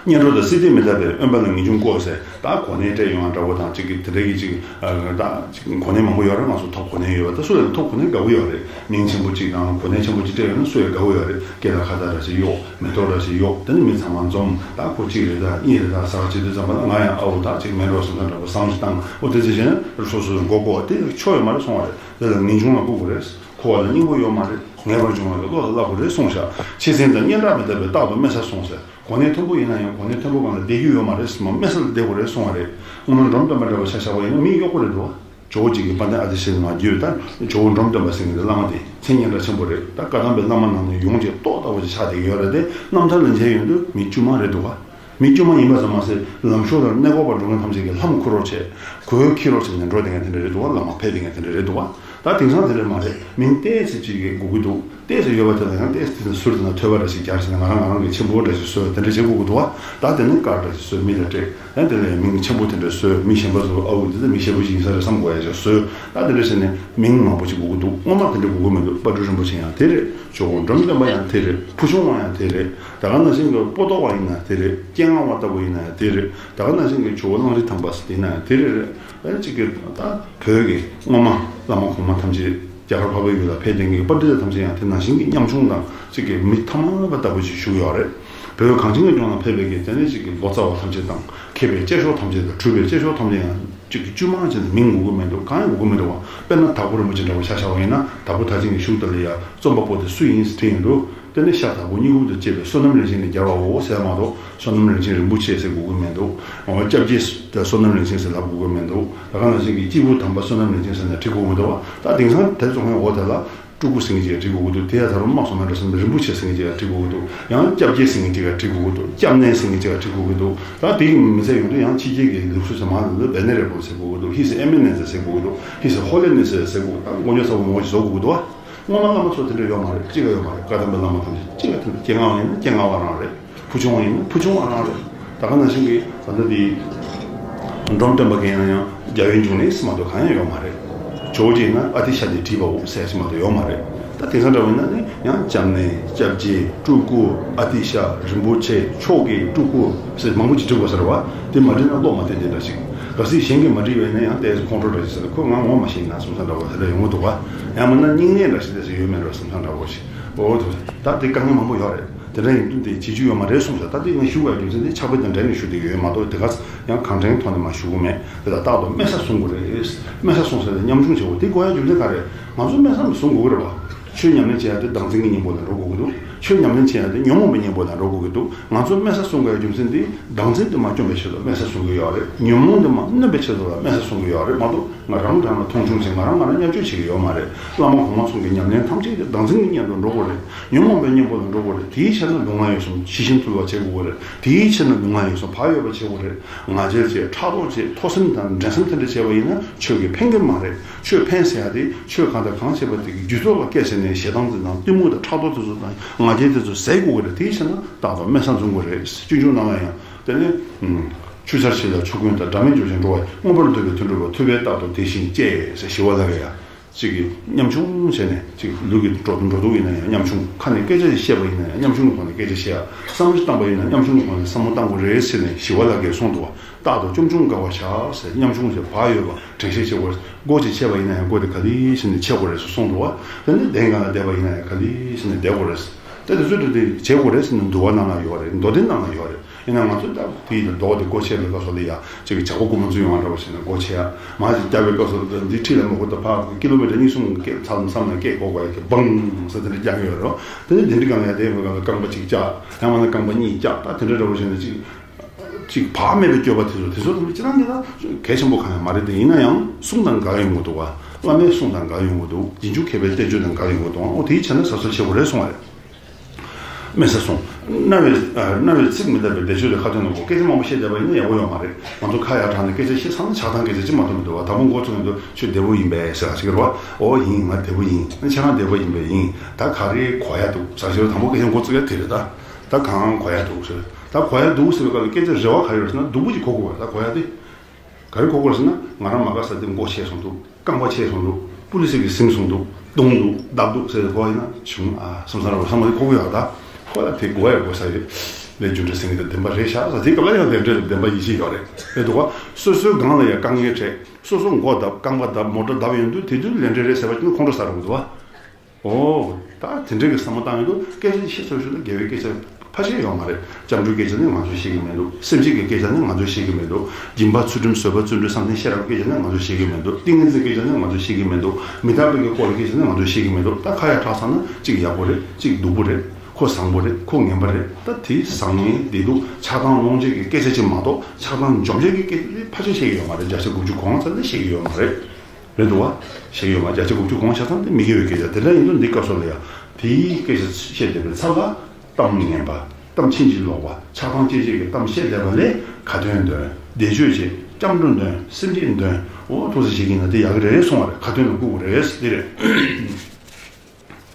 གཉེན་གྲོགས་དང་སྲིད་དེ་མི་འདའ་བའི་དབེན་པ་ལ་ངེས་འབྱུང་བཀོད་ཟེར། ད་གོ་གནས་སྤྲད་ཡོང་བ་འདྲ་བོ་དང་གཅིག་གི་དེ་འདྲ་གི་གཅིག་ད་གཅིག་གོ་གནས་མང་པོ་ཡོད་རེད། ང་ཚོ་ཐོབ་གོ་གནས་ཡོད་པ་ད་སུ་ལ་ཐོབ་གོ་གནས་དགའ་པོ་ཡོད་རེད། མིང་ཆེན་པོ་གཅིག་དང་གོ་གནས་ཆེན་པོ་གཅིག་སྤྲད་ཡོང་ན་སུ་ཡང་དགའ་པོ་ཡོད་རེད། སྐེ་ལ་ཁ་བཏགས་འདྲ་ཞིག་གཡོགས་མེ་ཏོག་འདྲ་ཞིག་གཡོགས་དེ་ནི་མི་ཚང་མ་འཛོམས་ད་ཁོ་གཅིག་རེད་ད་གཉིས་རེད་ད་ཟེར་བ་བྱེད་དུས་ཙམ་པ་ལ་ང་ཡང་ཨ་འུ་ད་གཅིག་མེད་འགྲོ་བསམ་ས་འདྲ་བོ་བསམ་ཞིག་བཏང་འོ་དེ་ཚེ་བྱས་ན་སོ་སོའི་མགོ་སྐོར་བ་དེ་ཆོ་ཡོད་མ་རེད་སོང་བ་རེད། དེ་ལ་ངེས་འབྱུང་ལ་བཀུག་དགོས་རེད། འཁོར་བ་ལ་སྙིང་པོ་ཡོད་མ་རེད། ངེས་པར་འབྱུང་བ་ལ་བློ་ལ་བསླབ་དགོས་རེད་གསུངས་ཤག་ཆེ་ཆེན་དང་སྙན་གྲགས་མི་འདའ་བའི་རྟག་ཏུ་དམན་ས་སོང་ཟེར། གོ་གནས་མཐོན་པོ་ཡིན་ན་ཡང་གོ་གནས་མཐོན་པོ་སྒང་ལ་བསྡད་རྒྱུ་ཡོད་མ་རེད་ཟེར་མ་དམན་ས་ལ་བསྡད་དགོས་རེད་གསུངས་པ་རེད། སྔོན་མ་འབྲོམ་སྟོན་པ་འདྲ་བ་ཆ་བཞག་པ་ཡིན་ན་མི་གཡོག་པོ་རེད་འདུག་བ། ཇོ་བོ་རྗེ་གི་དཔལ་ལྡན་ཨ་ཏི་ཤའི་མ་རྒྱུད་ད་ཇོ་བོ་འབྲོམ་སྟོན་པ་ཟེར་མཁན་དེ་བླ་མ་དེ་མཚན་སྙན་གྲགས་ཆེན་པོ་རེད། ད་བཀའ་གདམས་པའི་བླ་མ་ནང་ནས་ཡོངས་ཀྱི་ཏོག་ལྟ་བུ་ཅིག་ཆགས་བསྡད་ཀྱི་ཡོད་རེད་དེ། རྣམ་ཐར་ལེན་མཁན་ཡོང་དུས་མི་དཀྱུས་མ་རེད་འདུག་བ། མི་དཀྱུས་མ་ཡིན་པ་ཙམ་མ་ཟད་ལམ་ཞོར་ལ་གནས་སྐོར་བ་འགྲོ་མཁན་ཐམས་ཅད་ཀྱིས་ལྷམ་འཁུར་རོགས་བྱས། གོས་འཁྱེར་རོགས་བྱས་ནས་འགྲོ་བསྡད་མཁན་དེ་འདྲ་རེད་འདུག་བ། བླ་མ་ཕེབས་བསྡད་མཁན་དེ་འདྲ་རེད་འདུག་བ། ད་དེང་སང་དེ་འདྲ་མ་རེད། མིང་ཏོག་ཙམ་ཅིག་གི་དགོས་ཀྱི་འདུག་ཏོག་ཙམ་ཡོད་པ་དེ་ལ་ཡང་ཏོག་ཙམ་དེ་ཚོ་ཟུར་དེ་ན་ཐོད་པ་འདྲ་ཞིག་སྦྱར་ཟིན་ན་ང་རང་ང་རང་གི་ཆེན་པོ་འདྲ་ཞིག་བཟོས་དེ་འདྲ་བྱེད་དགོས་ཀྱི་འདུག་བ། ད་དེ་ནི་དཀར་འདྲ་ཞིག་བཟོས་མི་ལ་སྤྲད། ཡང་དེ་ལ་ཡང་མིང་ཆེན་པོ་དེ་འདྲ་བཟོས། མི་གཞན་པ་ཚོ་ཨ་འུ་འདི་ཚོ་མི་གཞན་པ་ཞིག་ཡིན་ས་རེད་བསམ་དགོས་ཡ་ཞིག་བཟོས། ད་དེ་འདྲ་བྱས་ནས་མིང་མང་པོ་ཞིག་དགོས་ཀྱི་འདུག་སྔོན་མ་དེ་འདྲ་དགོས་ཀྱི་མི་འདུག་དཔལ་སྤྲུལ་རིན་པོ་ཆེ་ཡང་དེ་རེད། ཇོ་བོ་འབྲོམ་སྟོན་པ་ཡང་དེ་རེད། ཕུ་ཆུང་བ་ཡང་དེ་རེད། ད་ག་ནང་བཞིན་གྱི་པོ་ཏོ་བ་ཡིན་ན་དེ་རེད། སྤྱན་སྔ་བ་ལྟ་བུ་ཡིན་ན་ཡང་དེ་རེད། ད་ག་ནང་བཞིན་གྱི་ཇོ་བོ་གླང་རི་ཐང་པ་ཟེར་དེ་ཡིན་ན་ཡང་དེ་རེད་རེད། ཨེ་གཅིག་གི་ད་བོད་ཀྱི་སྔོན་མ་བླ་མ་གོང་མ་ཐམས་ཅད་རྒྱ་གར་འཕགས་པའི་ཡུལ་ལ་ཕེབས་བསྡད་མཁན་གྱི་པཎྜི་ཏ་ཐམས་ཅད་ཡང་དེ་ནང་བཞིན་གྱི་ཉམ་ཆུང་དང་གཅིག་གི་མི་ཐ་མལ་པ་ལྟ་བུ་ཞིག་བཞུགས་ཡོད་རེད། བོད་གངས་ཅན་གྱི་ལྗོངས་ལ་ཕེབས་པའི་གི་དེ་ནས་གཅིག་གི་ལོ་ཙཱ་བ་ཐམས་ཅད་དང་མཁས་པའི་སྐྱེས་མཆོག་ཐམས་ཅད་དང་གྲུབ་པའི་སྐྱེས་མཆོག་ཐམས་ཅད་ཡང་གཅིག་གི་དཀྱུས་མ་ཅན་དུ་མིང་དགོས་ཀྱི་མི་འདུག་གང་ཡང་དགོས་ཀྱི་མི་འདུག་བ། དཔེར་ན་དྭགས་པོ་རིན་པོ་ཆེ་འདྲ་བོ་ཆ་བཞག་པ་ཡིན་ན་དྭགས་པོ་ཐར་ཆེན་གྱི་ཤུགས་དེ་ལ་ཡ་རྩོམ་པ་པོ་དེ་སུ་ཡིན་ཟེར་དྲིས་ཡོང་དུས། དེ་ནི་ཤ་དྭགས་པོ་གཉིས་ཀུན་དུ་གཅེས་པའི་བསོད་ནམས་རིན་ཆེན་ལས་རྒྱལ་བའོ་ཟེར་མ་གཏོགས་བསོད་ནམས་རིན་ཆེན་རིན་པོ་ཆེ་ཟེར་དགོས་ཀྱི་མི་འདུག་འོ་སྐྱབས་རྗེ་དེ་བསོད་ནམས་རིན་ཆེན་ཟེར་ལབ་དགོས་ཀྱི་མི་འདུག་ད་ག་ནང་བཞིན་གྱི་སྐྱེས་བུ་དམ་པ་བསོད་ནམས་རིན་ཆེན་ཟེར་ནས་བྲི་དགོས་མི་འདུག་བ། ད་དེང་སང་དེ་ཚོ་ཧོན་འོ་དེ་ལ་སྤྲུལ་སྐུ་ཟེར་མཁན་ཅིག་བྲི་དགོས་ཀྱི་འདུག་དེ་ཡང་ད་རུང་དམག་སོང་མེད་འགྲོ་བསམ་པའི་རིན་པོ་ཆེ་ཟེར་མཁན་ཅིག་བྲི་དགོས་ཀྱི་འདུག་ཡང་སྐྱབས་རྗེ་ཟེར་མཁན་ཅིག་བྲི་དགོས་ཀྱི་འདུག་སྐྱབས་གནས་ཟེར་མཁན་ཅིག་བྲི་དགོས་ཀྱི་འདུག་ད་དེ་མི་ཚད་ཡོང་དུས་ཡང་ཕྱི་རྒྱལ་གྱི་ལུགས་སྲོལ་ཟེར་མ་འདི་བེ་ནེ་རེ་བོ་ཟེར་དགོས་ཀྱི་འདུག་ཧི་སི་ཨེ་མི་ནེ་ཟེར་ཟེར་དགོས་ཀྱི་འདུག་ཧི་སི་ཧོ་ལི་ནེ་ཟེར་ཟེར་དགོས་ཀྱི་འདུག་ད་མགོ་ཉོ་ཚ་བོ་མོ་ཞིག་བཟོ་དགོས་ཀྱི་འདུག་བ། སྔོན་མ་བླ་མ་ཚོ་དེ་འདྲ་ཡོད་མ་རེད། གཅིག་ཀ་ཡོད་མ་རེད། བཀའ་གདམས་པའི་བླ་མ་ཐམས་ཅད་གཅིག་ཀ་དེ་འདྲ། སྤྱན་སྔ་བ་ཡིན་ན་སྤྱན་སྔ་བ་རང་རེད། ཕུ་ཆུང་བ་ཡིན་ན་ཕུ་ཆུང་བ་རང་རེད། ད་ག་ནང་བཞིན་གྱི་ད་ལྟ་དེ་འབྲོམ་སྟོན་པ་གན་ཡང་ཡང་རྒྱལ་བའི་འབྱུང་གནས་སུ་མ་གཏོགས་གང་ཡང་ཡོད་མ་རེད། ཇོ་བོ་རྗེ་ཡིན་ན་ཨ་ཏི་ཤ་དེ་བྲིས་པའོ་ཟེར་སུ་མ་གཏོགས་ཡོད་མ་རེད། ད་དེང་སང་འདྲ་བ་ཡིན་ན་ནི་ཡང་སྐྱབས་གནས་སྐྱབས་རྗེ་སྤྲུལ་སྐུ་ཨ་ཏི་ཤ་རིན་པོ་ཆེ་མཆོག་གི་སྤྲུལ་སྐུ་ཟེར་མང་པོ་ཅིག་བྲིས་པ་ཟེར་བ། དེ་མ་བྲིས་ན་བློ་མ་བདེ་དེ་འདྲ་ཞིག་གལ་སྲིད་གཞན་གྱིས་མ་བྲིས་པ་ཡིན་ན་ཡང་ཏོག་ཙམ་ཁོང་ཁྲོ་འདྲ་ཞིག་ཟེར་ཁོ་ང་ངོ་མ་ཤེས་ན་བསམ་ས་འདྲ་བ་དེ་འདྲ་ཡོང་གི་འདུག་བ། ཡང་མིན་ན་སྙིང་ནད་འདྲ་ཞིག་དེ་ཚོ་ཡོད་མེད་འདྲ་བསམ་ས་འདྲ་བོ་ཞིག་འོ་དེ་ད་དེ་དཀའ་ངལ་མང་པོ་ཡོད་རེད། དེ་འདྲ་ཡིན་དུས་དེ་བྱེད་རྒྱུ་ཡོད་མ་རེད་གསུངས་ཤག་ད་དེ་ངས་ཞུ་བའི་རྒྱུ་མཚན་དེ་ཕྱག་དཔེ་དང་འབྲེལ་ནས་ཞུ་བསྡད་ཡོད་མ་གཏོགས་དེ་ག་ཡང་གང་དྲན་ཐོག་ནས་མ་ཞུ་གི་མེད། དེ་ལ་རྟག་ཏུ་དམན་ས་བཟུང་དགོས་རེད། དམན་ས་བཟུང་ཟེར་ཏེ་ཉམ་ཆུང་བྱེད་དགོས། དེ་དགོས་ཡ་རྒྱུ་མཚན་ག་རེད། ང་ཚོ་དམན་ས་མི་བཟུང་དགོས་ཀྱི་རེད་བ། ཆོས་ཉམས་ལེན་བྱེད་ཡ་དེ་བདག་འཛིན་གྱི་གཉེན་པོ་ལ་འགྲོ་དགོས་ཀྱི་འདུག་ཆོས་ཉམས་ལེན་བྱེད་ཡ་དེ་ཉོན་མོངས་པའི་གཉེན་པོ་ལ་འགྲོ་དགོས་ཀྱི་འདུག་ང་ཚོ་དམན་ས་བཟུང་དགོས་ཡ་རྒྱུ་མཚན་དེ་བདག་འཛིན་དེ་མ་བཅོམ་པའི་ཆེད་དུ་དམན་ས་བཟུང་གི་ཡོད་རེད། ཉོན་མོངས་དེ་མ་གནོན་པའི་ཆེད་དུ་ལ་དམན་ས་བཟུང་གི་ཡོད་རེད་མ་གཏོགས། ང་རང་རང་ལ་མཐོང་ཆུང་བྱེད། ང་རང་ང་ལ་བརྙས་བཅོས་བྱེད་ཀྱི་ཡོད་མ་རེད། བླ་མ་གོང་མ་ཚོ་གི་ཉམས་ལེན་ཐམས་ཅད་ཀྱི་བདག་འཛིན་གྱི་གཉེན་དུ་འགྲོ་དགོས་རེད། ཉོན་མོངས་པའི་གཉེན་པོ་ལ་འགྲོ་དགོས་རེད། དེའི་ཕྱིར་ན་ལུས་ངག་ཡིད་གསུམ་ཇི་བཞིན་དུལ་བ་བྱེད་དགོས་རེད། དེའི་ཕྱིར་ན་ལུས་ངག་ཡིད་གསུམ་བག་ཡོད་པ་བྱེད་དགོས་རེད། ང་རྒྱལ་བྱེད། ཕྲག་དོག་བྱེད། ཐོ་སེམས་དང་འགྲན་སེམས་དེ་འདྲ་བྱས་པ་ཡིན་ན་ཆོས་ཀྱིས་ཕན་གྱི་མ་རེད། ཆོས་ཕན་ཟེར་ཡ་དེ་ཆོས་གང་དང་གང་བྱས་པ་དེ་གི་རྒྱུད་ཚོགས་ལ་སྐྱེས་ཟེར་ནས་ཞེ་སྡང་དེ་དང་གཏི་མུག་དང་ཕྲག་དོག་དེ་ཚོ་དང་ང་རྒྱལ་དེ་ཚོ་ཟད་དགོས་ཀྱི་རེད། དེའི་ཕྱིར་ན་རྟག་ཏུ་དམན་ས་བཟུང་དགོས་རེད། སྤྱོད་འཇུག་ནང་ལ་ཡང་དེ་ནས་ཆུ་སྦྱར་ཞིག་ལ་ཆུ་ཀུན་དང་། སྒྲ་མེད་འཇོག་ཅིང་འགྲོ་བ་ཡི། མངོན་པར་འདོད་པའི་དོན་སྒྲུབ་པ། ཐུབ་པས་རྟག་ཏུ་དེ་བཞིན་སྤྱད་ཟེར་ཞི་བ་ལྷ་གིས་ཡ། གཅིག་གིས་ཉམ་ཆུང་བྱས་ནས་གཅིག་ལུས་ཀྱི་འགྲོ་འགྲོ་འདུག་ཡིན་ན་ཡང་ཉམ་ཆུང་། ཁ་ནས་སྐད་ཆ་ཞིག་བཤད་པ་ཡིན་ན་ཡང་ཉམ་ཆུང་གི་ཐོག་ནས་སྐད་ཆ་བཤད་ཡ། བསམ་བློ་ཞིག་བཏང་པ་ཡིན་ན་ཉམ་ཆུང་གི་ཐོག་ནས་བསམ་བློ་བཏང་དགོས་རེད་ཟེར་ནས་ཞི་བ་ལྷ་གིས་གསུངས་འདུག་བ། རྟག་ཏུ་ཅུང་ཅུང་དགའ་བར་བྱ་ཟེར། ཉམ་ཆུང་ཞེས་བག་ཡོད་པ་དྲན་ཤེས་བྱེད་དགོས། སྒོ་ཅིག་ཕྱེ་བ་ཡིན་ན་ཡང་སྒོ་དེ་ག་ལེ་ཞིག་ནས་ཕྱེ་དགོས་རེད་ཟེར་གསུངས་འདུག་བ། དེ་ནི་གདན་གང་ལ་བསྡད་པ་ཡིན་ན་ཡང་ག་ལེ་ཞིག་ནས་བསྡད་དགོས་རེད། དེ་དེ་ཚོ་དེ་དེ་བྱེད་དགོས་རེད་ཟེར་ནས་འདུལ་བ་ནང་ན་ཡོད་རེད། མདོ་སྡེ་ནང་ན་ཡོད་རེད། ཡིན་ན་ང་ཚོས་ད་དེ་ཡི་ལ་རྡོ་དེ་སྒོ་ཕྱེ་བའི་སྐབས་སུ་ལ་ཡ་ཅིག་གི་བྱ་སྒོ་རྐུན་མ་ཚོ་ཡོང་བ་འདྲ་བ་ཞིག་ན་སྒོ་ཕྱེ་ཡ། མ་ཅིག་རྒྱབ་པའི་སྐབས་སུ་ལ་འདི་ཁྲིད་ལ་མ་ཁུར་ད་ཕར་ཀི་ལོ་མི་ཊར་གཉིས་གསུམ་སྐད་མཚམས་མཚམས་ལ་སྐད་གོ་དགོས་ཡ་གི་བང་ཟེར་དེ་འདྲ་རྒྱག་གི་ཡོད་རེད། དེ་ནི་དེ་འདྲ་གང་ཡ་དེ་བའི་སྐབས་ལ་རྐང་པ་གཅིག་བཅག་ཡང་མ་ན་རྐང་པ་གཉིས་བཅག་ད་དེ་འདྲ་འདྲ་བོ་ཞིག་ན་ཅིག་ཅིག་བག་མེད་པའི་སྐྱོ་བ་དེ་ཚོ་དེ་ཚོ་དེ་ཅི་རང་གི་ད་གལ་ཆེན་པོ་གང་ཡང་མ་རེད། དེ་ཡིན་ན་ཡང་གསུང་དང་འགལ་ཡོང་གི་འདུག་བ། བླ་མའི་གསུང་དང་འགལ་ཡོང་གི་འདུག་རྗེས་འཇུག་མཁས་པའི་བསྟན་བཅོས་དང་འགལ་ཡོང་གི་འདུག་འོ་དེའི་ཆ་ནས་གཟབ་གཟབ་བྱེད་དགོས་རེད་གསུང་བ་རེད། སྨན་ས་སོང་། རྣ་བའི་རྣ་བའི་ཚིག་མི་འདྲ་བའི་བཟླས་བརྗོད་དེ་ཁ་ཏོན་ནང་གོ་སྐད་ཆ་མང་པོ་བཤད་བསྡད་པ་ཡིན་ན་ཡག་པོ་ཡོད་མ་རེད། ང་ཚོ་ཁ་ཡར་དྲངས་ནས་སྐད་ཆ་བཤད་ཚར་ན་ཆགས་སྡང་སྐད་ཆ་ཅི་མ་གཏོགས་མི་འདུག་བ། ད་བོ་མགོ་ཚོས་མི་འདུག་ཁྱོད་བདེ་པོ་ཡིན་པས་ཟེར་ཞིག་རེད་བ། ཨོ་ཡིན་ང་བདེ་པོ་ཡིན། ཁྱེད་རང་བདེ་པོ་ཡིན་པས་ཡིན། ད་ག་རེ་གོ་ཡ་འདུག་ཟེར་ཞིག་དང་པོ་སྐད་ཆ་མགོ་ཚོས་ཡ་དེ་རེད་ད། ད་གང་གོ་ཡ་འདུག་ཟེར། ད་གོ་ཡ་འདུག་ཟེར་བའི་སྐབས་ལ་སྐད་ཆ་རེ་བ་ག་རེ་ཡོད་ཟེར་ན་སྡུག་པོ་ཅིག་གོ་དགོས་བ། ད་གོ་ཡ་དེ་ག་རེ་གོ་དགོས་ཟེར་ན་ང་རང་མ་དགའ་ས་དེ་མགོ་ཆད་སོང་འདུག་རྐང་པ་ཆད་སོང་འདུག་པུ་ལི་སི་གིས་ཟིན་སོང་འདུག་རྡུང་འདུག་བརྡབ་འདུག་ཟེར་གོ་ཡིན་ན་བྱུང་ཨ་བསམ་ས་ར་བ་བསམ་པ་དེ་གོ་གི་ཡོད་ད། ཁོ་ལ་དེ་གོ་ཡ་གོ་ས་རེད། ལས་རྒྱུ་འབྲས་སེང་གེ་དེ་བདེན་པ་རེད་ཤག་ཟེར། དེ་སྐབས་ལ་ཡང་ལས་འབྲས་ལ་བདེན་པ་ཡིད་ཆེས་ཡོད་རེད། རེད་འདུག་བ། སོ་སོའི་སྒང་ལ་ཡང་དཀའ་ངལ་འཕྲད། སོ་སོ་མགོ་བརྡབ་རྐང་པ་བརྡབ་མོ་ཊ་བརྡབ་ཡོང་དུས་དེ་དུས་ལས་འབྲས་རེད་ཟེར་བ་ཅིག་ཁོང་ཁྲོ་ཟ་རུ་འདུག་བ། ཨོ། ད་དེ་འདྲའི་གི་བསམ་བློ་བཏང་ཡོང་དུས་སྐད་ཆ་བཤད་ཚར་ཞོར་ལ་དགེ་བའི་སྐད་ཆ་ཕལ་ཆེར་ཡོད་མ་རེད། སྐྱབས་འགྲོའི་སྐད་ཆ་ནི་ང་ཚོས་ཤེས་ཀྱི་མི་འདུག་སེམས་བསྐྱེད་ཀྱི་སྐད་ཆ་ནི་ང་ཚོས་ཤེས་ཀྱི་མི་འདུག་སྦྱིན་པ་ཚུལ་ཁྲིམས་བཟོད་པ་བརྩོན་འགྲུས་བསམ་གཏན་ཤེས་རབ་སྐད་ཆ་ནི་ང་ཚོས་ཤེས་ཀྱི་མི་འདུག་ཏིང་ངེ་འཛིན་སྐད་ཆ་ནི་ང་ཚོས་ཤེས་ཀྱི་མི་འདུག་མི་རྟག་པའི་གི་སྐོར་ལ་སྐད་ཆ་ནི་ང་ཚོས་ཤེས་ཀྱི་མི་འདུག་ད་ཁ་ཡ་གྲགས་ཚར་ན་གཅིག་ཡག་པོ་རེད། གཅིག་སྡུག་པོ་རེད། ཁོ་བཟང་པོ་རེད། ཁོ་ངན་པ་རེད། ད་དེ་བཟང་ངན་བདེ་སྡུག་ཆགས་སྡང་སློང་བྱེད་ཀྱི་སྐད་ཆ་ཅིག་མ་གཏོགས་ཆགས་སྡང་འཇོམས་བྱེད་ཀྱི་སྐད་ཆ་དེ་ཕལ་ཆེར་བཤད་ཀྱི་ཡོད་མ་རེད། བརྒྱ་ཆ་དགུ་བཅུ་གོ་ལྔ་ཙམ་ལས་བཤད་ཀྱི་ཡོད་མ་རེད། རེད་འདུག་བ། བཤད་ཀྱི་ཡོད་མ་རེད། བརྒྱ་ཆ་དགུ་བཅུ་གོ་ལྔ་ཆ་ཚང་དེ་མི་དགེ་བའི་སྐད་ཆ་དེ་འདྲ་ཡིན་དུས་འདི་སྐབས་སུ་ལ་ཡང་དེའི་སྐད་ཆ་བཤད་བསྡད་པའི་ཚབ་ལ་གཏམ་ངན་པ། གཏམ་ཕྱིན་ཅི་ལོག་པ། ཆགས་སྡང་སྐྱེ་བྱེད་ཀྱི་གཏམ་བཤད་བསྡད་པ་ལས་ཁ་ཏོན་འདོན། བཟླས་བརྗོད་བྱེད། སྐྱབས་འགྲོ་འདོན། སེམས་བསྐྱེད་འདོན། འོ་ཐུགས་རྗེ་ཆེ་གི་ན་དེ་ཡག་གི་རེད་གསུང་བ་རེད། ཁ་ཏོན་ལ་བསྐུར་དགོས་རེད་འདི་རེད།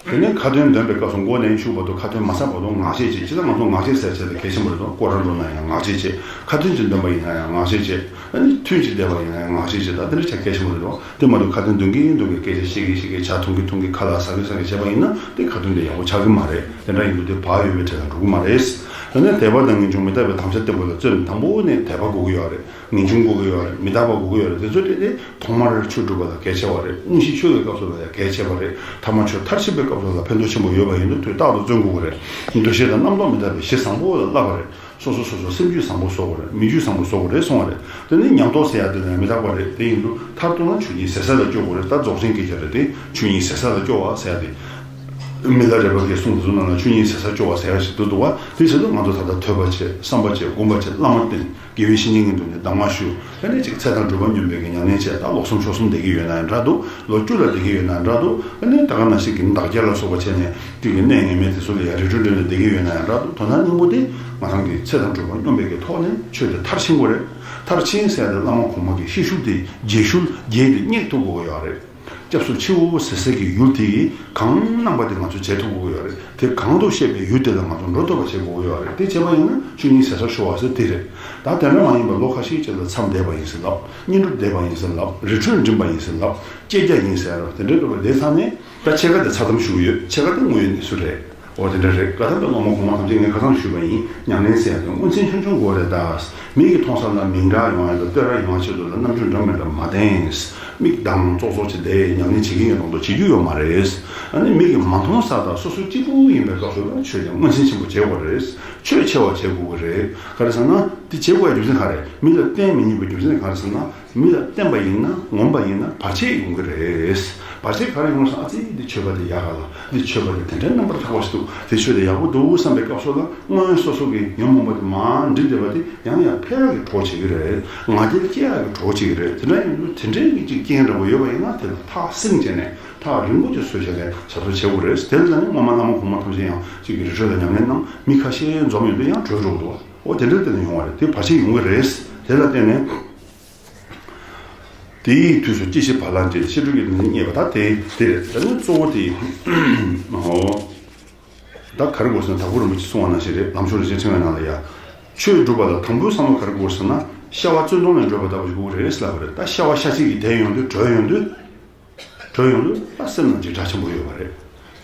དེ་ནས་ཁ་ཏོན་འདོན་པའི་སྐབས་སུ་མགོ་ནས་མཇུག་བར་དུ་ཁ་ཏོན་མ་ཚར་བར་དུ་ངག་བཅད་བྱེད། ཅི་ལྟར་ང་ཚོ་ངག་བཅད་ཟེར་བྱས་ཏེ་གལ་ཆེན་པོ་རེད་དོ། སྐོར་ར་འགྲོ་ན་ཡང་ངག་བཅད་བྱེད། ཁ་ཏོན་གྱི་འདོན་པ་ཡིན་ན་ཡང་ངག་བཅད་བྱེད། ཨ་ནི་ཐུན་གྱི་བཟླས་པ་ཡིན་ན་ཡང་ངག་བཅད་བྱེད། ད་དེ་འདྲ་ཆ་གལ་ཆེན་པོ་རེད་དོ། དེ་མ་གཏོགས་ཁ་ཏོན་འདོན་གྱིན་འདོན་གྱིན་སྐད་ཆ་བཤད་ཀྱིན་བཤད་ཀྱིན་ཇ་འཐུང་གིན་འཐུང་གིན་ཁ་ལག་ཟ་གིན་ཟ་གིན་བྱས་པ་ཡིན་ན་དེ་ཁ་ཏོན་དེ་ཡག་པོ་ཆགས་ཀྱི་མ་རེད། དེ་འདྲ་ཡིན་དུས་དེ་བག་ཡོད་པའི་གྲས་ལ་འགྲོ་གི་མ་རེད། ད་ནི་དད་པ་དང་ངེས་འབྱུང་མི་རྟག་པའི་དམ་བཅའ་བརྟན་པོ་ལ་བརྩོན། དང་པོ་ནས་དད་པ་དགོས་ཀྱི་ཡོད་རེད། ངེས་འབྱུང་དགོས་ཀྱི་ཡོད་རེད། མི་རྟག་པ་དགོས་ཀྱི་ཡོད་རེད། དེ་ཚོ་དེ་དེ་ཐོག་མར་ཆོས་སྒྲུབ་པ་ལ་གལ་ཆེ་བ་རེད། དངོས་གཞི་ཆོས་ཀྱི་སྐབས་སུ་ལ་ཡང་གལ་ཆེ་བ་རེད། ཐ་མ་ཆོས་མཐར་ཕྱིན་པའི་སྐབས་སུ་ལ་ཕན་ཐོགས་ཆེན་པོ་ཡོད་པ་ཡིན་དུས་དུས་རྟག་ཏུ་བརྩོན་དགོས་ཀྱི་རེད། འདུ་ཤེས་དང་རྣམ་རྟོག་མི་འདྲ་བའི་གཞི་བཟང་པོ་ལ་བསླབ་པ་རེད། སོ་སོ་སོ་སོ་སེམས་རྒྱུད་བཟང་པོ་བཟོ་དགོས་རེད། མི་རྒྱུད་བཟང་པོ་བཟོ་དགོས་རེད་གསུང་བ་རེད། དེ་ནི་ཉམས་རྟོགས་ཟེར་ཡ་དེ་ནི་མི་རྟག་པ་རེད། དེ་ཡིན་དུས་མཐར་གཏུགས་ན་ཆོས་ཉིད་ཟད་ས་ལ་སྐྱོ་དགོས་རེད། ད་རྫོགས་ཆེན་སྐད་ཆ་རེད་དེ། ཆོས་ཉིད་ཟད་ས་ལ་སྐྱོ་བ་ཟེར་ཡ་དེ། མི་ལ་རས་པ་གིས་གསུངས་དེ་ཚོ་ནང་ལ་ཆོས་ཉིད་ཟད་ས་སྐྱོ་བ་ཟེར་ཡ་ཞིག་འདུག་འདུག་བ། དེ་བྱེད་དུས་ང་ཚོ་ད་ལྟ་ཐོས་པ་བྱེད། བསམ་པ་བྱེད། སྒོམ་པ་བྱེད། བླ་མ་བསྟེན། དགེ་བའི་བཤེས་གཉེན་གྱི་མདུན་ནས་གདམས་ངག་ཞུ། ཨ་ནི་ཅིག་ཚེ་དང་སྒྲུབ་པ་སྙོམས་པའི་གི་ཉམས་ལེན་བྱས། ད་ལོ་གསུམ་ཕྱོགས་གསུམ་བསྡད་ཀྱི་ཡོད་ན་ཡང་འདྲ་འདུག་ལོ་བཅུ་ལ་བསྡད་ཀྱི་ཡོད་ན་ཡང་འདྲ་འདུག་ཨ་ནི་ད་ག་ནང་བཞིན་གྱི་འདག་སྐྱ་ལ་སོགས་པ་བྱས་ནས་དེ་གི་གནས་ངེས་མེད་དེ་ཚོ་ལ་ཡང་རི་ཁྲོད་འགྲིམས་ནས་བསྡད་ཀྱི་ཡོད་ན་ཡང་འདྲ་འདུག་དོན་དག་སྙིང་པོ་དེ་ང་རང་གི་ཚེ་དང་སྒྲུབ་པ་སྙོམས་པའི་གི་ཐོག་ནས་ཆོས་དེ་མཐར་ཕྱིན་དགོས་རེད། མཐར་ཕྱིན་ཟེར་ཡ་དེ་བླ་མ་གོང་མ་གི་ཤེས་ཤུལ་དེ་རྗེས་ཤུལ་རྗེས་དེ་སྙེག་ཐུབ་དགོས་ཀྱི་ཡོད་རེད། སྐྱབས་སུ་མཆིའོ་ཟེར་སའི་གི་ཡུལ་དེ་ཡི་གང་གནང་པ་དེ་ང་ཚོས་བྱེད་ཐུབ་དགོས་ཀྱི་ཡོད་རེད། དེ་གང་དུ་བཤད་པའི་ཡུལ་དེ་ལ་ང་ཚོ་འགྲོ་ཐུབ་པ་བྱེད་དགོས་ཀྱི་ཡོད་རེད། དེ་བྱས་པ་ཡིན་ན་ཆོས་ཉིད་ཟད་ས་ཤོར་བ་ཟེར་དེ་རེད། ད་དེ་འདྲ་མ་ཡིན་པར་ལོ་ཁ་ཤས་ཅིག་ལ་མཚམས་བསྡད་པ་ཡིན་ཟེར་ལབ། བསྙེན་སྒྲུབ་བསྡད་པ་ཡིན་ཟེར་ལབ། རི་ཁྲོད་འགྲིམས་པ་ཡིན་ཟེར་ལབ། བཅད་རྒྱ་ཡིན་ཟེར་རོ། དེ་འདྲའི་འགྲོ་བ་བསྡད་ཚར་ནས་ད་ཕྱེད་ཀ་དེ་མཚར་གཏམ་ཞུ་གི་ཡོད། ཕྱེད་ཀ་དེ་དངོས་ཡོད་གནས་ཚུལ་རེད། འོ་དེ་འདྲ་རེད། ཀ་ད་ལྟ་སློབ་མ་གོང་མ་ཐམས་ཅད་ངས་ཁ་སང་ཞུས་པ་ཡིན། ཉམས་ལེན་ཟེར་ཡ་དེ་མངོན་ཚན་ཆུང་ཆུང་དགོས་རེད་ད། མིག་གིས་མཐོང་ས་ལ་མིང་གྲགས་ཡོང་ཡ་དང་བསྟོད་ར་ཡོང་བ་ཆེད་དུ་ལ་རྣམ་འགྱུར་འདྲ་མི་འདྲ་མ་བསྟན། མིག་གདངས་ཙོག་ཙོག་བྱས་ཏེ་ཉམས་ལེན་བྱེད་ཀྱི་ཡིན་རུང་དུ་བྱེད་རྒྱུ་ཡོད་མ་རེད། ཨ་ནི་མིག་གིས་མ་མཐོང་ས་དང་སོ་སོ་གཅིག་པུ་ཡིན་པའི་སྐབས་སུ་ལ་ཆོས་དེ་མངོན་ཚན་ཆེན་པོ་བྱེད་དགོས་རེད། ཆོས་ཆེ་བ་བྱེད་དགོས་ཀྱི་རེད། ག་རེ་ཟེར་ན་དེ་བྱེད་དགོས་ཡ་རྒྱུ་མཚན་ག་རེད། མི་ལ་བསྟན་མི་ཉན་པའི་རྒྱུ་མཚན་ག་རེ་ཟེར་ན། མི་ལ་བསྟན་པ་ཡིན་ན་ངོམ་པ་ཡིན་ན་བར་ཆད་ཡོང་གི་རེད། བར་ཆད་ག་རེ་ཡོང་ཟེར་ན། ཨ་ཙི་འདི་ཆོས་པ་དེ་ཡག་ག་ལ། འདི་ཆོས་པ་དེ་དེ་འདྲའི་རྣམ་པར་དག་པ་ཞིག་འདུག་དེ་ཆོས་དེ་ཡག་པོ་འདུག་བསམ་པའི་སྐབས་སུ་ལ་སྔོན་སོ་སོ་གི་ཉོན་མོངས་པ་དེ་མར་འདྲེས་བསྡད་པ་དེ་ཡང་ཡང་འཕེལ་ཡག་གི་གྲོགས་བྱེད་ཀྱི་རེད། ང་རྒྱལ་སྐྱེ་ཡག་གི་གྲོགས་བྱེད་ཀྱི་རེད། དེ་འདྲ་ཡིན་དུས་དེ་འདྲའི་གི་ཅིག་རྐྱེན་འདྲ་པོ་ཡོད་པ་ཡིན་ན་དེ་ལ་ཐག་བསྲིང་བྱས་ནས་ཐག་རིང་པོ་ཅིག་བཟོས་བྱས་ནས་བྱ་སྤྱོད་བྱེད་དགོས་རེད། དེ་ལ་ནི་སྔོན་མ་བླ་མ་གོང་མ་ཐམས་ཅད་ཡང་ཅིག་གི་རི་ཁྲོད་ལ་ཉམས་ལེན་གནང་། མི་ཁ་ཤས་འཛོམས་ཡོང་དུས་ཡང་བྲོས་འགྲོ་གི་འདུག་འོ་དེ་འདྲ་དེ་ནས་ཡོང་བ་རེད། དེ་བར་ཆད་ཡོང་གི་རེད། དེ་ལ་བརྟེན་ནས། དེའི་དུས་སུ་སྐྱེ་ཤི་བ་ལང་སྟེ་ཤི་འགྲོ་གི་ནི་རྙེད་པ་ད་དེ་དེ་རེད། དེ་ནི་གཙོ་བོ་དེ་ཨོ། ད་ག་རེ་དགོས་ཟེར་ན་དྭགས་པོ་རིན་པོ་ཆེས་གསུངས་པ་ནང་བཞིན་རེད། ལམ་མཆོག་རིན་ཆེན་ཕྲེང་བའི་ནང་ལ་ཡ། ཆོས་སྒྲུབ་པ་ལ་དང་པོའི་བསམ་བློ་ག་རེ་དགོས་ཟེར་ན་ཤ་བ་བཙོན་དོང་ལས་སྒྲོལ་བ་ལྟ་བུ་ཞིག་དགོས་རེད་ལབ་པ་རེད། ད་ཤ་བ་ཤ་ཚིག་གིས་དེད་ཡོང་དུས་བྲོས་ཡོང་དུས། བྲོས་ཡོང་དུས་ད་སེམས་ནང་འཇིགས་སྐྲག་ཆེན་པོ་ཡོད་པ་རེད།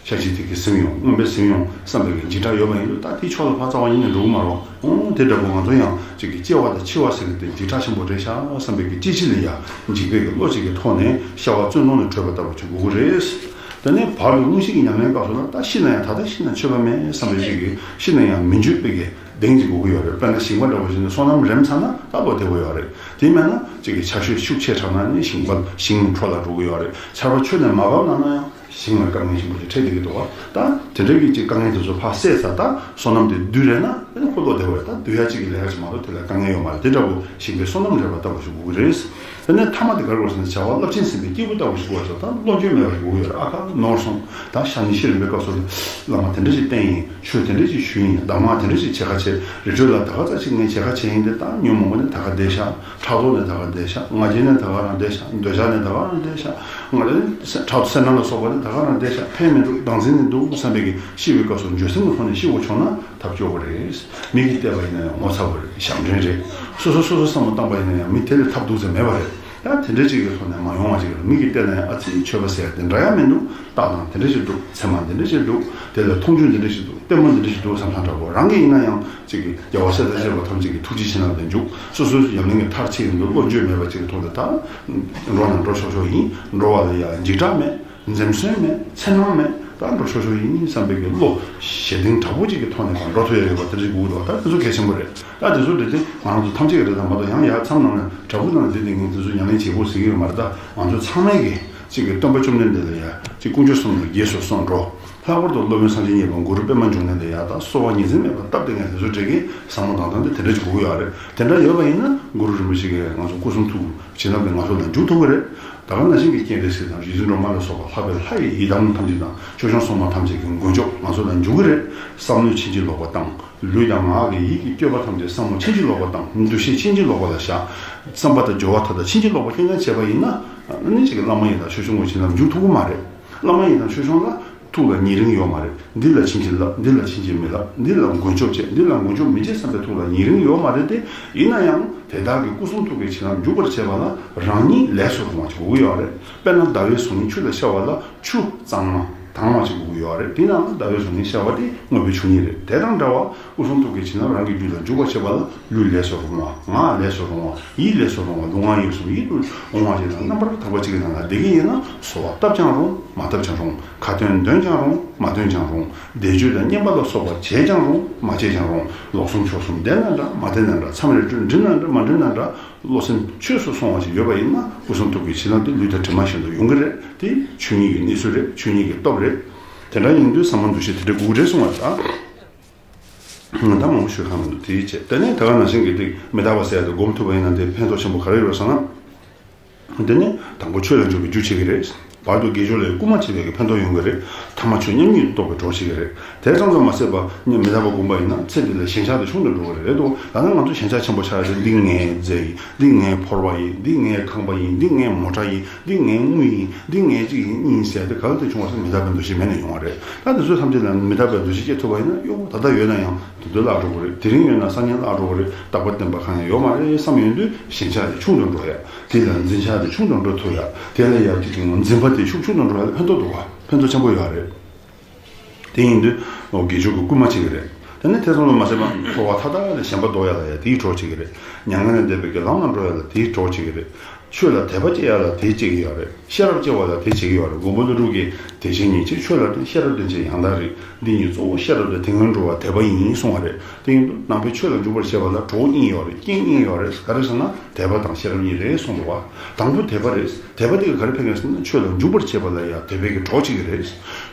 ཤ་ཚིག་དེ་གིས་ཟིན་ཡོང་། རྔོན་པས་ཟིན་ཡོང་བསམ་པའི་འཇིགས་སྐྲག་ཡོད་པ་ཡིན་དུས་ད་དེ་ཕྱོགས་ལ་ཕར་རྩ་བ་ཉིད་ནས་འགྲོ་གི་མ་རེད། ཨོ་དེ་འདྲ་པོ་ང་ཚོ་ཡང་ ཅིག་གི་སྐྱེ་བ་དང་འཆི་བ་ཟེར་གྱི་དེ་འཇིགས་སྐྲག་ཆེན་པོ་རེད་ཤག་བསམ་པའི་གི་སྐྱེ་འཆི་ལ་ཡང་འཇིགས་པའི་གི་བློ་ཅིག་གི་ཐོག་ནས་ཤ་བ་བཙོན་དོང་ནས་བྲོས་པ་ལྟ་བུ་ཅིག་དགོས་ཀྱི་རེད། དེ་ནས་བར་དུ་དངོས་གཞི་གི་ཉམས་ལེན་སྐབས་སུ་ལ་ད་ཤི་ན་ཡང་ད་ལྟ་ཤི་ན་ཆོད་པ་མེད་བསམ་པའི་ཅིག་གི་ཤི་ན་ཡང་མི་འགྱོད་པའི་གི་གདེང་ཅིག་དགོས་ཀྱི་ཡོད་རེད། དཔེར་ན་ཞིང་པ་འདྲ་བོ་ཞིག་ནས་སོ་ནམ་རན་ཚར་ན་ད་ལོ་བདེ་པོ་ཡོད་རེད། དེ་མེད་ན་ཅིག་གི་ཆར་ཞོད་ཤུགས་ཆེ་དྲགས་ན་ནི་ཞིང་པ་ཞིང་འཕྲོ་བརླག་འགྲོ་གི་ཡོད་རེད། ཆར་པ་ཆུ་ནས་མ་བབས་ན་ན་ཡང་། ཞིང་ལ་དཀའ་ངལ་ཆེན་པོ་ཞིག་འཕྲད་བསྡད་ཀྱི་འདུག་བ། ད་དེ་འདྲ་གི་ཅིག་དཀའ་ངལ་དེ་ཚོ་ཕར་བསལ་ཚར། ད་སོ་ནམ་དེ་བསྡུས་རེད་ན་ཨ་ནི་ཁོ་ལོ་བདེ་བ་རེད། ད་བསྡུ་ཡ་ཅིག་གི་ལས་ཀ་ཅིག་མ་གཏོགས་དེ་ལ་དཀའ་ངལ་ཡོད་མ་རེད། དེ་འདྲ་བོ་ཞིང་པའི་སོ་ནམ་རེད་པ་ལྟ་བུ་ཞིག་དགོས་ཀྱི་རེད། དེ་ནས་མཐའ་མ་དེ་ག་རེ་དགོས་ཟེར་ན་བྱ་བ་རླབས་ཆེན་ཟིན་པའི་སྐྱེས་བུ་ལྟ་བུ་ཞིག་དགོས་ཟེར། ད་བློ་འགྱོད་མེད་པ་ཞིག་དགོས་ཀྱི་ཡོད་རེད། ཨ་ཁ་ནོར་སོང་། ད་ཤ་ནི་ཤི་རན་པའི་སྐབས་སུ་བླ་མ་དེ་འདྲ་ཞིག་བསྟེན་ཡིན། ཆོས་དེ་འདྲ་ཞིག་ཞུས་ཡིན། གདམས་ངག་དེ་འདྲ་ཞིག་བྱེད་ཁ་བྱེད། རི་ཁྲོད་ལ་ད་ག་ཙམ་ཞིག་ངས་བྱེད་ཁ་བྱེད་ཡིན་ཏེ། ད་ཉོན་མོངས་པ་ནི་ད་ག་བསྡད་ཤག་ཕྲག་དོག་ནི་ད་ག་བསྡད་ཤག་ང་རྒྱལ་ནི་ད་ག་རང་བསྡད་ཤག་འདོད་ཆགས་ནི་ད་ག་རང་བསྡད་ཤག་ང་ལ་ཕྲག་དོག་སེར་སྣ་ལ་སོགས་པ་ནི་ད་ག་རང་བསྡད་ཤག་ཕན་མི་འདུག་བདག་འཛིན་ནི་འདུག་བསམ་པའི་གི་ཤི་བའི་སྐབས་སུ་འགྱོད་སེམས་ཀྱི་ཐོག་ནས་ཤི་དགོས་བྱུང་ན་ཐབས་སྐྱོ་པོ་རེད། མིག་གིས་བལྟས་པ་ཡིན་ན་ཡང་ངོ་ཚ་པོ་རེད། ཞབས་འདྲེན་རེད། སོ་སོ་སོ་སོ་བསམ་བློ་བཏང་པ་ཡིན་ན་ཡང་མི་དེ་ལས་ཐབས་སྡུག་ཙམ་མེད་པ་རེད། ཡང་དེ་འདྲ་ཅིག་གི་ཐོག་ནས་མ་ཡོང་བ་ཅིག་རེད། མིག་གིས་བལྟས་ན་ཡང་ཨ་ཙི་ཆོས་པ་ཟེར་དེ་འདྲ་ཡང་མི་འདུག་རྟགས་དང་དེ་འདྲ་ཞིག་འདུག་མཚན་མ་དེ་འདྲ་ཞིག་འདུག་དེ་ལ་མཐོང་ཆོས་དེ་འདྲ་ཞིག་འདུག་ལྟད་མོ་དེ་འདྲ་ཞིག་འདུག་བསམ་བསམ་འདྲ་པོ། རང་གིས་ཡིན་ན་ཡང་ཅིག་གི་རྒྱལ་བ་སྲས་དང་བཅས་པ་ཐམས་ཅད་ཀྱི་ཐུགས་རྗེ་བྱིན་རླབས་ལས་འཇུག་སོ་སོའི་ཉམས་ལེན་གྱི་མཐར་ཕྱིན་ཡིན་འདུག་བློ་འགྱོད་མེད་པ་ཅིག་གི་ཐོག་ནས་ད་འགྲོ་ན་འགྲོ་ཆོག་ཆོག་ཡིན། འགྲོ་བ་ལ་ཡང་འཇིགས་སྐྲག་མེད། འཛེམ་ཟོན་མེད། འཚེར་སྣང་མེད། ད་འགྲོ་ཆོག་ཆོག་ཡིན་བསམ་པའི་གི་བློ་ཞེ་གདིང་དྲག་པོ་ཅིག་གི་ཐོག་ནས་ད་འགྲོ་ཐུབ་ཡ་ཡོད་པ་དེ་འདྲ་ཞིག་དགོས་འདུག་ད་དེ་ཚོ་གལ་ཆེན་པོ་རེད། ད་དེ་ཚོ་འདྲ་དེ་ང་རང་ཚོ་ཐམས་ཅད་ཀྱི་རེད། ད་མ་གཏོགས་ཡང་ཡར་མཚམས་ནང་ནས་དྲ་འབུ་ནང་ལ་བསྡད་བསྡད་མཁན་དེ་ཚོ་ཉམས་ལེན་བྱེད་དགོས་ཟེར་གྱི་ཡོད་མ་རེད། ད་ང་ཚོ་ཚང་མས་གི་ཅིག་གི་སྟོན་པ་བཅོམ་ལྡན་འདས་ལ་ཡ་ཅིག་དཀོན་མཆོག་གསུམ་ལ་དགྱེས་སུ་གསོལ་འགྲོ། ལྷག་པར་དུ་སློབ་དཔོན་སངས་རྒྱས་གཉིས་པ་གུ་རུ་པདྨ་འབྱུང་གནས་ལ་ཡ་ད་གསོལ་བ་ཉི་ཚེ་མེད་པར་བཏབ་བསྡད་མཁན་དེ་ཚོ་འདྲ་གི་བསམ་བློ་བཏང་སྟངས་དེ་དེ་འདྲ་ཅིག་དགོས་ཀྱི་ཡོད་རེད། དེ་འདྲ་ཡོད་པ་ཡིན་ན་གུ་རུ་རིན་པོ་ཆེ་གིས་ང་ཚོ་སྐུ་གསུང་ཐུགས་ཀྱི་བྱིན་རླབས་དེ་ང་ཚོ་ལ་འཇུག་ཐུབ་ཀྱི་རེད། ད་ག་ནང་བཞིན་གྱི་རྐྱེན་རིགས་སྲིད་དང་རིག་འཛིན་སྒྲོལ་མ་ལ་སོགས་པ་ལྷག་པའི་ལྷ་ཡི་ཡི་དམ་ཐམས་ཅད་དང་ཆོས་སྐྱོང་སྲུང་མ་ཐམས་ཅད་ཀྱི་མགོན་སྐྱོབ་ང་ཚོ་ལ་འཇུག་གི་རེད། བསམ་བློས་ཕྱིན་ཅི་ལོག་པ་བཏང་། ལུས་དང་ངག་གི་ཡིད་ཀྱི་སྤྱོད་པ་ཐམས་ཅད་བསམ་བློ་ཕྱིན་ཅི་ལོག་པ་བཏང་། འདུ་ཤེས་ཕྱིན་ཅི་ལོག་པ་ལ་བཞག་བསམ་པ་དང་སྦྱོར་བ་མཐའ་དག་ཕྱིན་ཅི་ལོག་པ་ཁྱོད་ཀྱང་བྱས་པ་ཡིན་ན། ཨ་ནི་ཅིག་གི་བླ་མ་ཡི་དམ་ཆོས་སྐྱོང་གི་བྱིན་རླབས་འཇུག་ཐུབ་ཀྱི་མ་རེད། བླ་མ་ཡི་དམ་ཆོས་སྐྱོང་ལ་ཐུགས་ལ་ཉེ་རིང་ཡོད་མ་རེད། འདི་ལ་ཕྱིན་ཅི་ལབ། འདི་ལ་ཕྱིན་ཅི་མི་ལབ། འདི་ལ་མགོན་སྐྱོབ་བྱེད། འདི་ལ་མགོན་སྐྱོབ་མི་བྱེད་བསམ་པའི་ཐུགས་ལ་ཉེ་རིང་ཡོད་མ་རེད་དེ། ཡིན་ན་ཡང་དེ་དག་གི་སྐུ་གསུང་ཐུགས་ཀྱི་བྱིན་རླབས་འཇུག་པར་བྱེད་པ་ལ་རང་ཉིད་ལས་སུ་རུང་བ་ཞིག་དགོས་ཀྱི་ཡོད་རེད། དཔེར་ན་ཟླ་བའི་གཟུགས་བརྙན་ཆུ་ལ་ཤར་བ་ལ་ཆུ་གཙང་མ་དྭངས་མ་ཞིག་དགོས་ཀྱི་ཡོད་རེད། དེ་ནང་ལ་ཟླ་བའི་གཟུགས་བརྙན་ཤར་བ་དེ་དངོས་པོའི་ཆོས་ཉིད་རེད། དེ་དང་འདྲ་བ་སྐུ་གསུང་ཐུགས་ཀྱི་བྱིན་རླབས་རང་གི་རྒྱུད་ལ་འཇུག་པར་བྱེད་པ་ལ་ལུས་ལས་སུ་རུང་བ། ངག་ལས་སུ་རུང་བ། ཡིད་ལས་སུ་རུང་བ། ལུས་ངག་ཡིད་གསུམ་ཡིད་དུ་འོང་བ་ཞིག་དང་རྣམ་པར་དག་པ་ཅིག་གི་ནང་ལ་བསྡད་ཀྱི་ཡིན་ན་གསོལ་བ་བཏབ་ཀྱང་རུང་། མ་བཏབ་ཀྱང་རུང་། ཁ་ཏོན་འདོན་ཀྱང་རུང་། མ་འདོན་ཀྱང་རུང་། བཟླས་བརྗོད་དང་བསྙེན་པ་ལ་སོགས་པ་བྱས་ཀྱང་རུང་། མ་བྱས་ཀྱང་རུང་། ལོག་གསུམ་ཕྱོགས་གསུམ་བསྡད་ན་འདྲ། མ་བསྡད་ན་འདྲ། མཚམས་རེ་འགྲིམ་ན་འདྲ། མ་འགྲིམ་ན་འདྲ། བློ་སེམས་ཆོས་སུ་སོང་བ་ཞིག་ཡོད་པ་ཡིན་ན་སྐུ་གསུང་ཐུགས་ཀྱི་བྱིན་རླབས་དེ་ལུས་དང་གྲིབ་མ་བཞིན་དུ་ཡོང་གི་རེད། དེ་ཆོས་ཉིད་ཀྱི་གནས་ཚུལ་རེད། ཆོས་ཉིད་ཀྱི་སྟོབས་རེད། དེ་འདྲ་ཡིན་དུས་བསམ་པ་འདུ་ཤེས་དེ་འདྲ་དགོས་ཀྱི་རེད་གསུངས་པ་རེད། ད་མང་པོ་ཞུ་ཁག་མི་འདུག་དེའི་ཆེད་དེ་ནས་ད་ག་ནང་བཞིན་གྱི་ཏིག་མི་རྟག་པ་ཟེར་ཡ་དེ་སྒོམ་ཐུབ་པ་ཡིན་ན་དེ་ཕན་ཐོགས་ཆེན་པོ་ག་རེ་ཡོད་ཟེར་ན། དེ་ནས་དང་པོ་ཆོས་ལ་འཇུག་པའི་རྒྱུ་བྱེད་ཀྱི་རེད། བར་དུ་དགེ་སྦྱོར་ལས་སྐུལ་མ་བྱེད་པའི་གི་ཕན་ཐོགས་ཡོང་གི་རེད། ཐ་མ་ཆོས་མཉམ་ཉིད་དུ་རྟོགས་པའི་གྲོགས་བྱེད་ཀྱི་རེད། དེ་ཙམ་དུ་མ་ཟད་པ་མི་རྟག་པ་སྒོམ་པ་ཡིན་ན་ཚེ་འདི་ལ་ཞེན་ཆགས་དེ་ཆུང་དུ་འགྲོ་གི་རེད། རེད་དོ། ད་ནི་ང་ཚོ་ཞེན་ཆགས་ཆེན་པོ་ཆགས་ཡ་དེ་འདི་ངའི་རྫས་ཡིན། འདི་ངའི་ཕོར་པ་ཡིན། འདི་ངའི་ཁང་པ་ཡིན། འདི་ངའི་མོ་ཊ་ཡིན། འདི་ངའི་དངུལ་ཡིན། འདི་ངའི་གཅིག་ཡིན་གཉིས་ཡིན་ཟེར་ཡ་དེ་ག་ལ་དེ་བྱུང་བ་ཟེར་མི་རྟག་པའི་འདུ་ཤེས་མེད་ནས་ཡོང་བ་རེད། ད་དེ་ཚོའི་ཐམས་ཅད་ལ་མི་རྟག་པའི་འདུ་ཤེས་སྐྱེ་ཐུབ་པ་ཡིན་ན་གཡོ་ད་ལྟ་ཡོད་ན་ཡང་དེ་དུས་བརླག་འགྲོ་གི་རེད། དེ་རིང་ཡོད་ན་སང་ཉིན་བརླག་འགྲོ་གི་རེད། རྟག་པ་བརྟན་པ་གང་ཡང་ཡོད་མ་རེད་བསམ་ཡོང་དུས་ཞེན་ཆགས་དེ་ཆུང་དུ་འགྲོ་ཡ། དེ་ལ་འཛིན་ཆགས་དེ་ཆུང་དུ་འགྲོ་ཐུབ་ཡ། དེ་ལ་ཡ་གཅིག་གི་འཛིན་པ་དེ་ཤུགས་ཆུང་དུ་འགྲོ་ཡ་ལ་ཕན་ཐོགས་འདུག་བ། ཕན་ཐོགས་ཆེན་པོ་ཡོད་རེད། དེ་ཡིན་དུས་དགེ་སྦྱོར་གྱི་སྐུལ་མ་བྱེད་ཀྱི་རེད། དེ་ནས་དེ་ཙམ་དུ་མ་ཟད་པ་འཚོ་བ་མཐའ་དག་ལ་ཞེན་པ་ལྡོག་ཡ་ལ་ཡ་དེའི་གྲོགས་བྱེད་ཀྱི་རེད། མྱ་ངན་ལས་འདས་པའི་གི་ལམ་ལ་འགྲོ་ཡ་ལ་དེའི་གྲོགས་བྱེད་ཀྱི་རེད། ཆོས་ལ་དད་པ་སྐྱེ་ཡ་ལ་དེ་སྐྱེ་གི་ཡོད་རེད། ཤེས་རབ་སྐྱེ་བ་ལ་དེ་བྱེད་ཀྱི་ཡོད་རེད། མགོན་པོ་ཀླུ་སྒྲུབ་ཀྱིས་བདེ་ཆེན་ཉེར་གཅིག་ཆོས་ལ་བརྟེན། ཤེས་རབ་བརྟེན་ཕྱིར་ཡང་དག་རིག་འདི་ཉིད་གཙོ་བོ་ཤེས་རབ་ཏུ་དེ་སྔོན་འགྲོ་བ་དད་པ་ཡིན་གསུང་བ་རེད། དེ་ཡིན་དུས་ནང་པའི་ཆོས་ལ་འཇུག་པར་བྱེད་པ་ལ་གྲོགས་གཉིས་ཡོད་རེད། རྐྱེན་གཉིས་ཡོད་རེད། ག་རེ་ཟེར་ན་དད་པ་དང་ཤེས་རབ་གཉིས་རེད་གསུངས་འདུག་བ། དང་པོ་དད་པ་རེད། དད་པ་དེ་ག་རེ་ཕན་གི་ཟེར་ན་ཆོས་ལ་འཇུག་པར་བྱེད་པ་ལ་ཡང་དད་པའི་གི་གྲོགས་བྱེད་ཀྱི་རེད།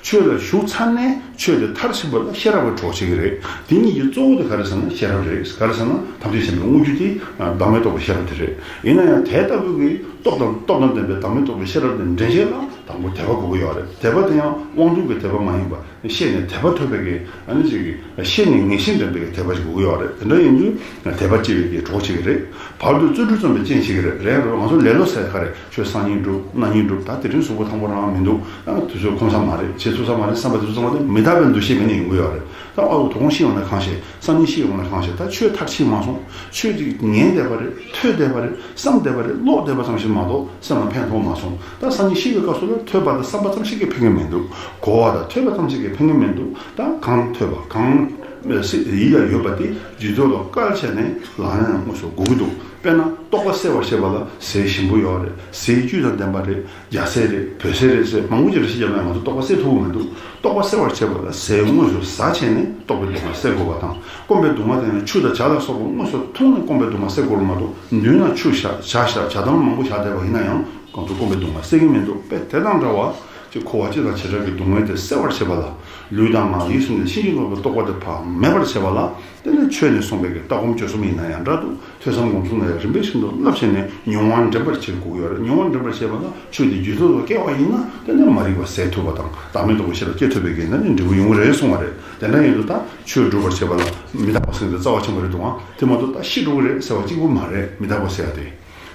ཆོས་ལ་ཞུགས་ཚར་ནས་ཆོས་དེ་མཐར་ཕྱིན་པ་ལ་ཤེས་རབ་ཀྱི་གྲོགས་བྱེད་ཀྱི་རེད། དེ་གཉིས་ཀྱི་གཙོ་བོ་དེ་ག་རེ་ཟེར་ན་ཤེས་རབ་རེད། ག་རེ་ཟེར་ན་ཐམས་ཅད་མཁྱེན་པའི་དངོས་རྒྱུ་དེ་བདག་མེད་རྟོགས་པའི་ཤེས་རབ་དེ་རེད། ཡིན་ན་ཡང་དེ་ལྟ་བུའི་གི་སྟོབས་དང་སྟོབས་དང་ལྡན་པའི་བདག་མེད་རྟོགས་པའི་ཤེས་རབ་དེ་འདྲེན་བྱེད་ལ་དང་པོ་དད་པ་དགོས་ཀྱི་ཡོད་རེད། དད་པ་དེ་ཡང་དབང་སྡུད་ཀྱི་དད་པ་མ་ཡིན་པ། ཤེས་ནས་དད་པ་ཐོབ་པའི་གི་ཨ་ནི་ཅིག་གི་ཤེས་ནས་ངེས་ཤེས་ལྡན་པའི་གི་དད་པ་ཞིག་དགོས་ཀྱི་ཡོད་རེད། དེ་འདྲ་ཡིན་དུས་དད་པ་སྐྱེ་བའི་གི་གྲོགས་བྱེད་ཀྱི་རེད། བར་དུ་བརྩོན་འགྲུས་རྩོམ་པའི་རྐྱེན་བྱེད་ཀྱི་རེད། རེད་རེད། ང་ཚོ་ལེ་ལོ་ཟེར་ག་རེ་ཆོས་སང་ཉིན་སྒྲུབ་གནངས་ཉིན་སྒྲུབ། ད་དེ་རིང་གཟུགས་པོ་ཐང་པོ་རང་མི་འདུག་ཨ་དུས་ཚོད་ཁོམ་ས་མ་རེད། བྱེད་ཐུབ་ས་མ་རེད་བསམ་པ་དེ་ཚོ་ཚང་མ་དེ་མི་རྟག་པའི་འདུ་ཤེས་མེད་ནས་ཡོང་གི་ཡོད་རེད། ད་ཨ་ཁུ་དོ་དགོང་ཤི་ཡོང་ན་གང་ཤེས། སང་ཉིན་ཤི་ཡོང་ན་གང་ཤེས། ད་ཆོས་མཐར་ཕྱིན་མ་སོང་། ཆོས་ཅིག་ཉན་བསྡད་པ་རེད། ཐོས་བསྡད་པ་རེད། བསམ་བསྡད་པ་རེད། ཀློག་བསྡད་པ་ཙམ་ཞིག་མ་གཏོགས་སེམས་ལ་ཕན་ཐོགས་མ་སོང་། ད་སང་ཉིན་ཤི་བའི་སྐབས་སུ་ལ་ཐོས་པ་དང་བསམ་པ་ཙམ་ཞིག་གིས་ཕན་གྱི་མི་འདུག་གོ་བ་དང་ཐོས་པ་ཙམ་ཞིག་གིས་ཕན་གྱི་མི་འདུག་ད་གང་ཐོས་པ་གང་ ཡིད་ལ་ཡོད་པ་དེ་རྗེས་ཐོབ་ལ་བཀལ་བྱས་ནས་ལག་ལེན་ལ་དངོས་སུ་དགོས་ཀྱི་འདུག་དཔེར་ན་རྟོག་པ་སེལ་བར་བྱེད་པ་ལ་ཟས་ཞིམ་པོ་ཡོད་རེད། ཟས་བཅུད་དང་ལྡན་པ་རེད། རྒྱ་ཟས་རེད། བོད་ཟས་རེད་ཟེར་མང་པོ་ཅིག་རེ་ཞིག་བརྒྱབ་ན་ང་ཚོ་རྟོག་པ་སེལ་ཐུབ་ཀྱི་མི་འདུག་རྟོག་པ་སེལ་བར་བྱེད་པ་ལ་ཟས་དངོས་སུ་ཟ་བྱས་ནས་རྟོག་པའི་སྡུག་བསྔལ་སེལ་དགོས་པ་དང་། སྐོམ་པའི་སྡུག་བསྔལ་དེ་ནི་ཆུ་དང་ཇ་ལ་སོགས་པ་དངོས་སུ་འཐུང་ནས་སྐོམ་པའི་སྡུག་བསྔལ་སེལ་དགོས་རེད་མ་གཏོགས། མདུན་ན་ཆུ་བཞག་ཇ་བཞག་ཇ་དམ་མང་པོ་བཞག་བསྡད་པ་ཡིན་ན་ཡང་ཁོང་ཚོ་སྐོམ་པའི་སྡུག་བསྔལ་སེལ་གྱི་མི་འདུག་དཔེ་དེ་དང་འདྲ་བ། ཅིག་འཁོར་བ་སྤྱི་དང་བྱེ་བྲག་གི་སྡུག་བསྔལ་དེ་སེལ་བར་བྱེད་པ་ལ། ལུས་དང་ངག་ཡིད་གསུམ་གྱི་ཕྱིན་ཅི་ལོག་གི་རྟོག་པ་དེ་ཕར་མེད་པར་བྱེད་པ་ལ། དེ་ནི་ཆོས་ནས་གསུངས་པའི་གི་ལྟ་སྒོམ་སྤྱོད་གསུམ་ཡིན་ན་ཡང་འདྲ་འདུག་ཐོས་བསམ་སྒོམ་གསུམ་ལ་ཡང་རིམ་པས་བཞིན་དུ་བསླབ་བྱས་ནས་མྱོང་བ་འདྲེན་པར་བྱེད་དགོས་ཀྱི་ཡོད་རེད། མྱོང་བ་འདྲེན་པར་བྱེད་པ་ལ་ཆོས་དེ་རྒྱུད་ཚོད་དུ་སྐྱེ་བ་ཡིན་ན་དེ་ནི་མ་རིག་པ་ཟད་ཐུབ་པ་དང་བདག་མེད་རྟོགས་པའི་ཤེས་རབ་སྐྱེ་ཐུབ་པའི་གི་ནི་འབྲས་བུ་ཡོང་གི་རེད་གསུངས་པ་རེད། དེ་འདྲ་ཡིན་དུས་ད་ཆོས་སྒྲུབ་པར་བྱེད་པ་ལ་མི་རྟག་པ་ཟེར་དེ་རྩ་བ་ཆེན་པོ་རེད་འདུག་ཨང་། དེ་མ་གཏོགས་ད་ཤི་འགྲོ་གི་རེད་ཟེར་བ་གཅིག་པུ་མ་རེད། མི་རྟག་པ་ཟེར་ཡ་དེ།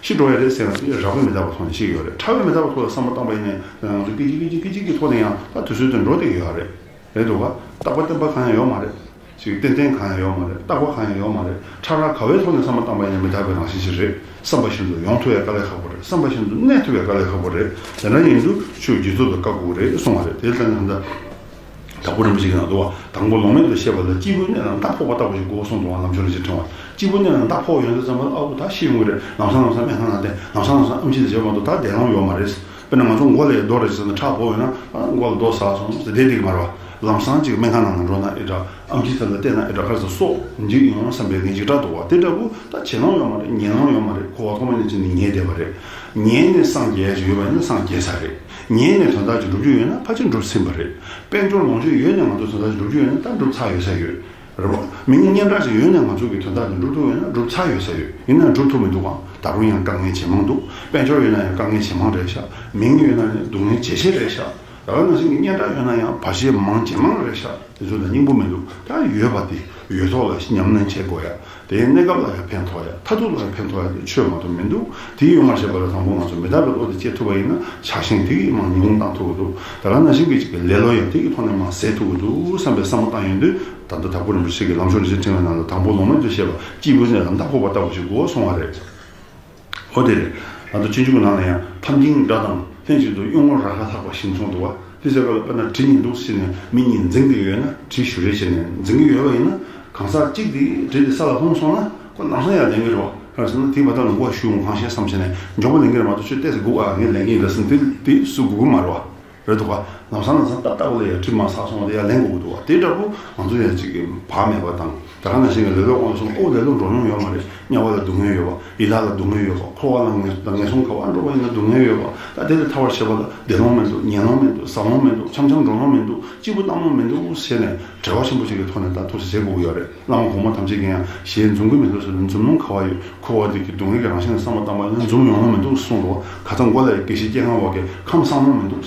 ཤི་འགྲོ་ཡ་རེད་ཟེར་ན་དེ་རགས་པའི་མི་རྟག་པའི་ཐོག་ནས་ཤི་གི་ཡོད་རེད། ཕྲ་བའི་མི་རྟག་པའི་ཐོག་ལ་བསམ་བློ་བཏང་པ་ཡིན་ནའི་ང་ཚོ་སྐད་ཅིག་སྐད་ཅིག་སྐད་ཅིག་གི་ཐོག་ནས་ཡང་ད་དུས་ཚོད་དེ་འགྲོ་བསྡད་ཀྱི་ཡོད་རེད། རེད་འདུག་ག་རྟག་པ་བརྟན་པ་གང་ཡང་ཡོད་མ་རེད། ཅིག་ཏན་ཏན་གང་ཡང་ཡོད་མ་རེད། རྟག་པ་གང་ཡང་ཡོད་མ་རེད། ཕྲ་རགས་ག་བའི་ཐོག་ནས་བསམ་བློ་བཏང་པ་ཡིན་ནའི་མི་རྟག་པའི་རང་བཞིན་ཞིག་རེད། བསམ་པ་བཞིན་དུ་ཡོང་ཐུབ་ཡ་དཀའ་ལས་ཁག་པོ་རེད། བསམ་པ་བཞིན་དུ་གནས་ཐུབ་ཡ་དཀའ་ལས་ཁག་པོ་རེད། དེ་འདྲ་ཡིན་དུས་ཆོས་རྒྱུད་ཚོད་དུ་བཀག་དགོས་རེད་གསུངས་པ་རེད། དེ་ལྟར་ན་ད། དྭགས་པོ་རིན་པོ་ཆེ་གིས་གནང་འདུག་བ། དང་པོ་ལུང་མེད་དུ་བཤད་པ་ལ་སྐྱེས་བུའི་གནས་ལ་མདའ་ཕོག་པ་ལྟ་བུ་ཞིག་དགོས་གསུངས་འདུག་བ། ལམ་སྲོལ་ལ་གཅིག་ཕྲེང་བ། སྐྱེས་བུའི་གནས་ལ་མདའ་ཕོག་ཡོང་དུས་ཙམ་པ་ལ་ཨ་ཁུ་ད་ཤི་ཡོང་གི་རེད། ལམ་སང་ལམ་སང་སྨན་ཁང་ནང་བསྡད། ལམ་སང་ལམ་སང་ཨེམ་ཆི་དེ་བྱེད་མ་གཏོགས་ད་བསྡད་ལོང་ཡོད་མ་རེད། དཔེར་ན་ང་ཚོ་མགོ་ལ་ཡ་རྡོ་རེ་ཟེར་ན་ཁྲག་ཕོག་ཡོད་ན་ཨ་མགོ་ལ་རྡོ་ཟགས་སོང་ཟེར་བསྡད་བསྡད་ཀྱི་མ་རེད་བ། ལམ་སང་ཅིག་སྨན་ཁང་ནང་ལ་འགྲོ་ན་ཨེ་འདྲ་ཨེམ་ཆི་དེ་ལ་བལྟས་ན་ཨེ་འདྲ་ག་རེ་ཟེར་སྲོག་འཇིག་ཡོང་བསམ་པའི་ངན་ཅིག་འདྲ་འདུག་བ། དེ་འདྲ་བུ་ད་བྱེད་ལོང་ཡོད་མ་རེད། ཉན་ལོང་ཡོད་མ་རེད། འཁོར་བ་ཐོག་མ་ནས་བྱས་ནས་ཉལ་བསྡད་པ་རེད། ཉལ་ནས་སངས་རྒྱས་ཡ་ཞིག་ཡོད་པ་ཡིན་ན་སངས་རྒྱས་ས་རེད། ཉལ་ནས་དོན་དག་ཅིག་འགྲུབ་རྒྱུ་ཡོད་ན་ཕལ་ཆེར་འགྲུབ་ཟིན་པ་རེད། དཔལ་འབྱོར་ལོངས་སྤྱོད་ཡོད་ནས་ང་ཚོ་དོན་དག་ཅིག་འགྲུབ་རྒྱུ་ཡོད་ན་ད་འགྲུབ་ཚར་ཡོད་ས་ཡོད། རེད་བ། མིང་སྙན་གྲགས་ཅིག་ཡོད་ནས་ང་ཚོ་གི་དོན་དག་དེ་འགྲུབ་ཐུབ་ཡོད་ན་འགྲུབ་ཚར་ཡོད་ས་ཡོད། ཡིན་ན་འགྲུབ་ཐུབ་མི་འདུག་གམ། ད་རུང་ཡང་དཀའ་ངལ་ཇེ་མང་འདུག་དཔལ་འབྱོར་ཡོད་ན་ཡང་དཀའ་ངལ་ཇེ་མང་རེད་ཤག་མིང་ཡོད་ན་ཡང་སྡུག་བསྔལ་ཇེ་ཆེ་རེད་ཤག་ད་ག་ནང་བཞིན་གྱི་སྙན་གྲགས་ཡོད་ན་ཡང་བར་ཆད་མང་ཇེ་མང་རེད་ཤག་དེ་ཚོ་ལ་སྙིང་པོ་མི་འདུག་ད་ཡོད་པ་དེ་ཡོད་ཐོག་ལ་ཉམས་ལེན་བྱེད་དགོས་ཡ། དེའི་གནས་སྐབས་ལ་ཡང་ཕན་ཐོགས་ཡ། མཐར་ཐུག་ལ་ཡང་ཕན་ཐོགས་ཡ་དེ་ཆོས་མ་གཏོགས་མི་འདུག་དེ་ཡོད་མ་ཤེས་པ་ལ་དང་པོ་ང་ཚོ་མི་རྟག་པའི་བློ་དེ་སྐྱེ་ཐུབ་པ་ཡིན་ན་ཆགས་ཞེན་དེ་གིས་མར་ཉོན་མོངས་བཏང་ཐུབ་ཀྱི་འདུག་ད་ག་ནང་བཞིན་གྱི་ཅིག་གི་ལེ་ལོ་ཡང་དེ་གི་ཐོག་ནས་མར་ཟད་ཐུབ་ཀྱི་འདུག་བསམ་པའི་བསམ་བློ་བཏང་ཡོང་དུས་ད་ལྟ་དྭགས་པོ་རིན་པོ་ཆེ་གིས་ལམ་སྲོལ་རིན་ཆེན་ཕྲེང་བའི་ནང་ལ་དང་པོ་ལུང་མེད་དུ་བཤད་པ་སྐྱེས་བུའི་གནས་ལ་མདའ་ཕོག་པ་ལྟ་བུ་ཞིག་དགོས་གསུང་བ་རེད། འོ་དེ་རེད། ད་ལྟ་སྤྱོད་འཇུག་གི་ནང་ལ་ཡང་ཐམས་ཅད་འདྲ་དང་ལྷན་ཅིག་ཏུ་གཡུལ་ངོར་རག་ཁ་ལྷག་པ་ཞིག་གསུངས་འདུག་བ། དེ་ཟེར་བ་ལ་དཔེར་ན་གྲི་ཉིད་འདུག་ཟེར་ནས་མི་གཉིས་འཛིང་གི་ཡོད་ན་གྲི་གཞུ་རེས་བྱས་ནས་འཛིང་གི་ཡོད་པ་ཡིན་ན་གང་ཟག་གཅིག་དེའི་གྲི་དེ་ས་ལ་ལྷུང་སོང་ན་ཁོ་ལམ་སང་ཡར་ལེན་གི་རེད་བ། ག་རེ་ཟེར་ན་དེའི་བར་དག་ལ་མགོ་གཞུ་འོང་གང་ཤེས་བསམ་བྱས་ནས་མགྱོགས་པོ་ལེན་གི་རེད་མ་གཏོགས་ཁྱོད་ཏོག་ཙམ་སྒུག་ཨ་ངས་ལེན་གི་ཡིན་ད་ཟེར་ནས་དེ་དེ་སུ་སྒུག་གི་མ་རེད་བ། རེད་འདུག་ག་ལམ་སང་ལམ་སང་ཏག་ཏག་ལ་ཡ་གྲི་མར་ཟགས་སོང་བ་དེ་ཡར་ལེན་དགོས་ཀྱི་འདུག་བ། དེ་འདྲ་པོ་ང་ཚོ་ཡ་གཅིག་གི་བག་མེད་པ་དང་ད་ག་ནང་བཞིན་གྱི་ལེ་ལོ་དབང་སོང་ཨོ་ལེ་ལོ་འགྲོ་མྱོང་ཡོད་མ་རེད། དམྱལ་བ་ལ་སྡུག་བསྔལ་ཡོད་པ། ཡི་དྭགས་ལ་སྡུག་བསྔལ་ཡོད་པ། འཁོར་བ་ལ་ངན་ངན་སོང་ག་བ་འགྲོ་བ་ཡིན་ན་སྡུག་བསྔལ་ཡོད་པ། ད་དེ་ལས་ཐར་བར་བྱེད་པ་ལ་བདེ་ལོང་མི་འདུག་ཉན་ལོང་མི་འདུག་ཟ་ལོང་མི་འདུག་འཆམ་འཆམ་འགྲོ་ལོང་མི་འདུག་སྐྱིད་པོ་བཏང་ལོང་མི་འདུག་ཟེར་ནས་བྲེལ་བ་ཆེན་པོ་ཅིག་གི་ཐོག་ནས་ད་ཐུགས་སུ་བཞེས་དགོས་ཀྱི་ཡོད་རེད། བླ་མ་གོང་མ་ཐམས་ཅད་ཀྱིས་ཡང་ཞེས་འཛུམ་གྱི་མི་འདུག་ཟེར་ནས་འཛུམ་ལོང་ག་བ་ཡོད། འཁོར་བ་འདི་གི་སྡུག་བསྔལ་གྱི་རང་བཞིན་ལ་བསམ་བློ་བཏང་བ་ཡིན་ན་འཛུམ་ཡོང་ལོང་མི་འདུག་གསུངས་འདུག་ག་ཚོད་མགོ་ལ་ཡི་དགེ་བཤེས་སྐྱེ་ཁམས་འོག་གི་ཁམས་བསམ་ལོང་མི་འདུག་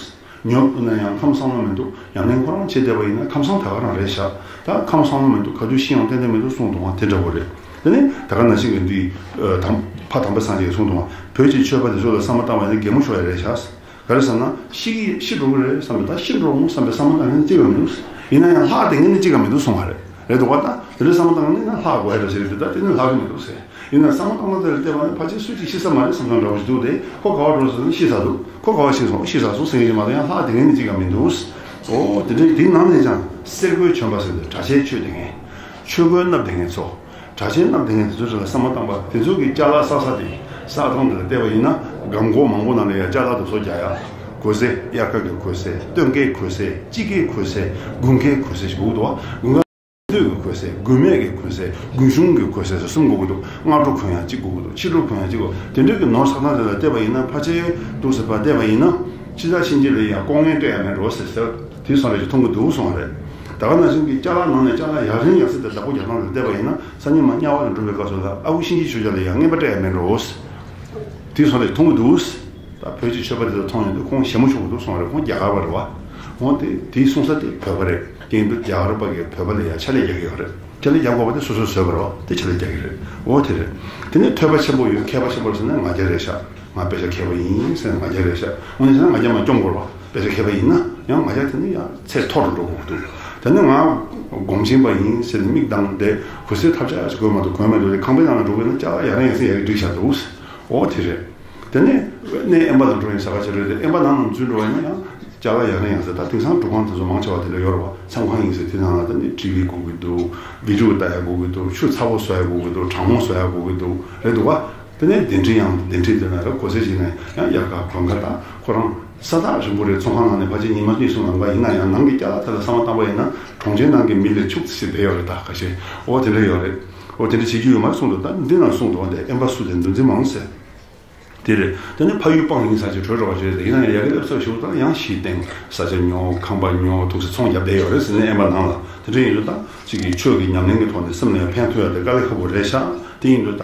ཉོབ་ན་ཡང་ཁམས་བསམ་བློ་མི་འདུག་ཉམས་ལེན་ཁོ་རང་བྱེད་བསྡད་པ་ཡིན་ན་ཁམས་བཟང་ད་ག་རང་རེད་ཤག་ད་ཁམས་བསམ་བློ་མི་འདུག་ག་དུས་ཤི་ཡང་ཏན་ཏན་མི་འདུག་གསུངས་འདུག་བ། དེ་འདྲ་བོ་རེད། དེ་ནས་ད་ག་ནང་བཞིན་གྱི་འདི་དམ་ཕ་དམ་པ་སངས་རྒྱས་ཀྱིས་གསུངས་འདུག་བ། བོད་ཀྱི་ཆོས་པ་དེ་ཚོ་ལ་བསམ་བློ་བཏང་བ་ཡིན་ན་གད་མོ་ཤོར་ཡ་རེད་ཤག་ག་རེ་ཟེར་ན་ཤི་གི་ཤི་འགྲོ་གི་རེད་བསམ་པའི་ད་ཤི་འགྲོ་འོང་བསམ་པའི་བསམ་བློ་བཏང་མཁན་གཅིག་ཀྱང་མི་འདུག་ཡིན་ན་ཡང་ལྷག་བསྡད་མཁན་ནི་གཅིག་ཀྱང་མི་འདུག་གསུངས་པ་རེད། རེད་འདུག་བ། ད་དེ་འདྲའི་བསམ་བློ་བཏང་མཁན་ནི་ཡང་ལྷག་དགོས་ཡ་འདྲ་ཞིག་རེད་དེ་ད་དེ་ནི་ལྷག་གི་མི་འདུག་ཟེར། ཡིན་ན་བསམ་བློ་བཏང་ན་དེ་ལ་བལྟས་པ་ནི་ཕལ་ཆེར་སུ་གཅིག་ཤི་ས་མ་རེད་བསམ་བསམ་འདྲ་བོ་ཞིག་འདུག་སྟེ། ཁོ་ག་བ་འགྲོ་ཟེར་ན་ཤི་ས་འདུག་ཁོ་ག་བ་ཤི་སོང་ཤི་ས་སོང་ཟེར་གྱི་མ་གཏོགས་ཡང་ལྷག་བསྡད་མཁན་ནི་གཅིག་ཀྱང་མི་འདུག་ཨོ་དེ་འདྲའི་དེའི་ནང་ནས་ཀྱང་སེར་གོས་གྱོན་པ་ཟེར་ཏེ་གྲྭ་ཆས་མཆོད་བསྡད་མཁན། ཆོས་གོས་མནབས་བསྡད་མཁན་ཚོ། གྲྭ་ཆས་མནབས་བསྡད་མཁན་དེ་ཚོའི་གྲས་ལ་བསམ་བློ་བཏང་པ་དེ་ཚོ་གི་ཅ་ལག་བསགས་ས་དེ་བསགས་སྟངས་དེ་ལ་བལྟས་པ་ཡིན་ན་སྒམ་གོག་མང་པོ་ནང་ལ་ཡང་ཅ་ལག་དེ་ཚོ་རྒྱག་ཡ། གོས་ཟས་དབྱར་ཁ་གི་གོས་ཟས་སྟོན་ཁའི་གོས་ཟས་དཔྱིད་ཀའི་གོས་ཟས་དགུན་ཁའི་གོས་ཟས་ཞིག་དགོས་ཀྱི་འདུག་བ། དགུན་ཁ་སྟོད་ཀྱི་གོས་ཟས་དགུན་སྨད་ཀྱི་གོས་ཟས་དགུན་གཞུང་གི་གོས་ཟས་ཟེར་གསུམ་དགོས་ཀྱི་འདུག་སྔ་དྲོ་གོན་ཡ་གཅིག་དགོས་ཀྱི་འདུག་ཕྱི་དྲོ་གོན་ཡ་གཅིག་དགོས། དེ་འདྲའི་གི་ནོར་ཆག་སྟངས་དེ་ལ་བལྟས་པ་ཡིན་ན་ཕལ་ཆེར་འདུག་ཟེར་བ་བལྟས་པ་ཡིན་ན་ཕྱི་ཟླ་གཤིན་རྗེ་ལ་ཡང་ལྐོག་རྔན་སྤྲད་ཡ་མེད་འགྲོ་ཟེར་ཟེར་དེ་སོང་རེ་ཞིག་མཐོང་གི་འདུག་གསུངས་པ་རེད། ད་ག་ནང་བཞིན་གྱི་ཅ་ལག་ནང་ནས་ཅ་ལག་ཡ་རིང་ཡ་གསེར་དེ་བདག་པོ་རྒྱག་སྟངས་ལ་བལྟས་པ་ཡིན་ན་སང་ཉིན་མ་དམྱལ་བ་ལ་འགྲོ་བའི་སྐབས་སུ་ལ་ཨ་ཁུ་གཤིན་རྗེ་ཆོས་རྒྱལ་ལ་ཡང་རྔན་པ་སྤྲད་ཡ་མེད་འགྲོ། དེ་སོང་རེ་མཐོང་གི་འདུག་ད་བོད་ཀྱི་ཆོས་པ་དེ་ཚོ་མཐོང་ཡོང་དུས་ཁོང་ཞེ་མོ་ཆུང་གི་འདུག་གསུངས་པ་རེད། ཁོང་རྒྱ་གར་པ་རེད་བ། ཁོང་དེ་དེའི་གསུང་ས་དེ་བོད་པ་རེད། དེ་ཡིན་དུས་རྒྱ་གར་པ་གིས་བོད་པ་ལ་ཡང་ཕྱག་ལས་རྒྱག་གི་ཡོད་རེད། ཕྱག་ལས་རྒྱག་དགོས་པ་དེ་སོ་སོས་བཟོས་པ་རེད་བ། དེ་ཕྱག་ལས་རྒྱག་གི་རེད། འོ་དེ་རེད། དེ་ནས་ཐོས་པ་ཆེན་པོ་ཡོད་མཁས་པ་ཆེན་པོ་རེད་ཟེར་ན་ང་རྒྱལ་རེད་ཤག་ང་དཔེ་ཆ་མཁས་པ་ཡིན་ཟེར་ན་ང་རྒྱལ་རེད་ཤག་འོ་ན་ཟེར་ན་ང་རྒྱལ་མ་སྐྱོང་དགོས་རེད་བ། དཔེ་ཆ་མཁས་པ་ཡིན་ན་ཡང་ང་རྒྱལ་དེ་ནི་ཡང་ཚད་མཐོ་རུ་འགྲོ་དགོས་འདུག་དེ་ནི་ང་སྒོམ་ཆེན་པ་ཡིན་ཟེར་ནས་མིག་གདངས་ཏེ་གུས་སེ་ཐབས་ཆག་ཞིག་དགོས་མ་གཏོགས་གོན་མི་འདུག་ཁང་པའི་ནང་ལ་འགྲོ་དགོས་ན་ཅ་ལག་ཡ་རང་ཡང་སེ་ཡ་གི་སྒྲིག་བཞག་འདུག་འོ་དེ་རེད། དེ་ནས་གནས་དབེན་པ་ལ་འགྲོ་ཡིན་ས་ག་ཆ་རེད་དེ་དབེན་པ་ནང་ལ་འཛུལ་འགྲོ་བ་ཡིན་ན་ཡང་ ཅ་ལག་ཡང་རིང་ཡང་ཟེར། ད་དེང་སང་སྒྲུབ་ཁང་དེ་ཚོ་མང་ཆེ་བ་དེ་འདྲ་ཡོད་རེད་བ། མཚམས་ཁང་ཡིན་ཟེར། དེ་ནང་ལ་ད་ནི་ཊི་ཝི་དགོས་ཀྱི་འདུག་བི་ཌི་ཡོ་ལྟ་ཡ་དགོས་ཀྱི་འདུག་ཆུ་ཚ་པོ་བཟོ་ཡ་དགོས་ཀྱི་འདུག་གྲང་མོ་བཟོ་ཡ་དགོས་ཀྱི་འདུག་རེད་འདུག་བ། དེ་ནས་གདན་ཁྲི་ཡང་། གདན་ཁྲི་དེ་ན་ར་གོ་ས་ཞིག་ན་ཡང་དབྱར་ཁ་དགུན་ཁ། ད་ཁོ་རང་ས་ཐག་རིང་པོ་རེད། ཚོང་ཁང་ནང་ནས་ཕལ་ཆེར་ཉི་མ་གཉིས་གསུམ་ལངས་པ་ཡིན་ན་ཡང་། ནང་གི་ཅ་ལག་དེ་ལ་བསམ་བློ་བཏང་པ་ཡིན་ན་གྲོང་ཁྱེར་ནང་གི་མི་ལས་ཕྱུག་ཙམ་ཞིག་བསྡད་ཡོད་རེད། ད་ཁ་ཤས། འོ་དེ་འདྲ་ཡོད་རེད། འོ་དེ་འདྲ་བྱེད་རྒྱུ་ཡོད་མ་རེད་གསུངས་འདུག་ད་འདི་ནང་གསུངས་འདུག་བ། འདི་དབེན་པ་སུ་དེ་འདུ་འཛི་མང་ཟེར། དེ་རེད། དེ་ནས་ཕ་ཡུལ་སྤང་ཡིན་ས་ཅིག་བྲོས་འགྲོ་བ་ཞིག་རེད། ཡིན་ན་ཡང་ཡ་གི་སླེབས་ས་ཞུགས་དང་ཡང་གཞིས་བསྟེན། ས་ཆ་ཉོ། ཁང་པ་ཉོ། ཐུགས་སྲས་ཚོང་རྒྱབ་བསྡད་ཡོད་རེད་ཟེར་ནས། དབེན་པ་ནང་ལ་དེ་འདྲ་ཡིན་དུས་ད་ཅིག་གི་ཆོས་ཀྱི་ཉམས་ལེན་གྱི་ཐོག་ནས་སེམས་ལ་ཡང་ཕན་ཐོགས་ཡ་དེ་དཀའ་ལས་ཁག་པོ་རེད་ཤག་དེ་ཡིན་དུས་ད་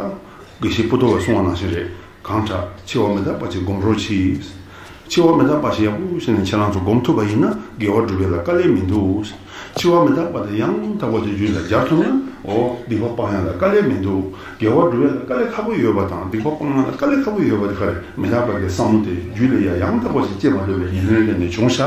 དགེ་བཤེས་པོ་ཏོ་བས་གསུངས་པ་ནང་བཞིན་རེད། གང་དྲག་འཆི་བ་མི་རྟག་པ་ཅིག་སྒོམ་རོགས་གྱིས། འཆི་བ་མི་རྟག་པ་ཞིག་ཡག་པོ་ཞིག་ནས་ཁྱེད་རང་ཚོ་སྒོམ་ཐུབ་པ་ཡིན་ན་དགེ་བ་སྒྲུབ་ཡ་ལ་དཀའ་ལས་མི་འདུག་འཆི་བ་མི་རྟག་པ་དེ་ཡང་དག་པ་ཅིག་རྒྱུད་ལ་སྦྱར་ཐུབ་ན། འོ་སྡིག་པ་སྤང་ཡ་ལ་དཀའ་ལས་མི་འདུག་དགེ་བ་སྒྲུབ་ཡ་ལ་དཀའ་ལས་ཁག་པོ་ཡོད་པ་དང་། སྡིག་པ་སྤང་ཡ་ལ་དཀའ་ལས་ཁག་པོ་ཡོད་པ་དེ་ག་རེ། མི་རྟག་པ་གི་བསམ་བློ་དེ་རྒྱུད་ལ་ཡ་ཡང་དག་པ་ཞིག་སྐྱེས་མ་ཐུབ་པའི་ཉེན་ཁ་དེ་འདྲ་བྱུང་ཤག་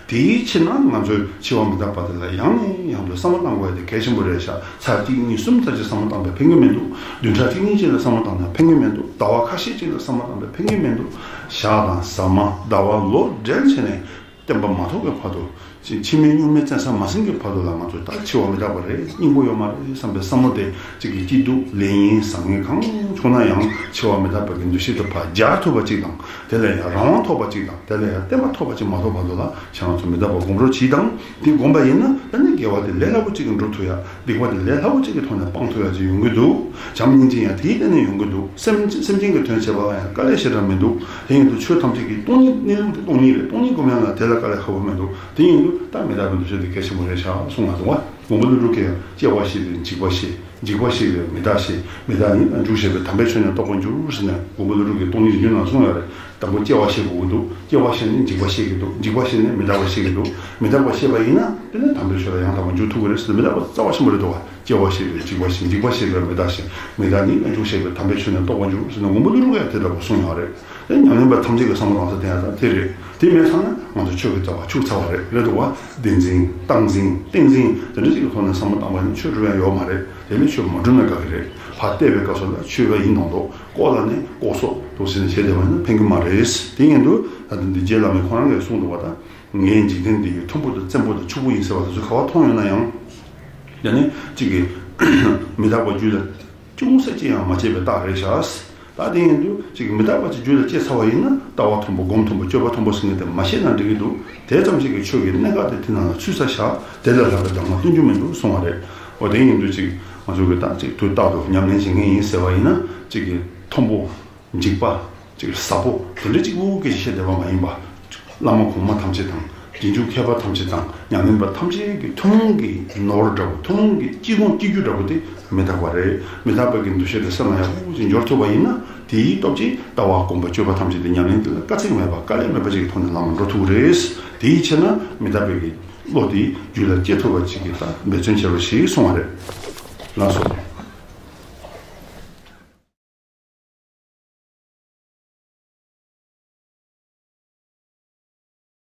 དེའི་ཕྱིར་ན་ང་ཚོས་འཆི་བ་མི་རྟག་པ་དེ་ལ་ཡང་ནས་ཡང་དུ་བསམ་བློ་བཏང་དགོས་ཡ་དེ་གལ་ཆེན་པོ་རེད་ཤག་ཚར་གཅིག་གཉིས་གསུམ་ཙམ་ཅིག་བསམ་བློ་བཏང་པས་ཕན་གྱི་མི་འདུག་བདུན་ཕྲག་གཅིག་གཉིས་ཅིག་ལ་བསམ་བློ་བཏང་ན་ཕན་གྱི་མི་འདུག་ཟླ་བ་ཁ་ཤས་ཅིག་ལ་བསམ་བློ་བཏང་པས་ཕན་གྱི་མི་འདུག་ཞག་དང་ཟ་མ་ཟླ་བ་ལོ་བསྒྲིལ་བྱས་ནས་བསྟན་པ་མ་ཐོབ་པའི་བར་དུ། ཕྱི་མའི་སྨྱུག་མའི་བཙན་ས་མ་ཟིན་གྱི་བར་དུ་ལ་ང་ཚོས་ད་འཆི་བ་མི་རྟག་པ་རེད། སྙིང་པོ་ཡོད་མ་རེད་བསམ་པའི་བསམ་བློ་དེ་གཅིག་གི་སྐྱིད་སྡུག་ལས་ངན་བཟང་ངན་གང་བྱུང་ན་ཡང་འཆི་བ་མི་རྟག་པ་གི་འདུ་ཤེས་དེ་ཕར་སྦྱར་ཐུབ་པ་གཅིག་དང་། དེ་ལ་ཡང་རང་དབང་ཐོབ་པ་གཅིག་དང་། དེ་ལ་ཡང་བརྟན་པ་ཐོབ་པ་གཅིག་མ་ཐོབ་བར་དུ་ལ་ཁྱེད་རང་ཚོ་མི་རྟག་པ་སྒོམ་རོགས་གྱིས་དང་། དེ་སྒོམ་པ་ཡིན་ན་ད་ནི་དགེ་བ་དེ་ལས་སླ་པོ་གཅིག་གིས་འགྲུབ་ཐུབ་ཡ། སྡིག་པ་དེ་ལས་སླ་པོ་གཅིག་གི་ཐོག་ནས་སྤང་ཐུབ་ཡ་ཅིག་ཡོང་གི་འདུག་བྱམས་སྙིང་རྗེ་ཡང་དེའི་སྟེང་ནས་ཡོང་གི་འདུག་སེམས་སེམས་ཅན་གྱི་དོན་བྱེད་པ་ལ་ཡང་དཀའ་ལས་ཞེ་དྲག་མི་འདུག་དེ་ཡིན་དུས་ཆོས་ཐམས་ཅད་ཀྱི་སྟོང་ཉིད། གནས་ལུགས་དེ་སྟོང་ཉིད་རེད། སྟོང་ཉིད་སྒོམ་ཡ་ལ་དེ་ལ་དཀའ་ལས་ཁག་པོ་མི་འདུག་དེ་ཡིན་དུས་ད་མི་རྟག་པའི་འདུ་ཤེས་དེ་གལ་ཆེན་པོ་རེད་ཤག་གསུངས་པ་འདུག་བ། མགོན་པོ་ཀླུ་སྒྲུབ་ཀྱིས་ཡང་སྐྱེ་བ་ཤེས་པས་འཇིག་པ་ཤེས། འཇིག་པ་ཤེས་པས་མི་རྟག་ཤེས། མི་རྟག་ཉིད་ལ་འཇུག་ཤེས་པས་དམ་པའི་ཆོས་ཉིད་རྟོགས་པར་འགྱུར་ཟེར་ནས། མགོན་པོ་ཀླུ་སྒྲུབ་ཀྱིས་སྟོང་ཉིད་རྒྱུད་ནང་གསུངས་ཡོད་རེད། དང་པོ་སྐྱེ་བ་ཤེས་དགོས་ཀྱི་འདུག་སྐྱེ་བ་ཤེས་ནས་འཇིག་པ་ཤེས་ཀྱི་འདུག་འཇིག་པ་ཤེས་ནས་མི་རྟག་པ་ཤེས་ཀྱི་འདུག་མི་རྟག་པ་ཤེས་པ་ཡིན་ན་དེ་ནི་དམ་པའི་ཆོས་ལ་ཡང་དག་པར་འཇུག་ཐུབ་ཀྱི་རེད་ཟེར་ནས། མི་རྟག་པ་རྩ་བ་ཆེན་པོ་རེད་འདུག་བ། སྐྱེ་བ་ཤེས་པས་འཇིག་པ་ཤེས། འཇིག་པ་ཤེས་པས་མི་རྟག་ཤེས། མི་རྟག་ཉིད་ལ་འཇུག་ཤེས་པས་དམ་པའི་ཆོས་ཉིད་རྟོགས་པར་འགྱུར་ཟེར་ནས་མགོན་པོ་ཀླུ་སྒྲུབ་ཀྱིས་དེ་ལྟ་བུ་གསུངས་ཡོད་རེད། དེ་ཉམས་ལེན་པ་ཐམས་ཅད་ཀྱིས་བསམ་བློ་བཏང་ས་དེ་ཡང་ད་དེ་རེད། དེ་མེད་ཙང་ན་ང་ཚོ་ཆོས་ཀྱི་རྩ་བ་ཆུད་ཚར་བ་རེད། རེད་འདུག་བ། བདེན་འཛིན། རྟག་འཛིན། བརྟན་འཛིན་དེ་འདྲ་ཅིག་གི་ཐོག་ནས་བསམ་བློ་བཏང་བ་ཡིན་ན་ཆོས་སྒྲུབ་ཡ་ཡོད་མ་རེད། དེ་ནས་ཆོས་མ་སྒྲུབ་ན་དགའ་གི་རེད། ཕར་བལྟས་པའི་སྐབས་སུ་ལ་ཆོས་པ་ཡིན་མདོག་མདོག་ལྐོག་ལ་ནི་ལྐོག་སོག་འདུག་ཟེར་ནས་བྱས་བསྡད་པ་ཡིན་ན་ཕན་གི་མ་རེད། དེ་ཡིན་དུས་ད་ལྟ་འདི་རྗེ་བླ་མའི་ཁོང་རང་གིས་གསུངས་འདུག་བ། ད་ངས་འཇིག་རྟེན་འདི་ཡི་མཐོན་པོ་དང་བཙན་པོ་དང་ཕྱུག་པོ་ཡིན་ཟེར་བ་དེ་ཚོ་ག་བ་མཐོང་ཡོད་ན་ཡང་། ཡང་ན་གཅིག་གིས་མི་རྟག་པ་རྒྱུད་ལ་ཅུང་ཟད་ཅིག་ཡང་མ་སྐྱེས་པའི་རྟགས་རེད་ཤག་ད་དེ་ཡིན་དུས་གཅིག་གིས་མི་རྟག་པ་ཅིག་རྒྱུད་ལ་སྐྱེས་ཚར་བ་ཡིན་ན་ལྟ་བ་མཐོན་པོ་སྒོམ་མཐོན་པོ་སྤྱོད་པ་མཐོན་པོ་ཟེར་མཁན་དེ་མ་བཤད་ན་འགྲིག་གི་འདུག་དེ་ཙམ་ཞིག་གིས་ཆོས་ཀྱི་གནད་འགག་དེ་དེ་ནང་ལ་ཚུད་ཚར་ཤག་དེ་ལས་ལྷག་པའི་གདམས་ངག་སྟོན་རྒྱུ་མི་འདུག་གསུང་བ་རེད། འོ་དེ་ཡིན་དུས་གཅིག་ང་ཚོ་གིས་ད་གཅིག་དུས་རྟག་ཏུ་ཉམས་ལེན་བྱེད་མཁན་ཡིན་ཟེར་བ་ཡིན་ན། གཅིག་གིས་མཐོན་པོ། འཇིགས་པ། ཅིག་ཟབ་པོ་དེ་འདྲ་གཅིག་པུ་སྐད་ཆ་བཤད་བསྡད་པ་མ་ཡིན་པ། བླ་མ་གོང་མ་ཐམས་ཅད་དང་། རྗེས་འཇུག་མཁས་པ་ཐམས་ཅད་དང་ཉམས་ལེན་པ་ཐམས་ཅད་ཀྱི་ཐུན་མོང་གི་ནོར་འདྲ་པོ། ཐུན་མོང་གི་སྐྱིད་ཁུངས་སྐྱེ་རྒྱུ་འདྲ་པོ་དེ་མི་རྟག་པ་རེད། མི་རྟག་པ་གི་འདུ་ཤེས་དེ་སེམས་ལ་ཡག་པོ་ཅིག་འབྱོར་ཐུབ་པ་ཡིན་ན། དེའི་སྟོབས་ཀྱིས་ལྟ་བ་སྒོམ་པ་སྤྱོད་པ་ཐམས་ཅད་དེ་ཉམས་ལེན་དེ་ལ་དཀའ་ཚེགས་མེད་པ་དཀའ་ལས་མེད་པ་ཅིག་གི་ཐོག་ནས་ལམ་ལ་འགྲོ་ཐུབ་ཀྱི་རེད། དེའི་ཕྱིར་ན་མི་རྟག་པའི་གི་བློ་དེ་རྒྱུད་ལ་སྐྱེ་ཐུབ་པ་ཅིག་གི་ད་འབད་བརྩོན་བྱེད་རོགས་ཞེས་གསུང་བ་རེད། ལགས་སོ།